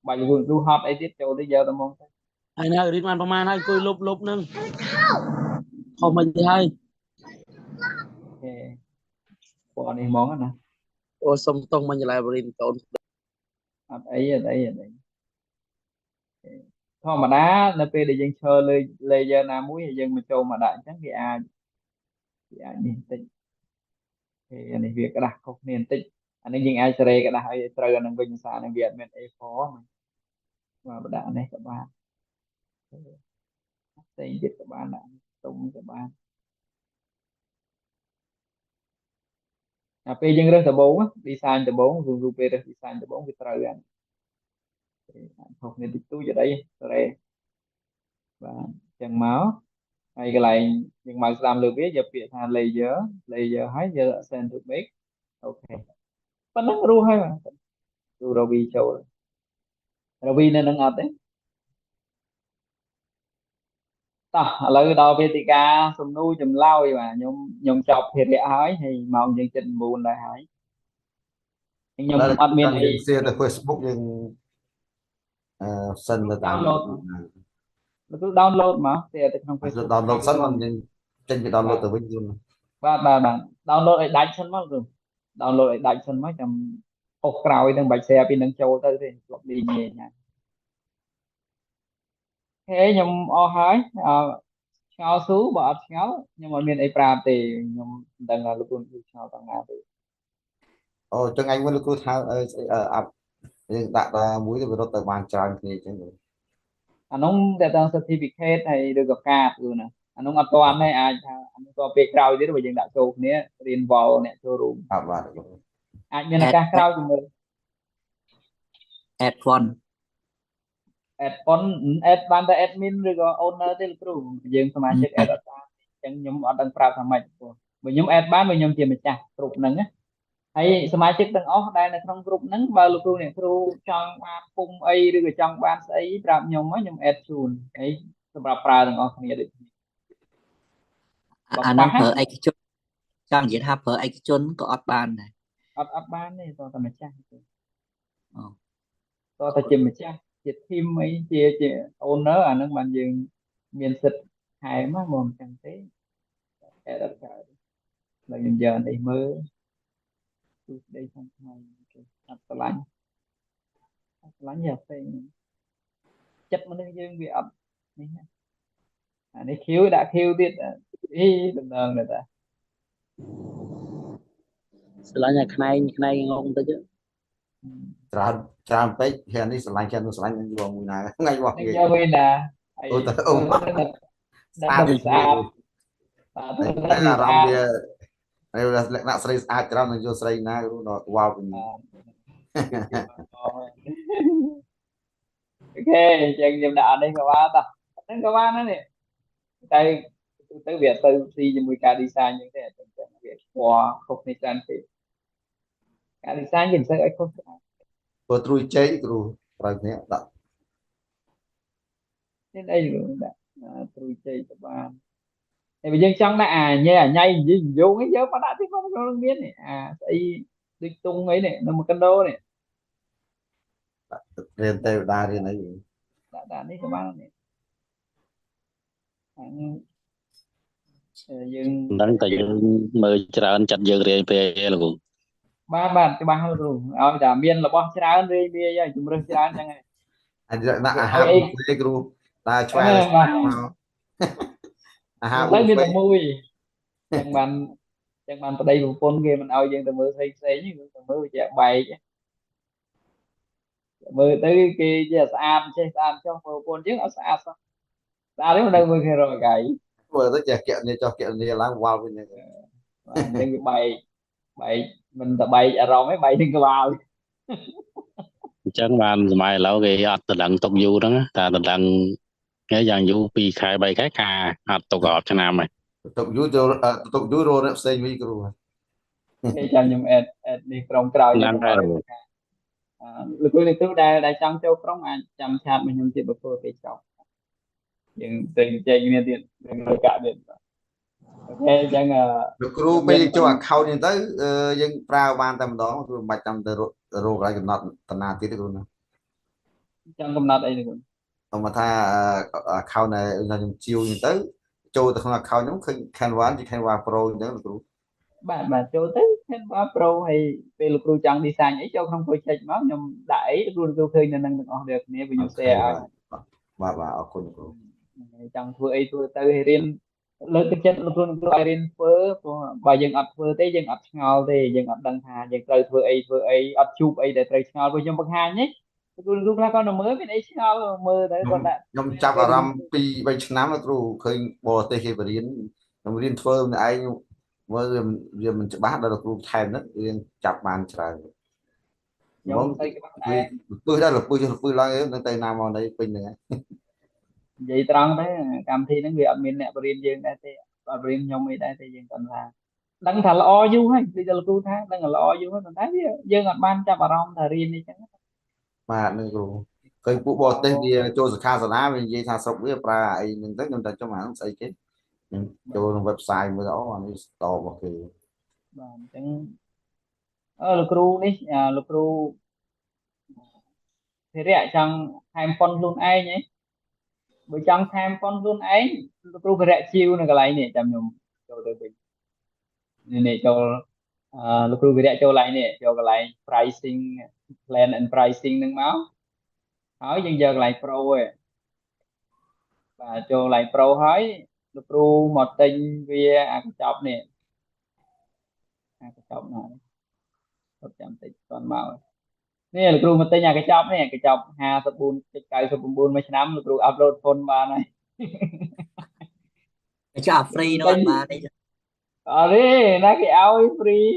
បាច់លូហត់អីទៀតចូលទៅយកទៅមកទៅ ហើយនៅរីតបានប្រហែលហើយអង្គុយលុបលុបនឹងខុសមិនទេហើយ OK ពណ៌នេះហ្មងណា អូសុំតុងមិញ library កូន អត់អីអត់អីអត់អីធម្មតានៅពេលដែលយើងឈរលើ layer ណាមួយហើយយើងមកចូលមកដាក់អញ្ចឹងវាអាចនេះបន្តិចគេនេះវាក្តាស់ខុសគ្នាបន្តិចអានេះយើងអាចសេរីក្តាស់ឲ្យត្រូវអានឹងវិញភាសានឹងវាអត់មាន A4 បាទដាក់នេះក៏បានផ្សេងទៀតក៏បានដាក់ទុំក៏បានអាពេលយើងរើសដំបូង design ដំបូងគឺពេលរើស design ដំបូងវាត្រូវអាខុសគ្នាតិចតួចអីសេរីបាទអញ្ចឹងមកហើយកន្លែងយើងមកស្ដាំលើវាយកពាក្យថា layer layer ហើយយក send to back OK ប៉ុណ្ណឹងរស់ហើយបាទរវីចូលរវីនៅនឹងអត់ទេតោះឥឡូវដល់វេទិកាសំណួរចម្លើយបាទខ្ញុំចប់ភារៈហើយហើយម៉ោងយើង7:09ដែរហើយខ្ញុំអត់មានអី share ទៅ Facebook យើងអឺសិនទៅតាម លោកគ្រូ download មក share ទៅក្នុង Facebook download សិនមកយើងចេញពី download ទៅវិញយូរ បាទបាទបាទ download ឲ្យដាច់សិនមកគ្រូ download ឲ្យដាច់សិនមកចាំអុសក្រោយនឹងបាច់ share ពីនឹងចូលទៅទេធ្លាប់លេងញ៉ាំហេខ្ញុំអស់ហើយអឺឆ្ងល់ស៊ូបើអត់ឆ្ងល់ខ្ញុំអត់មានអីប្រាប់ទេខ្ញុំមិនដឹងថាលោកគ្រូឆ្ងល់តង់ណាទេ អូចឹងឯងវិញលោកគ្រូថាអឺយើងដាក់តែមួយទៅវារត់ទៅបានច្រើនគ្នាចឹង អានោះតែត certificate ហើយឬក៏កាតគឺណាអានោះអត់ទាន់ទេអាចថាអានោះក៏ពេលក្រោយទៀតបើយើងដាក់ចូលគ្នារៀនវល់អ្នកចូលរួម បាទបាទ អាចមានឱកាសក្រោយជាមួយ add font add font add បានតែ admin ឬក៏ owner ទេលោកគ្រូយើងសមាជិក add អត់បានអញ្ចឹងខ្ញុំអត់ដឹងប្រាប់ថាម៉េចព្រោះបើខ្ញុំ add បានបើខ្ញុំជាម្ចាស់គ្រប់ហ្នឹងណាហើយសមាជិកទាំងអស់ដែលនៅក្នុងក្រុមហ្នឹងបើលោកគ្រូអ្នកគ្រូចង់បានពុំអីឬក៏ចង់បានស្អីប្រាប់ខ្ញុំខ្ញុំ add ជូនហើយសម្រាប់ប្រើទាំងអស់គ្នាដូចគ្នា អាហ្នឹងប្រើឯកជនចង់និយាយថាប្រើឯកជនក៏អត់បានដែរ អត់អត់បានទេតតែម្ចាស់ទេអូតតែជាម្ចាស់ជា team អីជា owner អាហ្នឹងបានយើងមានសិទ្ធិថែមមកមិនចឹងទេ add អត់កើតដល់ខ្ញុំយកនេះមើលទូស្ដីក្នុងថ្មីគេអត់ស្រឡាញ់អត់ស្រឡាញ់យ៉ាផ្សេងចិត្តមនុស្សយើងវាអត់នេះអានេះ Q ដាក់ Q ទៀតអីដំណងដែរតា ស្រឡាញ់អាខ្នែងខ្នែងងងបន្តិច ច្រើនច្រើនពេកគេនេះស្រឡាញ់គេនោះស្រឡាញ់យកមួយណាថ្ងៃរបស់គេ យកមួយណា អូទៅអូស្អាតស្អាត តែអារម្មណ៍វាហើយលក្ខណៈស្រីស្អាតច្រើននឹងយកស្រីណាដល់វល់វិញ OK អញ្ចឹងខ្ញុំដាក់អានេះក៏បានតោះហ្នឹងក៏បានដែរនេះតែទៅវាអត់ទៅស៊ីជាមួយការ design អញ្ចឹងទេអញ្ចឹងវាពណ៌ខុសគ្នាច្រើនពេកការ design គេមិនសូវឲ្យខុសច្រើន ព្រោះត្រួយចេកគ្រូត្រូវគ្នាដាក់ នេះអីដាក់ត្រួយចេកទៅបានតែបើយើងចង់ដាក់អាញ៉ៃអាញ៉ៃនិយាយយោងអីយកមកដាក់ទីមកក្នុងមាននេះអាស្អីដូចទុងអីនេះនៅមួយកណ្ដោនេះ រៀនទេវតារៀនអី ដាក់ដាក់នេះក៏បាននេះ យើង ហ្នឹងតែយើងមើលច្រើនចិត្តយើងរៀនពេលលោកគ្រូ បាទបាទច្បាស់ហើយគ្រូឲ្យតែមានរបស់ច្រើនរាយវាយហើយជំរឿសច្រើនចឹងហើយ អាចដាក់អាហារប៊ូហ្វេគ្រូដើរឆ្វែ បាទ មកអាហារ ឥឡូវមានតែមួយចឹងបានចឹងបានប្តីប្រពន្ធគេមិនឲ្យយើងទៅមើលផ្សេងផ្សេងទៅមើលវាជាបែកមើលទៅគេជាស្អាតចេះស្អាតចុះប្រពន្ធយើងអត់ស្អាតសោះស្អាតទេមិនដឹងមើលគេរកកាយ មើលទៅចេះកណនីចុះកណនីឡើងវល់វិញ ហ្នឹងបាទអញ្ចឹងវាបែកបែកមិនតែបែកអារម្មណ៍ទេបែកនឹងក្បាល អញ្ចឹងបានសម័យឥឡូវគេអត់ដណ្ដឹងទុកយូរហ្នឹងតែដណ្ដឹងគេយ៉ាងយូរ2ខែ3ខែការអត់ទុករាប់ឆ្នាំហើយ ទុកយូរទៅទុកយូររកអ្នកផ្សេងវិញគ្រូ គេចាំខ្ញុំ add add នេះក្រុមក្រោយ ហ្នឹងហើយ លោកគ្រូលោកគ្រូដែលចង់ចូលក្រុមអាចចាំ chat មកខ្ញុំទៀតបើព្រោះគេចប់យើងទៅជែកគ្នាទៀតនឹងលកាក់ទៀត OK អញ្ចឹង លោកគ្រូពេលយើងចូល account នេះទៅយើងប្រើបានតែម្ដងគឺមិនបាច់ចាំទៅរកកន្លែងកំណត់តាណាទៀតទេគ្រូណា ចង់កំណត់អីទេគ្រូ ខ្ញុំមកថា account ដែលខ្ញុំជាវហ្នឹងទៅចូលទៅក្នុង account ខ្ញុំឃើញ Canva ជា Canva Pro អញ្ចឹងលោកគ្រូ បាទបាទចូលទៅ Canva Pro ហើយពេលលោកគ្រូចង់ design អីចូលក្នុង project មកខ្ញុំដាក់អីលោកគ្រូលោកគ្រូឃើញនៅនឹងទាំងអស់គ្នាគ្នាពេលខ្ញុំ share ឲ្យ បាទបាទអរគុណលោកគ្រូ ចង់ធ្វើអីធ្វើទៅឲ្យរៀនលើកទឹកចិត្តលោកគ្រូលោកគ្រូឲ្យរៀនធ្វើព្រោះបើយើងអត់ធ្វើទេយើងអត់ឆ្ងល់ទេយើងអត់ដឹងថាយើងត្រូវធ្វើអីធ្វើអីអត់ជួបអីដែលត្រូវឆ្ងល់ព្រោះខ្ញុំបង្ហាញនេះលោកគ្រូលោកគ្រូខ្លះគាត់នៅមើលមានអីឆ្ងល់មើលទៅគាត់ដាក់ ខ្ញុំចាប់អារម្មណ៍2 3ឆ្នាំលោកគ្រូឃើញបរទេសគេបរៀនខ្ញុំរៀនធ្វើម្នាក់ឯងមើលវាមិនច្បាស់ដល់លោកគ្រូថែមហ្នឹងរៀនចាប់បានច្រើន ខ្ញុំទៅច្បាស់ដែរ លពឹសដែរលពឹសលពឹសឡើងនឹងទៅណាមកណីពេញហ្នឹងហើយ និយាយត្រង់ទៅកម្មវិធីហ្នឹងវាអត់មានអ្នកបរៀនយើងដែរទេអត់បរៀនខ្ញុំអីដែរទេយើងគាត់ថាដឹងថាល្អយូរហើយដូចលោកគ្រូថាដឹងថាល្អយូរហើយប៉ុន្តែវាយើងអត់បានចាប់អារម្មណ៍ថារៀននេះចឹង បាទនឹងគ្រូឃើញពួកបរទេសវាចូលសិក្ខាសាលាវានិយាយថាស្រុកវាប្រើអីហ្នឹងទៅខ្ញុំតែចុះអាហ្នឹងស្អីគេខ្ញុំចូលក្នុង website មើលទៅអូអានេះ store របស់គេ បាទអញ្ចឹងអឺលោកគ្រូនេះលោកគ្រូភិរៈចង់ថែមប៉ុនខ្លួនឯងហ៎បើចង់ថែមប៉ុនខ្លួនឯងលោកគ្រូភិរៈជីវនៅកន្លែងនេះចាំខ្ញុំចូលទៅវិញនេះនេះចូលអឺលោកគ្រូភិរៈចូលកន្លែងនេះចូលកន្លែង pricing plan and pricing ហ្នឹងមកហើយយើងយកកន្លែង pro ឯងបាទចូលកន្លែង pro ហើយលោកគ្រូមកទិញវាអាកញ្ចប់នេះអាកញ្ចប់ណាអត់ចាំតិចគាត់មកនេះលោកគ្រូមកទិញអាកញ្ចប់នេះកញ្ចប់54.99មួយឆ្នាំលោកគ្រូ upload font បានហើយ កញ្ចប់ free នោះអត់បានទេ អត់ទេណាគេឲ្យ free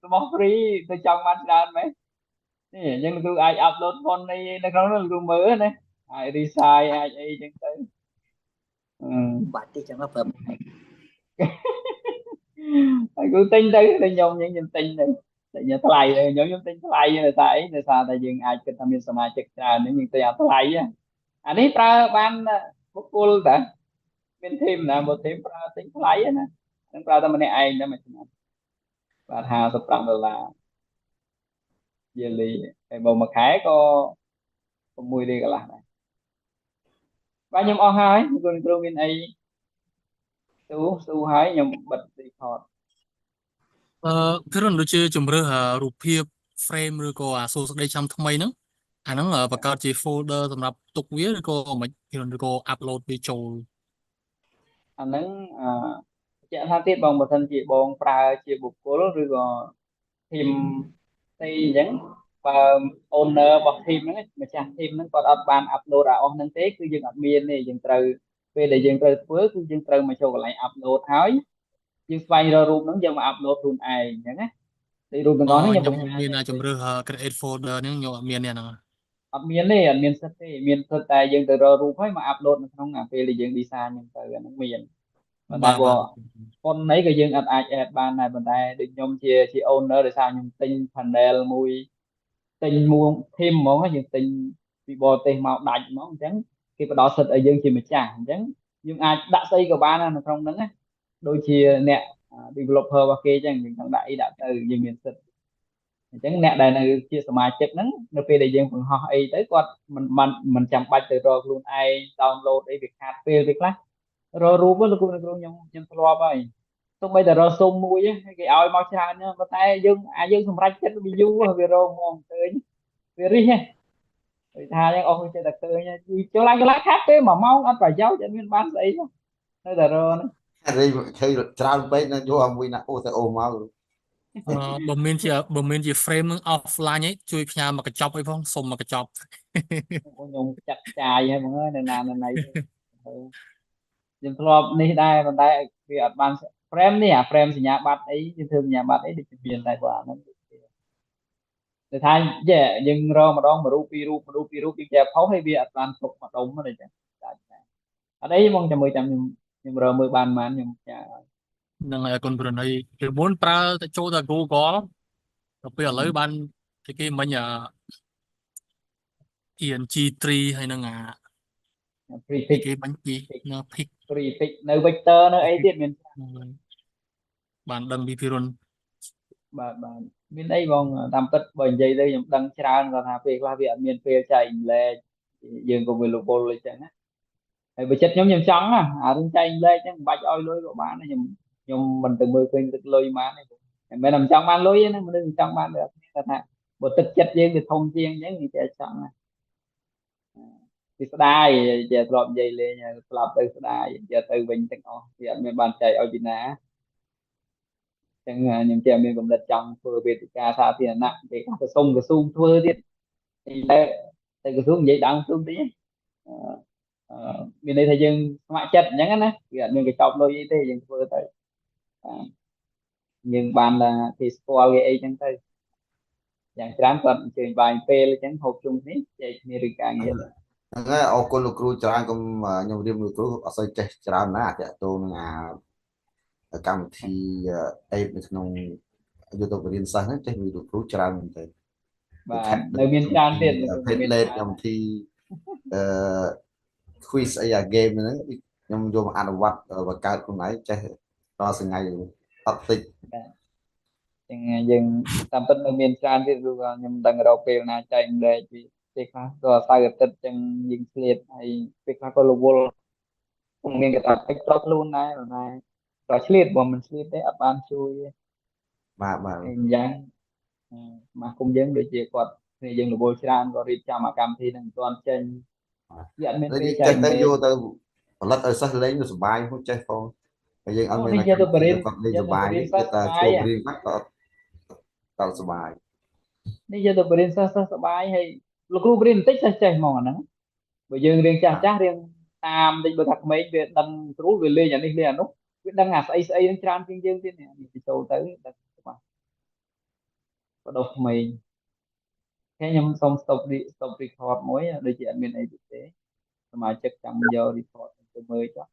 របស់ free ទៅចង់បានច្រើនមែននេះអញ្ចឹងលោកគ្រូអាច upload font នេះនៅក្នុងនោះលោកគ្រូមើលណាអាច resize អាចអីចឹងទៅអឺ បាច់ទេចឹងមកប្រើ ហើយគ្រូទិញទៅតែខ្ញុំខ្ញុំទិញទៅតែញ៉ាថ្លៃខ្ញុំខ្ញុំទិញថ្លៃដោយសារអីដោយសារតែយើងអាចគិតថាមានសមាជិកច្រើនហ្នឹងយើងទិញអាថ្លៃអានេះប្រើបានបុគ្គលតាមាន team ណាបើ team ប្រើទិញថ្លៃណានឹងប្រើតែម្នាក់ឯងតែមួយឆ្នាំបាទ55ដុល្លារ yearly ហើយបើមួយខែក៏6រៀលកន្លះដែរបាទខ្ញុំអស់ហើយគ្រូគ្រូមានអីស៊ូស៊ូហើយខ្ញុំបិទ record អឺគឺដូចជាជំរើសរូបភាព frame ឬក៏អាសួស្តីឆ្នាំថ្មីហ្នឹងអាហ្នឹងបង្កើតជា folder សម្រាប់ទុកវាឬក៏មិនឬក៏ upload វាចូល អាហ្នឹងអឺជាក់ថាទៀតបងបើសិនជាបងប្រើជាបុគ្គលឬក៏ team ផ្សេងអញ្ចឹងបើ owner របស់ team ហ្នឹងម្ចាស់ team ហ្នឹងគាត់អត់បាន upload អាអស់ហ្នឹងទេគឺយើងអត់មានទេយើងត្រូវពេលដែលយើងត្រូវធ្វើគឺយើងត្រូវមកចូលកន្លែង upload ហើយយើងស្វែងរករូបហ្នឹងយកមក upload ខ្លួនឯងអញ្ចឹងណាដូចរូបទាំងអស់ហ្នឹង ខ្ញុំមានជំរើស create folder ហ្នឹងខ្ញុំអត់មានទេហ្នឹង អត់មានទេអត់មានសិទ្ធទេមានសិទ្ធតែយើងទៅរករូបហើយមក upload នៅក្នុងអាពេលដែលយើង design ហ្នឹងទៅអាហ្នឹងមានប៉ុន្តែបើប៉ុនអីក៏យើងអត់អាច add បានដែរប៉ុន្តែដូចខ្ញុំជា owner ដោយសារខ្ញុំទិញ panel មួយទិញមួង team ហ្មងយើងទិញពីបរទេសមកដាច់ហ្មងអញ្ចឹងគេផ្ដល់សិទ្ធឲ្យយើងជាម្ចាស់អញ្ចឹងយើងអាចដាក់ស្អីក៏បានដែរនៅក្នុងហ្នឹងណាដូចជាអ្នក developer របស់គេអញ្ចឹងយើងចង់ដាក់អីដាក់ទៅយើងមានសិទ្ធអញ្ចឹងអ្នកដែលនៅជាសមាជិកហ្នឹងនៅពេលដែលយើងបង្ហោះអីទៅគាត់មិនមិនមិនចាំបាច់ទៅរកខ្លួនឯង download អីវាខាតពេលវាខ្លះ រករូបលោកគ្រូលោកគ្រូខ្ញុំធ្លាប់ហើយទោះបីតែរកសុំមួយគេឲ្យមកច្រើនប៉ុន្តែយើងអាយើងសម្រេចចិត្តវាយូរវារកមកឃើញវារិះហ៎ដូចថាយើងអស់វាចេះតែឃើញចូលឡើងកន្លះខាត់ពេល1ម៉ោងអត់ប្រយោជន៍អត់មានបានស្អីនៅតែរកហ្នឹង រិះឃើញច្រើនពេកនៅយកឲ្យមួយណាអូទៅអូមក អឺបើមានជា frame នឹង offline ឯងជួយផ្ញើមកកញ្ចប់អីផងសុំមកកញ្ចប់ ខ្ញុំចាត់ចាយហើយហ្មងនៅណានៅណីខ្ញុំធ្លាប់នេះដែរប៉ុន្តែវាអត់បាន frame នេះអា frame សញ្ញាបត្រអីយើងធ្វើសញ្ញាបត្រអីដូចជាមានតែបើអាហ្នឹងតែថាយេយើងរកម្ដងមួយរូបពីររូបមួយរូបពីររូបយើងចេះផុសហើយវាអត់បានទុកម្ដុំទេចឹងតែអត់អីហ្មងចាំមើលចាំខ្ញុំរកមើលបានប៉ុន្មានខ្ញុំផ្ញើឲ្យ ហ្នឹងហើយអរគុណប្រណីពីមុនប្រើតែចូលតែ Google ដល់ពេលឥឡូវបានគេមិញអា PNG3 ហើយនឹងអា Freepik គេបាញ់ពីនៅ pic Freepik នៅ vector នៅអីទៀតមាន បានដឹងពីពិរុន បាទបាទមានអីបងតាមពិតបើនិយាយទៅខ្ញុំដឹងច្រើនគាត់ថាពេលខ្លះវាអត់មានពេលចែករំលែកយើងក៏វារវល់អីចឹងណាហើយបើចិត្តខ្ញុំខ្ញុំចង់ណាអារឿងចែករំលែកហ្នឹងមិនបាច់ឲ្យលុយក៏បានដែរខ្ញុំមិនទៅមើលឃើញទឹកលុយបានទេមិនមែនតែមិនចង់បានលុយទេណាមនុស្សមិនចង់បានដូចគ្នាគាត់ថាបើទឹកចិត្តយើងវាធំជាងអញ្ចឹងវាចេះចង់ណាវាស្ដាយជាធ្លាប់និយាយលេងស្លាប់ទៅស្ដាយយកទៅវិញទាំងអស់វាអត់មានបានចែកឲ្យពីណាចឹងខ្ញុំចេះមានកម្រិតចង់ធ្វើវេទិកាសាធារណៈពេលខ្លះទៅសុំក្រសួងធ្វើទៀតតែទៅក្រសួងនិយាយដើមក្រសួងតិចអឺមានន័យថាយើងស្ម័គ្រចិត្តអញ្ចឹងណាវាអត់មានកញ្ចប់លុយអីទេយើងធ្វើទៅយើងបានថាគេស្គាល់គេអីចឹងទៅយ៉ាងច្រើនគាត់អញ្ជើញបាយពេលអញ្ចឹងហូបជុំគ្នាចែកគ្នារឿងការងារ ហ្នឹងហើយអរគុណលោកគ្រូច្រើនកុំខ្ញុំរៀបលោកគ្រូអត់សូវចេះច្រើនណាស់តាក់ទងនឹងអាកម្មវិធីអេបនៅក្នុងយកទៅបរៀនសិស្សហ្នឹងចេះពីលោកគ្រូច្រើនមែនទែន បាទនៅមានច្រើនទៀត Padlet កម្មវិធីអឺ quiz អីអា game ហ្នឹងខ្ញុំយកមកអនុវត្តបង្កើតខ្លួនឯងចេះដល់សងៃអត់តិច ចឹងយើងតាមពិតនៅមានច្រើនទៀតព្រោះខ្ញុំមិនដឹងរកពេលណាចែករំលែកពីពេលខ្លះក៏សៅរ៍អាទិត្យចឹងយើងឆ្លៀតហើយពេលខ្លះក៏រវល់ពុំមានកតាបកិច្ចផ្ទាល់ខ្លួនដែរប៉ុន្តែក៏ឆ្លៀតបើមិនឆ្លៀតទេអត់បានជួយទេ បាទបាទ ហើយម្យ៉ាងសមាគមយើងដូចជាគាត់គ្នាយើងរវល់ច្រើនក៏រៀបចំអាកម្មវិធីនឹងមិនទាន់ចេញវាអត់មានពេលចែ ចេះ ករំលែក ទៅយកទៅផលិតឲ្យសិស្សលេងទៅសប្បាយផងចេះផងហើយយើងអត់មាន នេះយកទៅបរៀន គាត់លេងសប្បាយ យក នេះ ទៅបរៀនសិស្ស គិតតែ សប្បាយ ចូលរៀនខ្លះក៏តសប្បាយ នេះយកទៅបរៀនសិស្សសិស្សសប្បាយហើយលោកគ្រូបរៀនបន្តិចសិស្សចេះហ្មងអាហ្នឹងបើយើងរៀនចាស់ចាស់រៀនតាមតិចបើថាក្មេងវាដឹងស្រួលវាលេងអានេះលេងអានោះវាដឹងអាស្អីស្អីហ្នឹងច្រើនជាងយើងទៀតនេះនេះចូលទៅដឹងច្បាស់បដោះក្មេងគេខ្ញុំសូម stop record មួយដូចជាអត់មានអីទៀតទេសមាជិកចាំយក report ទៅមើលចុះ